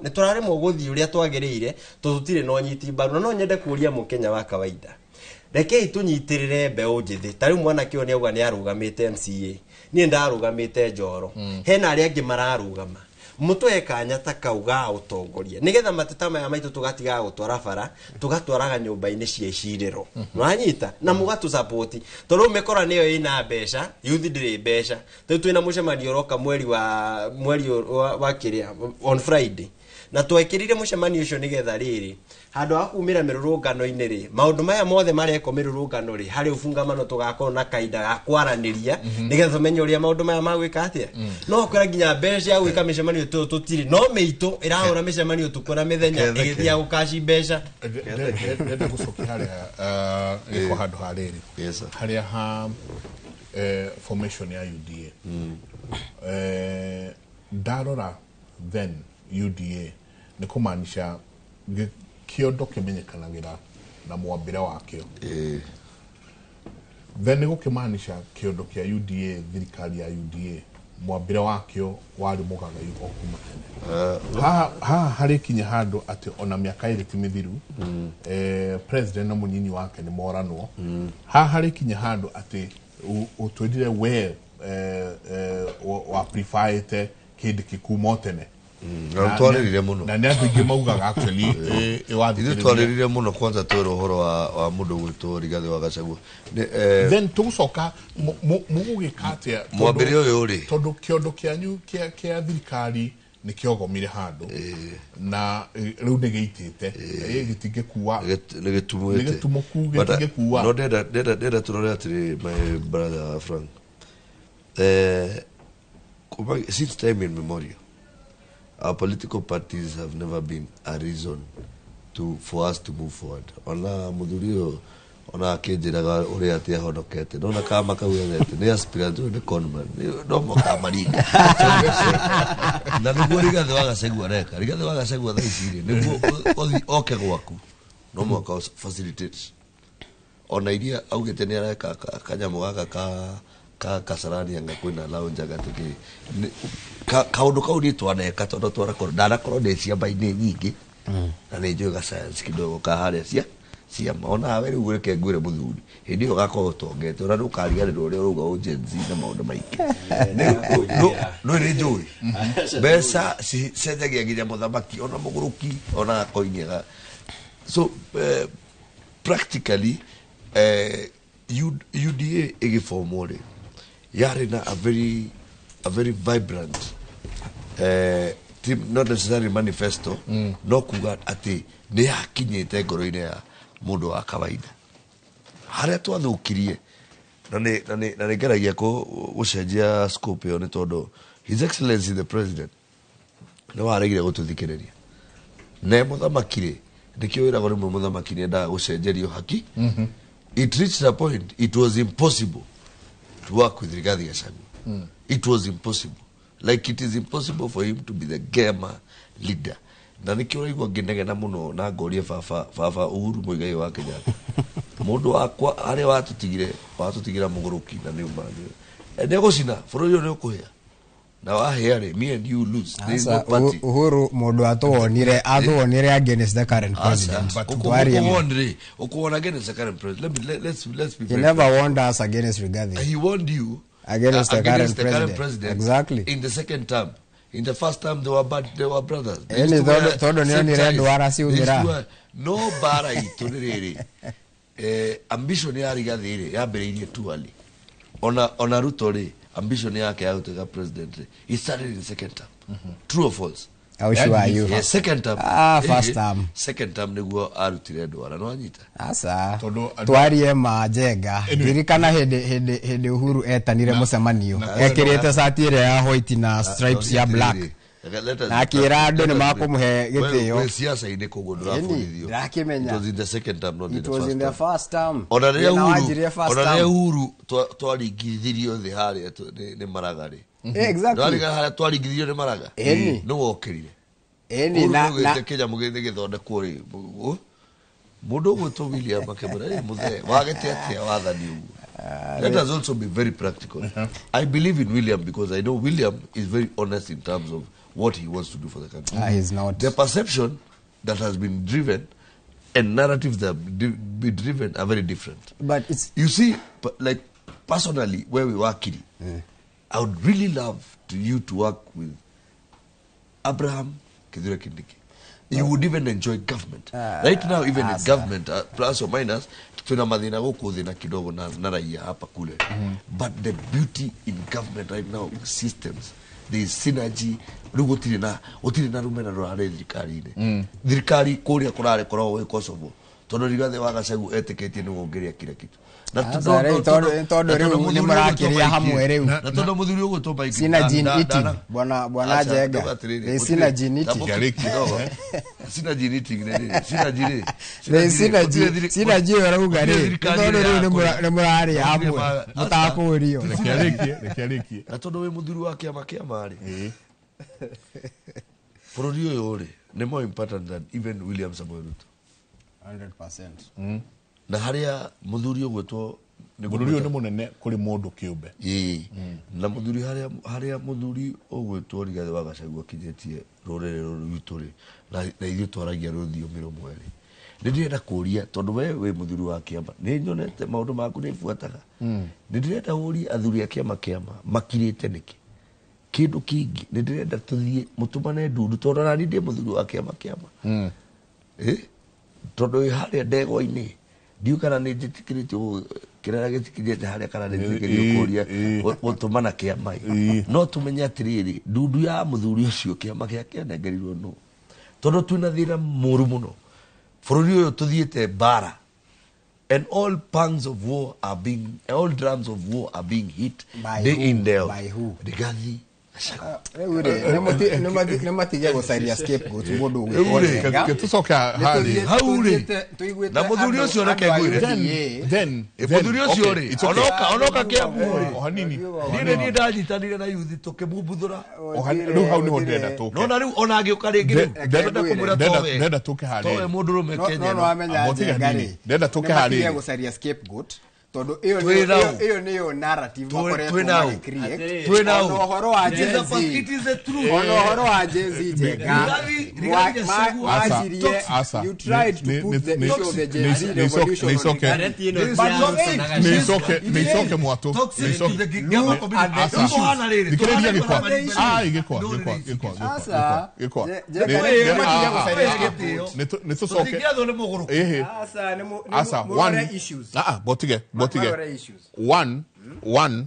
gũthiĩ ũrĩa twagĩrĩire tondũ tũtirĩ na ũnyiti mbaru. Na no nyende kũria mũkenya wa kawaida, rekei tũnyitĩrĩre mbeũ njĩthĩ. Ta rĩu mwanake ũyũ nĩauga nĩarũgamĩte MCA, niĩ ndarũgamĩte Njoro, hena arĩa angĩ mararũgama. Mũtũhe kanya ta kau ga ũtongoria nĩgetha mateta maya maitũ tũgatigaga gũtwara bara, tũgatwaraga nyũmba-inĩ cia icirĩro. Nĩwanyita? Na mũgatũsapoti tondũ rĩu mĩkora nĩyo ĩna mbeca, youth ndĩrĩ mbeca. Rĩu twĩna mũcemanio ũroka mweri wa mweri wa kĩrĩa on Friday, na twekĩrire mũcemanio ũcio nĩgetha rĩrĩ handũ ha kumĩra mĩrũrũngano-inĩ rĩ, maũndũ maya mothe marekwo mĩrũrũngano rĩ, harĩ ũbungamano tũgakorwo na kahinda ga kwaranĩria nĩgetha tũmenye ũrĩa maũndũ maya magwĩka atĩa. No kwĩra nginya mbeca cia gwĩka mĩcemanio tũyũ tũtirĩ, no mĩitũ ĩrahũra mĩcemanio ũtukũ na mĩthenya ĩgĩthiaga gũkaci mbeca. Ndenda gũcokia harĩa gĩko handũ ha rĩrĩ. Yes, sir. Harĩa ha formation ya UDA. Ndarora then UDA nĩ kũmaanisha kĩondo kĩmenyekanagĩra na mwambĩre wakĩo. Then nĩ gũkĩmaanisha kĩondo kĩa UDA, thirikari ya UDA, mwambĩre wakĩo warĩ mũgagayu o kuma tene. Haha harĩ kinya handũ atĩ ona mĩaka ĩrĩ ti mĩthiru, president na mũnyinyi wake nĩ moranwo. Haha harĩ kinya handũ atĩ ũtwĩrire we wa preferĩte kĩndũ kĩkuma o tene. Na twarĩrire mũno. Na nĩ andũ aingĩ maugaga actually Ithuĩ twarĩrire mũno kwanza twĩra ũhoro wa mũndũ gwĩtwo Rigathĩ wa Gachagua. Then tũgũcoka mũgũgĩka atĩa? Mwambĩrĩrio ũyũ rĩ, tondũ kĩondo kĩanyu kĩa thirikari nĩ kĩogomire handũ na rĩu nĩ gĩitĩte, gĩtingĩkua. Nĩ gĩtumũĩte. Nĩ gĩtumũku, gĩtingĩkua. No ndenda tũrore atĩrĩ, my brother Frank, since time immemorial our political parties have never been a reason for us to move forward. Ona mũthuri ũyũ ona akĩnjĩraga ũrĩa atĩ ahonokete, nona kama kau ethete nĩ aspirant, ũyũ nĩ conman, no mũkamaringa. Na nĩguo Rigathĩ wa Gachagua areka. Rigathĩ wa Gachagua thaa ici rĩ, nĩguo ũthiĩ oke gwaku, no mũhaka facilitate. Ona iria augĩte nĩ areka kanyamũ gaka ka Kasarani anga kwĩna lounge anga tũkĩ. Kaũndũ kau niĩ twaneka tondũ twanakorwo, ndanakorwo ndĩ ciama-inĩ nyingĩ, na nĩ njũĩ ga science kidogo ka harĩa ciama. Ona we rĩu reke ngwĩre mũthuri, hĩndĩ ĩyo ũgakorwo ũtongete, ona ndũkariganĩrwo ũrĩa ũrauga ũ Gen Z na maũndũ maingĩ. No nĩ njũĩ mbeca cicenjagia nginya mũthamaki ona mũgũrũki ona gakoini. So practically UDA ĩgĩbomwo rĩ, yarĩ na a very vibrant team, not necessarily manifesto, no kuga atĩ nĩ yakinyĩte ngoro-inĩ ya mũndũ wa kawaida. Harĩa twathũkirie na nĩ ngeragia gũcenjia scope ĩyo nĩ tondũ His Excellency the President nĩ waregire gũtũthikĩrĩria. Ne mũthamaki rĩ, nĩkĩo wĩragwo rĩmwe mũthamaki nĩ endaga gũcenjerio haki. It reached a point it was impossible to work with Rigathi Gachagua. It was impossible, like it is impossible for him to be the gamer leader. Na nĩkĩo ũraigua ngĩnegena mũno na ngorie baba Uhuru Muigai wa Kenyatta, mũndũ wakwa harĩa watũtigire, watũtigĩra mũgũrũki na nĩ uma nĩ egũcina bũrũri ũyũ, nĩ ũkũhĩa na wahĩa rĩ, me and you lose. There is no Asa, party. Uhuru mũndũ atũwonire against the current president. Twarie ma. Ũkũwon ũkũwona against the current president. Let me let, let's let's be He very never frank. warned us against Rigathi. He warned you against the current against the current president. president. Exactly. In the second term. In the first term they were bad, they were brothers. They Ĩni used to wear tondũ same nĩonire ties. ndwara They used to ciumĩra. No mbara itũ nĩ rĩrĩ, ambition ya Rigathi rĩ yambĩrĩirie too early. Ona Ruto rĩ, ambition yake ya gũtuĩka president rĩ, he started in second term. True or false? How sure are you? Yeah, second term. Ah, first term. Second term nĩguo arutire ndwara, no anyita. Aca. Tondũ Twarie ma Njenga. Anyway. Ririkana hĩndĩ Uhuru etanire mũcemanio. Ekĩrĩte cati ĩrĩa ya white na stripes ya black. Na akĩra andũ nĩ makũmũhe gĩtĩo. Wĩ siasa-inĩ koguo ndũrabundithio. Ndĩrakĩmenya. It was in the second term, not in It the was first in the term. first term. Ona rĩrĩa Thĩna Uhuru wanjirie first ona rĩrĩa term. Uhuru twaringithirio thĩ harĩa nĩ Maraga rĩ. Exactly. Ndwarigana harĩa twaringithirio nĩ Maraga. Ĩni. Nĩ wokĩrire. Ĩni Uhuru na nĩaugĩte kĩnyamũ gĩthĩ gĩthondekwo rĩ. Mũndũ ũgwĩtwo William akĩmwĩra, "Ĩ, mũthee, wagĩte atĩa wathani ũguo?" Let us also be very practical. I believe in William because I know William is very honest in terms of what he wants to do for the country. Ah, he's not. The perception that has been driven and narratives that have been driven are very different. But it's You see, like personally, where we work, I would really love to you to work with Abraham Kithure Kindiki. You would even enjoy government right now. Even in government, plus or minus, tuna mathina guku thina kidogo na raia hapa kule, but the beauty in government right now, systems, there is synergy. Riu gutiri na rumena rurari thirikari-inĩ. Thirikari kuria kurari koragwo gwĩ Kosovo, tondu Rigathi wa Gachagua etĩkĩtie nĩ wongeria kila kitu. Na Aca, rĩu tondũ rĩu nĩ mũrakĩrĩa hamwe rĩu. Na tondu muthuri ũgwĩtwo Mike Synergy in eating. Bwana Njenga. There is synergy in eating. Synergy in eating nĩ synergy rĩ. There is synergy. Synergy ĩyo ũrauga rĩ, tondũ rĩu nĩ mũrarĩa hamwe mũtakũrio. Reke arĩkie, reke arĩkie. Na tondu wĩ muthuri wa kĩama rĩ, bũrũri ũyũ rĩ nĩ more important than even William Samoei Ruto. 100%. Na harĩa muthuri ũgwĩtwo Bũrũri ũyũ nĩ mũnene kũrĩ mũndũ kĩũmbe. Ĩĩ, na muthuri harĩa muthuri ũgwĩtwo Rigathi wa Gachagua akinyĩtie rũrĩrĩ rũrũ rwitũ rĩ, na ithuĩ twaragia rũthiomi rũmwe rĩ, nĩ ndĩrenda kũria, tondũ we wĩ mũthuri wa kĩama, nĩ nyonete maũndũ maku, nĩ buataga, nĩ ndĩrenda ũrie athuri a kĩama makirĩte nĩkĩ. Kĩndũ kĩngĩ nĩ ndĩrenda tũthiĩ mũtũmane ndundu, tondũ nani ndĩ mũthuri wa kĩama, tondũ wĩ harĩa ndegwa-inĩ, ndiũ kana nĩ njĩtĩkĩrĩtio kĩrĩa gĩtikinyĩte harĩa, kana nĩ njĩtĩkĩrĩtio kũria gũtũmana kĩama. No tũmenye atĩrĩrĩ, ndundu ya mũthuri ũcio kĩama gĩake anengerirwo nũ, tondũ twĩna thĩna mũru mũno bũrũri ũyũ, tũthiĩte mbara, and all pangs of war are being, all drums of war are being hit By day who? in, day out. By who? Rigathi Gachagua. Rĩu rĩ, nĩ matige gũcaria scapegoat mũndũ Rĩu ũgwĩtwo rĩ, Njenga. Ke tũcoke harĩa. Hau rĩ, Tũiguĩte na mũthuri andũ- ũcio reke andũ a ngwĩre. UDA. Then Mũthuri ũcio okay, rĩ, it's okay. onoka Kĩambu rĩ, O hanini. niĩ ndanyitanire na yuthi tũkĩmumbuthũra. O rĩu hau nĩho ndĩrenda tũke. Nona rĩu ona angĩũka rĩngĩ rĩu ndĩrenda kũmwĩra towe Ndĩrenda tũke harĩa. towe mũndũrũme No Kenya no ĩno. wamenya Ambo tiga Njenga hanini. rĩ, Ndĩrenda tũke nĩ matige harĩa. gũcaria scapegoat, tondũ ĩyo Twĩ nĩyo nao. ĩyo nĩyo narrative Twĩ- makoretwo twĩ nao. magĩcreate. Twĩ nao. Ona ũhoro wa It is Gen a Z. fact, it is the truth. Ona ũhoro wa Gen Z, Njenga. Rigathi Gachagua. Wanjirie, Asa. you tried to put the issue of the Gen Z revolution on Rigathi. But you ain't. Nĩ icoke mwatũ. Toxic Nĩ to the Gigama community. Asa. Rĩu tũhana rĩrĩ, Thikĩrĩria tũhana gĩkwa. rĩrĩ. Ai, gĩkwa, No, gĩkwa, rĩrĩ. gĩkwa, gĩkwa, Asa. gĩkwa. Njenga, Nĩ- nĩ matige gũcaria gĩtĩo. Nĩ tũcoke. Tũtingĩathwo nĩ mũgũrũki. Ĩhĩ. Asa, nĩ Asa, mũrore one. issues. Ah, ah, botige, botige. Marore issues. One,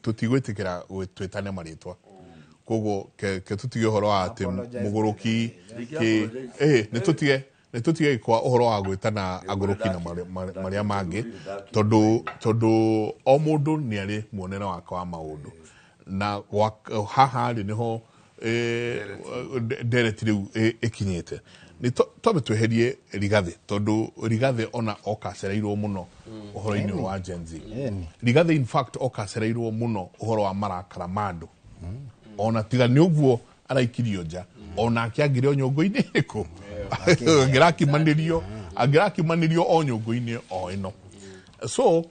tutigwĩtĩkĩra twĩtane marĩtwa, koguo ke tũtige ũhoro wa atĩ Apologize. mũgũrũki kĩ nĩ tũtige gĩkwa ũhoro wa gwĩtana agũrũki na marĩa mangĩ, tondũ o mũndũ nĩ arĩ muonere wake wa maũndũ, na haha rĩ nĩho ndereti rĩu ĩkinyĩte. Nĩ twambe tweherie Rigathi, tondũ Rigathi ona okacereirwo mũno ũhoro-inĩ ũyũ wa Gen Z. Ĩni. Rigathi in fact okacereirwo mũno ũhoro wa marakara ma andũ, ona tiga nĩ ũguo araikirio nja, onake angĩrĩ o nyũngũ-inĩ ĩrĩkũ, angĩrakimanĩrio o nyũngũ-inĩ o ĩno. So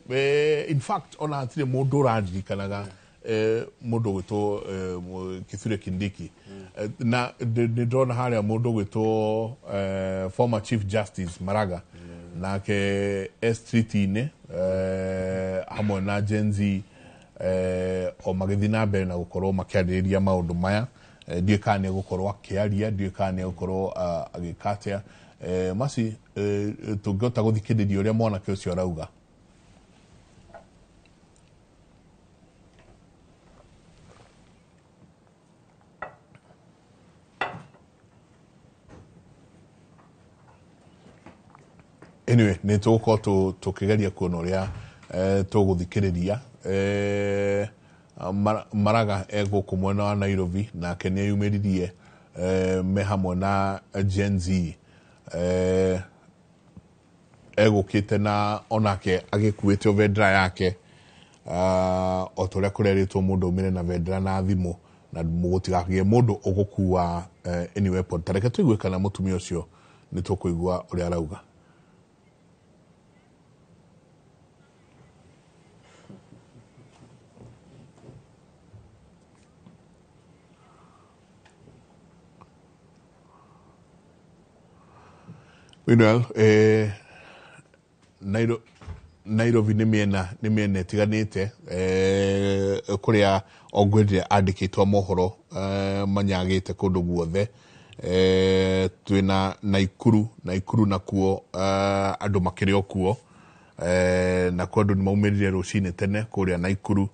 in fact ona hatirĩ mũndũ ũraririkanaga mũndũ ũgwĩtwo Kithure Kindiki. Na nĩ ndĩrona harĩa mũndũ ũgwĩtwo former Chief Justice Maraga nake e street-inĩ hamwe na Gen Z, o magĩthiĩ na mbere na gũkorwo makĩarĩrĩria maũndũ maya. Ndiũĩ kana nĩ egũkorwo akĩaria, ndiũĩ kana nĩ egũkorwo agĩka atĩa. Masi tũngĩhota gũthikĩrĩria ũrĩa mwanake ũcio arauga. Anyway, nĩ tũgũkorwo tũkĩgeria kuona ũrĩa tũgũthikĩrĩria. Maraga e gũkũ mwena wa Nairobi, nake nĩ eyumĩririe me hamwe na Gen Z, egũkĩte na onake agĩkuĩte o bendera yake, o ta ũrĩa kũrerĩtwo mũndũ aumĩre na bendera na thimũ na gũtigagĩe mũndũ ũgũkua any weapon. Ta reke tũigue kana mũtumia ũcio nĩ tũkũigua ũrĩa arauga. Meanwhile, Nairobi nĩ mĩena ĩtiganĩte, kũrĩa ongwendire andĩkĩtwo mohoro manyagĩte kũndũ guothe. Twĩna Naikuru nakuo andũ makĩrĩ o kuo, nakuo andũ nĩ maumĩrire rũcinĩ tene kũrĩa Naikuru.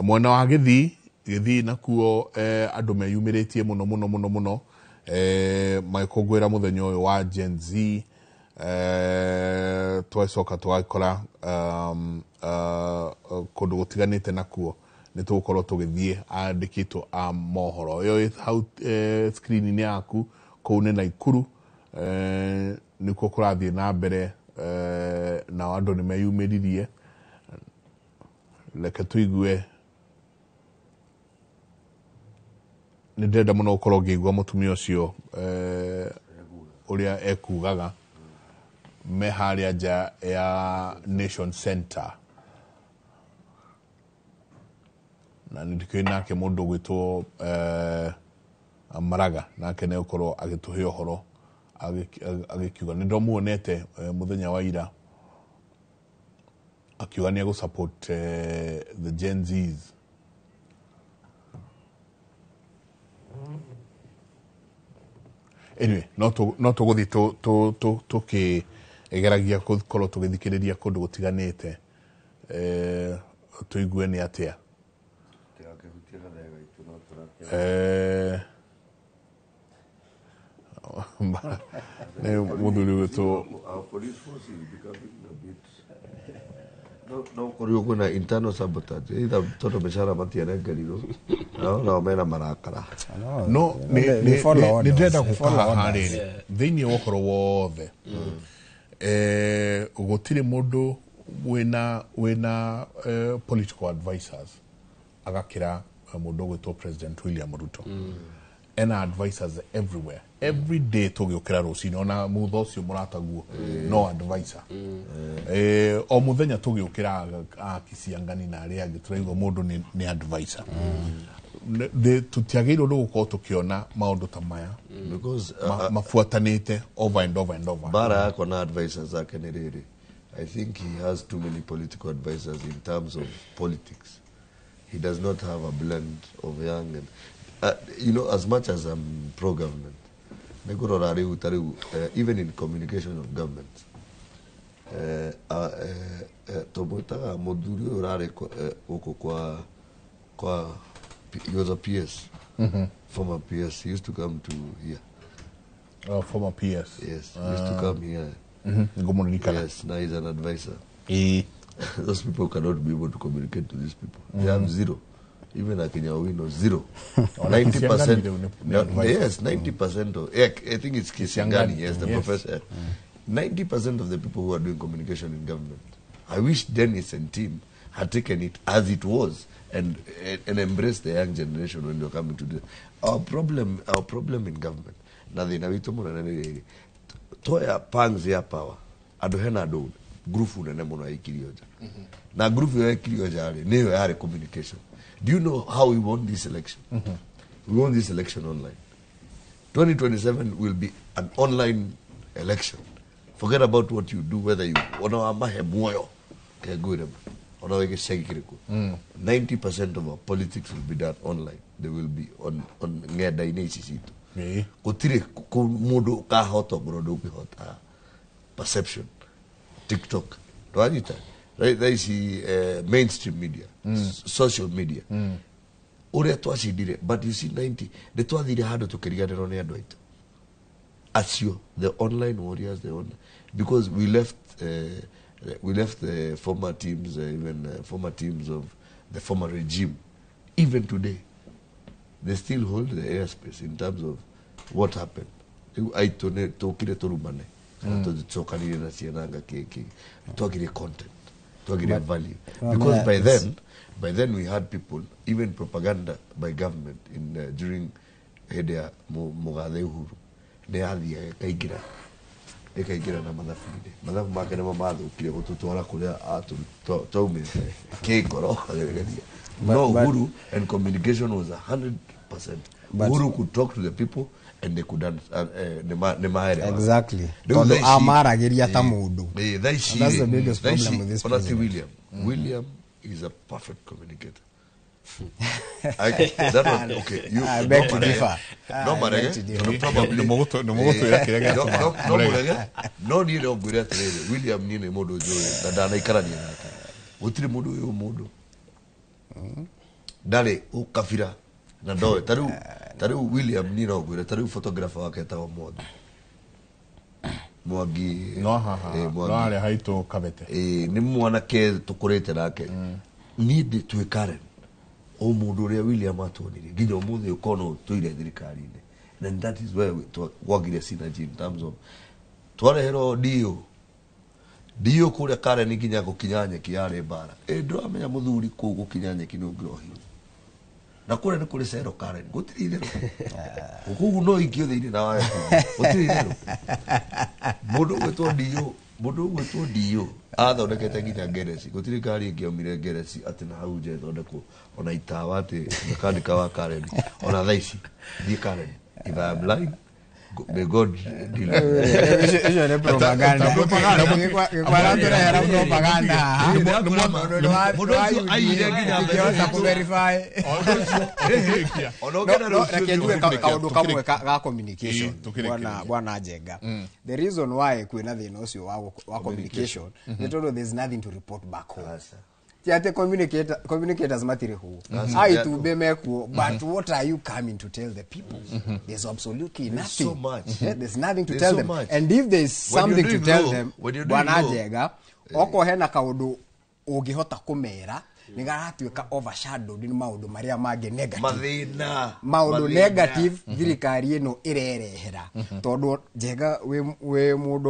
Mwena wa Gĩthii nakuo andũ meyumĩrĩtie mũno mũno mũno mũno, magĩkũngũĩra mũthenya ũyũ wa Gen Z. Twacoka twakora kũndũ gũtiganĩte nakuo nĩ tũgũkorwo tũgĩthiĩ andĩkĩtwo a mohoro. Ĩyo ĩ hau screen-inĩ yaku kũu nĩ Naikuru, nĩkuo kũrathiĩ na mbere, nao andũ nĩ meyumĩririe. Reke tũigue, nĩ ndĩrenda mũno gũkorwo ngĩigua mũtumia ũcio ũrĩa ekugaga me harĩa nja ya Nation Center, na nĩ ndikĩũĩ nake mũndũ ũgwĩtwo Maraga, nake nĩ egũkorwo agĩtũhe ũhoro agĩkiuga nĩ ndamuonete mũthenya wa ira akiuga nĩ egũ support the Gen Zs. Anyway, no tũgũthiĩ tũkĩgeragia gũkorwo tũgĩthikĩrĩria kũndũ gũtiganĩte, tũigue nĩ atĩa. Nĩ mũthuri witũ. No korirwo kwĩna internal sabotage, either tondũ mĩcara matiarengerirwo nao mena marakara. No nĩ ndĩrenda gũka haha rĩrĩ thĩinĩ wa ũhoro wothe, gũtirĩ mũndũ wĩna political advisors agakĩra mũndũ ũgwĩtwo President William Ruto. Ena advisors everywhere, every day tũgĩũkĩra rũcinĩ, ona mutha ũcio mũrataguo no advisor. O mũthenya tũgĩũkĩra akiciangani na arĩa angĩ tũraigua mũndũ nĩ advisor. Tũtiagĩrĩirwo nĩ gũkorwo tũkĩona maũndũ ta maya mabuatanĩte over and over and over. Bara yakwa na advisors ake nĩ rĩrĩ, I think he has too many political advisors in terms of politics. He does not have a blend of young and you know, as much as I'm pro-government, even in communication of government, he was a PS, former PS. He used to come to here. Oh, former PS. Yes, he used to come here. Yes, now he's an advisor. Those people cannot be able to communicate to these people. They have zero. Even Akina Owino, zero. 90%. Yes, 90% of, I think it's Kisiangani, yes, the professor. 90% of the people who are doing communication in government. I wish Dennis and team had taken it as it was and embraced the young generation when they were coming to do. Our problem in government, toya pangs ya power, adohena ado grufu nene muno aikirio ja. Na grufu ya aikirio ja niyo yare communication. Do you know how we won this election? We won this election online. 2027 will be an online election. Forget about what you do, whether you 90% of our politics will be done online. They will be on ng'enda-inĩ ici citũ. Gũtirĩ mũndũ ũkahota ngoro ndũngĩhota perception. TikTok. Ndwanyita? Right, ici mainstream media, social media. Ũrĩa twacindire, but you see 90, nĩ twathire handũ tũkĩriganĩrwo nĩ andũ aitũ. Acio, the online warriors, the online, because we left the former teams, even former teams of the former regime. Even today, they still hold the airspace in terms of what happened. Content, value. Because by then we had people, even propaganda by government in during hĩndĩ Mugathe Uhuru, nĩ athiaga ĩkaingĩra ĩkaingĩra na mathabu-inĩ, mathabu make nĩmo mathũkire gũtũtwara kũrĩa twaumĩte kĩngoro. No, Uhuru and communication was 100%. Uhuru could talk to the people And they could nĩ maelewa. Exactly. Rĩu Tondũ thaa ici- amaragĩria ta mũndũ. Thaa ici And that's the rĩ, biggest thaa ici, problem with this ona ti president. William is a perfect communicator. I, that one, okay, you, I beg no to marege. differ. No I marege, beg to differ. tondũ probably- Nĩ mũgũtwĩra kĩrĩa no, gĩatũma no, no mũrege. mũrege, no niĩ no ngwĩre atĩrĩrĩ, William niĩ nĩ mũndũ njũĩ na ndanaikarania nake, gũtirĩ mũndũ ũyũ mũndũ ndarĩ ũkabira na ndoĩ ta rĩu William niĩ no ngwĩre ta rĩu photographer wake etagwo Mwangi. Mwangi No haha, no Mwangi. harĩa haitũ Kabete. Nĩ mwanake tũkũrĩte nake, niĩ ndĩ twĩ Karen, o mũndũ ũrĩa William atuonirie nginya ũmũthĩ ũkona tũire thirikari-inĩ, and that is where gwagire synergy in terms of twareherwo ndio kũrĩa Karen nginya gũkinya nyeki yarĩ mbara. Ndũramenya mũthuri kũu gũkinya nyeki nĩ ũngĩrohirwo, na kũrĩa nĩ kũrĩ cero Karen, gũtirĩ itherũ kũu, no ikio thĩinĩ na wae kũu. Gũtirĩ itherũ. Mũndũ ũgwĩtwo ndiũ athondekete nginya ngereci, gũtirĩ ngari ĩngĩaumire ngereci atĩ na hau nja ĩthondekwo ona itawa atĩ mekanika wa Karen. Ona thaa ici thiĩ Karen, if I am lying, may God deal with me. Icio nĩ propaganda. Gĩkwaratũrehera propaganda haha. Mũndũ ũcio aiyire nginya Ingĩhota kũ-verify. Ona No, ũngĩenda no, rũciũ reke njuge thiĩ kaũndũ kamwe ga communication. Ĩĩ, tũkĩrĩkĩrĩria. Bwana Njenga, the reason why kwĩna thĩna ũcio wa communication nĩ tondũ there's nothing to report back home. Aca. Ti atĩ communicators matirĩ ho, Aca. a itumbĩ mekuo, but what are you coming to tell the people? There's absolutely There's nothing. so much. Yeah, there's nothing to There's tell so them. much. And if there's When you're something to doing tell low- them, when you're doing Bwana low- Njenga, okorwo hena kaũndũ ũngĩhota kũmera, nĩ garatuĩka overshadowed nĩ maũndũ marĩa mangĩ negative, Mathĩna. Maũndũ Mathĩna. negative thirikari ĩno ĩrerehera, tondũ Njenga wĩ mũndũ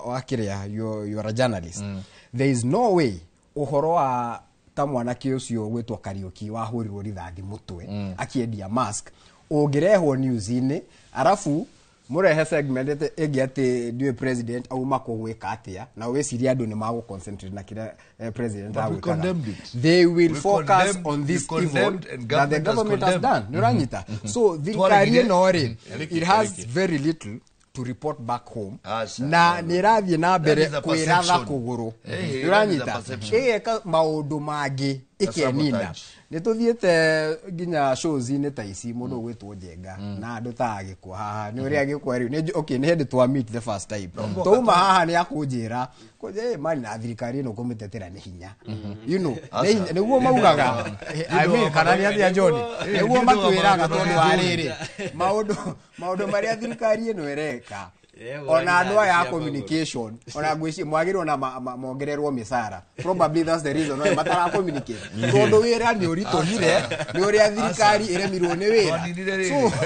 wa kĩrĩa, you are a journalist. There is no way ũhoro wa ta mwanake ũcio gwĩtwo Kariũki wahũrirwo rithathi mũtwe akĩendia mask ũngĩrehwo news-inĩ, arabu mũrehe segment ĩngĩ atĩ ndiũĩ president auma kũ gwĩka atĩa, na wĩcirie andũ nĩ magũ concentrate na kĩrĩa president But we agwĩkaga. condemned it. They will We focus on we this evil condemned and that the government has government has condemned. done. Nĩũranyita? So thirikari Twaregire. ĩno rĩ, Eriki, it has Eriki. very little to report back home, Aca, na no, no. nä ĩrathiĩ na mbere That is a kwĩratha perception. kũgũrũ. Hey, that is a Nĩũranyita? perception. Ĩgeka maũndũ mangĩ ĩkenina. Sabotage. Nĩ tũthiĩte nginya shows-inĩ ta ici, mũndũ ũgwĩtwo Njenga na andũ ta agĩkwa haha nĩ ũrĩa agĩkwa rĩu okay, nĩ hĩndĩ twa meet the first time, twauma haha nĩ akũnjĩra kũnjĩra, "Mani na thirikari ĩno kũmĩtetera nĩ hinya, nĩguo maugaga." I mean, kana nĩ atĩa, John? Nĩguo matwĩraga, tondũ wa rĩrĩ maũndũ marĩa thirikari ĩno ĩreka, ona andũ aya a communication, ona ngwĩciria mwagĩrĩirwo na mongererwo mĩcara. Probably that's the reason why matara communicate, tondũ wĩra nĩ ũritũhire nĩ ũrĩa thirikari ĩremirwo nĩ wĩra. Twaninire rĩrĩ. So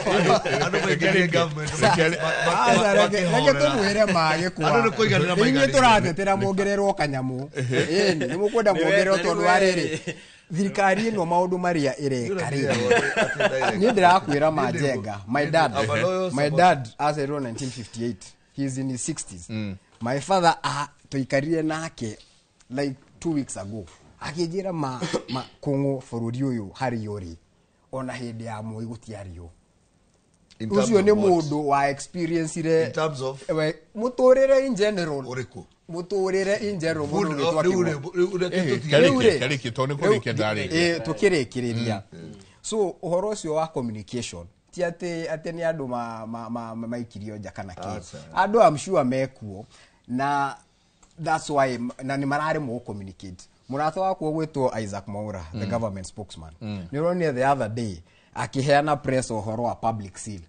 Andũ maingĩrire government, Aca, reke makĩhorera. tũmwĩre magĩkwa. Andũ nĩ kũiganĩra ithuĩ maiganĩire. Tũratetera mongererwo kanyamũ. Ĩni nĩ mũkwenda mongererwo, tondũ wa rĩrĩ thirikari ĩno maũndũ marĩa ĩreka rĩ, niĩ ndĩrakwĩra manjenga, my dad, I'm a loyal my supporter. dad aciarirwo 1958, he's in his 60s. My father, tũikarire nake like 2 weeks ago, akĩnjĩra ma kũng'ũ bũrũri ũyũ harĩ ũrĩ, ona hĩndĩ ya Moi gũtiarĩ ũ. In terms Ũcio of nĩ what? mũndũ wa experience. In terms of? Mũtũrĩre in general. Ũrĩkũ? Mũtũrĩre in general, mũndũ Rĩu- ũgĩtwo rĩu- Kĩgwa. rĩu- reke tũtige. Karĩki, Rĩu rĩ, karĩki, tondũ nĩ kũrĩkia ndarĩkia. Tũkĩrĩkĩrĩria, so ũhoro ũcio wa communication ti atĩ nĩ andũ maikirio nja kana kĩ. Aca. Andũ, I'm sure mekuo, na that's why na nĩ mararemwo communicate. Mũrata wakwa ũgwĩtwo Isaac Mwaura, the government spokesman, nĩ ũronire the other day akĩheana press ũhoro wa public seal,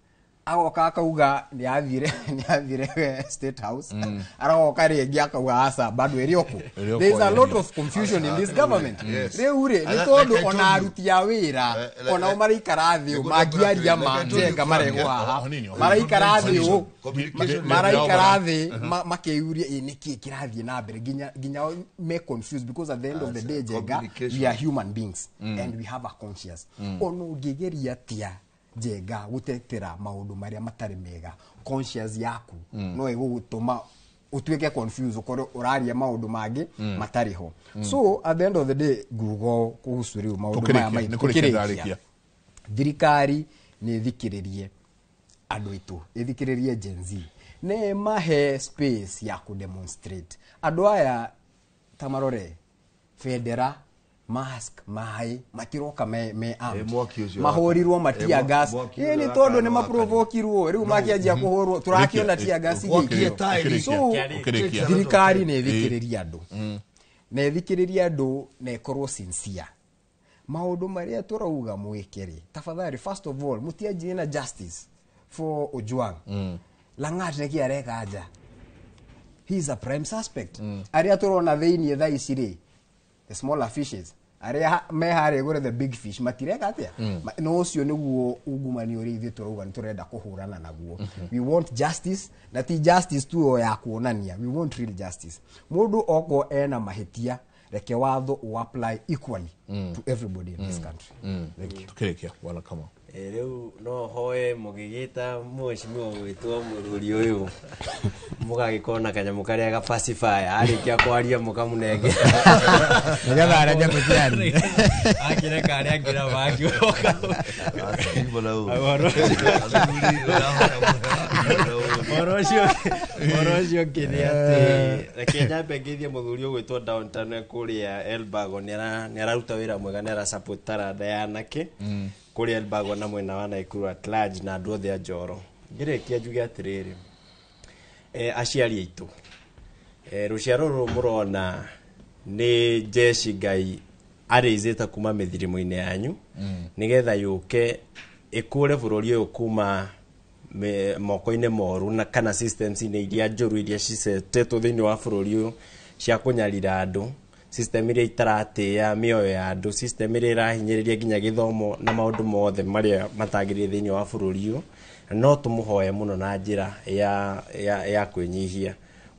agoka akauga nĩ athire State House, arogoka rĩngĩ akauga aca, bado ĩrĩ okũ. Ĩrĩ o There is a kũ, lot of confusion in this government. Yes. Rĩu rĩ, nĩ And tondũ like I ona told you. aruti a wĩra onao maraikara thĩ ũ, mangĩaria ma Njenga marehwo haha, Hanini, hanini. maraikara thĩ ũ, Communication. maraikara thĩ makeyuria ĩ nĩkĩ kĩrathiĩ na mbere, nginya me confused, because at the end of the day, Njenga, Communication. we are human beings and we have a conscience. Ona ũngĩgeria atĩa, Njenga, gũtetera maũndũ marĩa matarĩ mega, conscience yaku no ĩgũgũtũma ũtuĩke confused, ũkorwo ũraria maũndũ mangĩ matarĩ ho. So at the end of the day, nguga ũũ kuhusu rĩu maũndũ maya Tũkĩrĩkia, maitũ, nĩ kũrĩkia tũkĩrĩkia. ndarĩkia. Thirikari nĩ ĩthikĩrĩrie andũ aitũ, ĩthikĩrĩrie Gen Z, nĩ mahe space ya ku demonstrate. Andũ aya ta marore bendera, mask, maĩ, matiroka me armed. Mwaki ũcio Mahũrirwo wakana. matia gas. Mwaki Ĩ, ũcio nĩ tondũ nĩ wakana. maprovokirwo rĩu makĩanjia kũhũrwo, tũrakĩona tear gas igĩikio. So, Ũkĩrĩkia. thirikari nĩ ĩthikĩrĩrie andũ, na ĩthikĩrĩrie andũ na ĩkorwo sincere maũndũ marĩa tũrauga mwĩke rĩ. Tafadhali, first of all, mũtianjie na justice for Ojwang. Langat nĩkĩ areka nja? He is a prime suspect. Arĩa tũrona thĩiniĩ thaa ici rĩ, the smaller fishes, arĩa me harĩa igũrũ, the big fish, matireka atĩa? No ũcio nĩguo ungumania ũrĩa ithuĩ tũrauga nĩ tũrenda kũhũrana naguo. We want justice, na ti justice tu o ya kuonania, we want real justice. Mũndũ oko ena mahĩtia, reke watho ũ apply equally to everybody in this country. Thank you. Tukĩrĩkia, bwana Kamau. Rĩu no hoe mũgĩgĩta mheshimiwa gwĩtwo mũthuri ũyũ, mũgagĩkorwo na kanyamũ karĩa ga pacifier, arĩkia kwaria mũkamũnengera. Nĩgetha areke mũciari. Akĩreka arĩa angĩ nao makiuga. Athuri, ũrahoya mũno. Ũhoro ũcio ũngĩ nĩ atĩ reke nyambe ngeithie mũthuri ũgwĩtwo Downtown kũrĩa Elbago, nĩ araruta wĩra mwega, nĩ ara support taranda ya anake kũrĩa Elbago na mwena wa Naikuru at large na andũ othe a Njoro. Ngĩrĩkia njuge atĩrĩrĩ, aciari aitũ, rũciaro rũrũ mũrona nĩ jeshi Ngai arĩizĩte kuma mĩthirimo-inĩ yanyu nĩgetha yũke ĩkũre bũrũri ũyũ kuma moko-inĩ moru na kana systems-inĩ iria njũru iria cicetetwo thĩinĩ wa bũrũri ũyũ cia kũnyarira andũ, system iria itaratĩĩa mĩoyo ya andũ, system iria ĩrahinyĩrĩria nginya gĩthomo na maũndũ mothe marĩa matagĩrĩire thĩinĩ wa bũrũri ũyũ. Na no tũmũhoe mũno na njĩra ya kwĩnyihia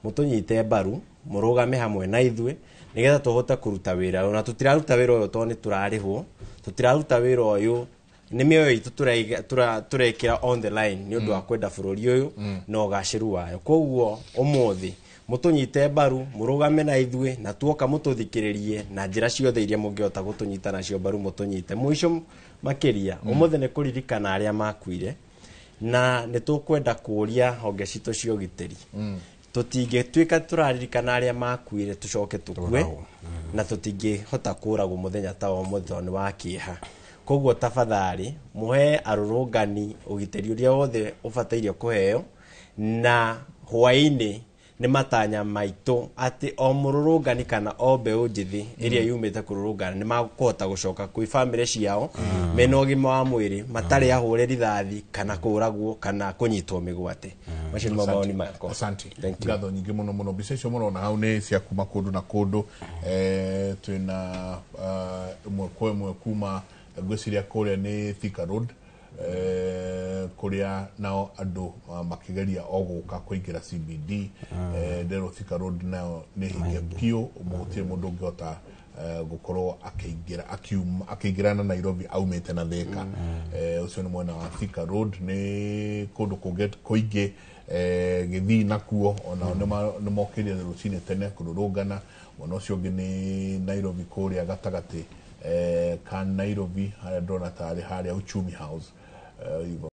mũtũnyite mbaru, mũrũgame hamwe na ithuĩ nĩgetha tũhote kũruta wĩra ũyũ. Na tũtiraruta wĩra ũyũ tondũ nĩ tũrarĩhwo, tũtiraruta wĩra ũyũ, nĩ mĩoyo itũ tũrekĩra on the line nĩ ũndũ wa kwenda bũrũri ũyũ na ũgacĩru wayo. Koguo ũmũthĩ mũtũnyite mbaru, mũrũgame na ithuĩ, na tuoka mũtũthikĩrĩrie na njĩra ciothe iria mũngĩhota gũtũnyita nacio mbaru, mũtũnyite. Mũico makĩria, ũmũthĩ nĩ kũririkana arĩa makuire, na nĩ tũkwenda kũũria honge citũ cia ũgitĩri, tũtingĩtuĩka tũraririkana arĩa makuire tũcoke tũkue, na tũtingĩhota kũragwo mũthenya ta wa ũmũthĩ tondũ nĩ wa kĩeha. Koguo tafadhali mũhe arũrũngani ũgitĩri ũrĩa wothe ũbataire kũheo, na hwaĩ-inĩ nĩ matanya maitũ atĩ o mũrũrũngani kana o mbeũ njĩthĩ ĩrĩa yumĩte kũrũrũngana nĩ makũhota gũcoka kwĩ bamĩrĩ ciao mena ũgima wa mwĩrĩ, matarĩ ahũre rithathi kana kũragwo kana kũnyitwo mĩgwate. Macio nĩmo mawoni makwa. Asante. Thank you. Ngatho nyingĩ mũno mũno. Mbica icio mũrona hau nĩ cia kuma kũndũ na kũndũ. Twĩna ĩmwe kwa ĩmwe kuma ngwĩciria kũrĩa nĩ Thika Road, kũrĩa nao andũ makĩgeria o gũka kũingĩra CBD. Nderwo Thika Road nayo nĩ hinge biũ, gũtirĩ mũndũ ũngĩhota gũkorwo akĩingĩra, akiuma, akĩingĩra na Nairobi aumĩte na Thika. Ũcio nĩ mwena wa Thika Road. Nĩ kũndũ kũngĩ kũingĩ, Gĩthii nakuo onao nĩ mokĩrire rũcinĩ tene kũrũrũngana. Mwena ũcio ũngĩ nĩ Nairobi, kũrĩa gatagatĩ ka Nairobi, harĩa ndĩrona tarĩ harĩa Uchumi House.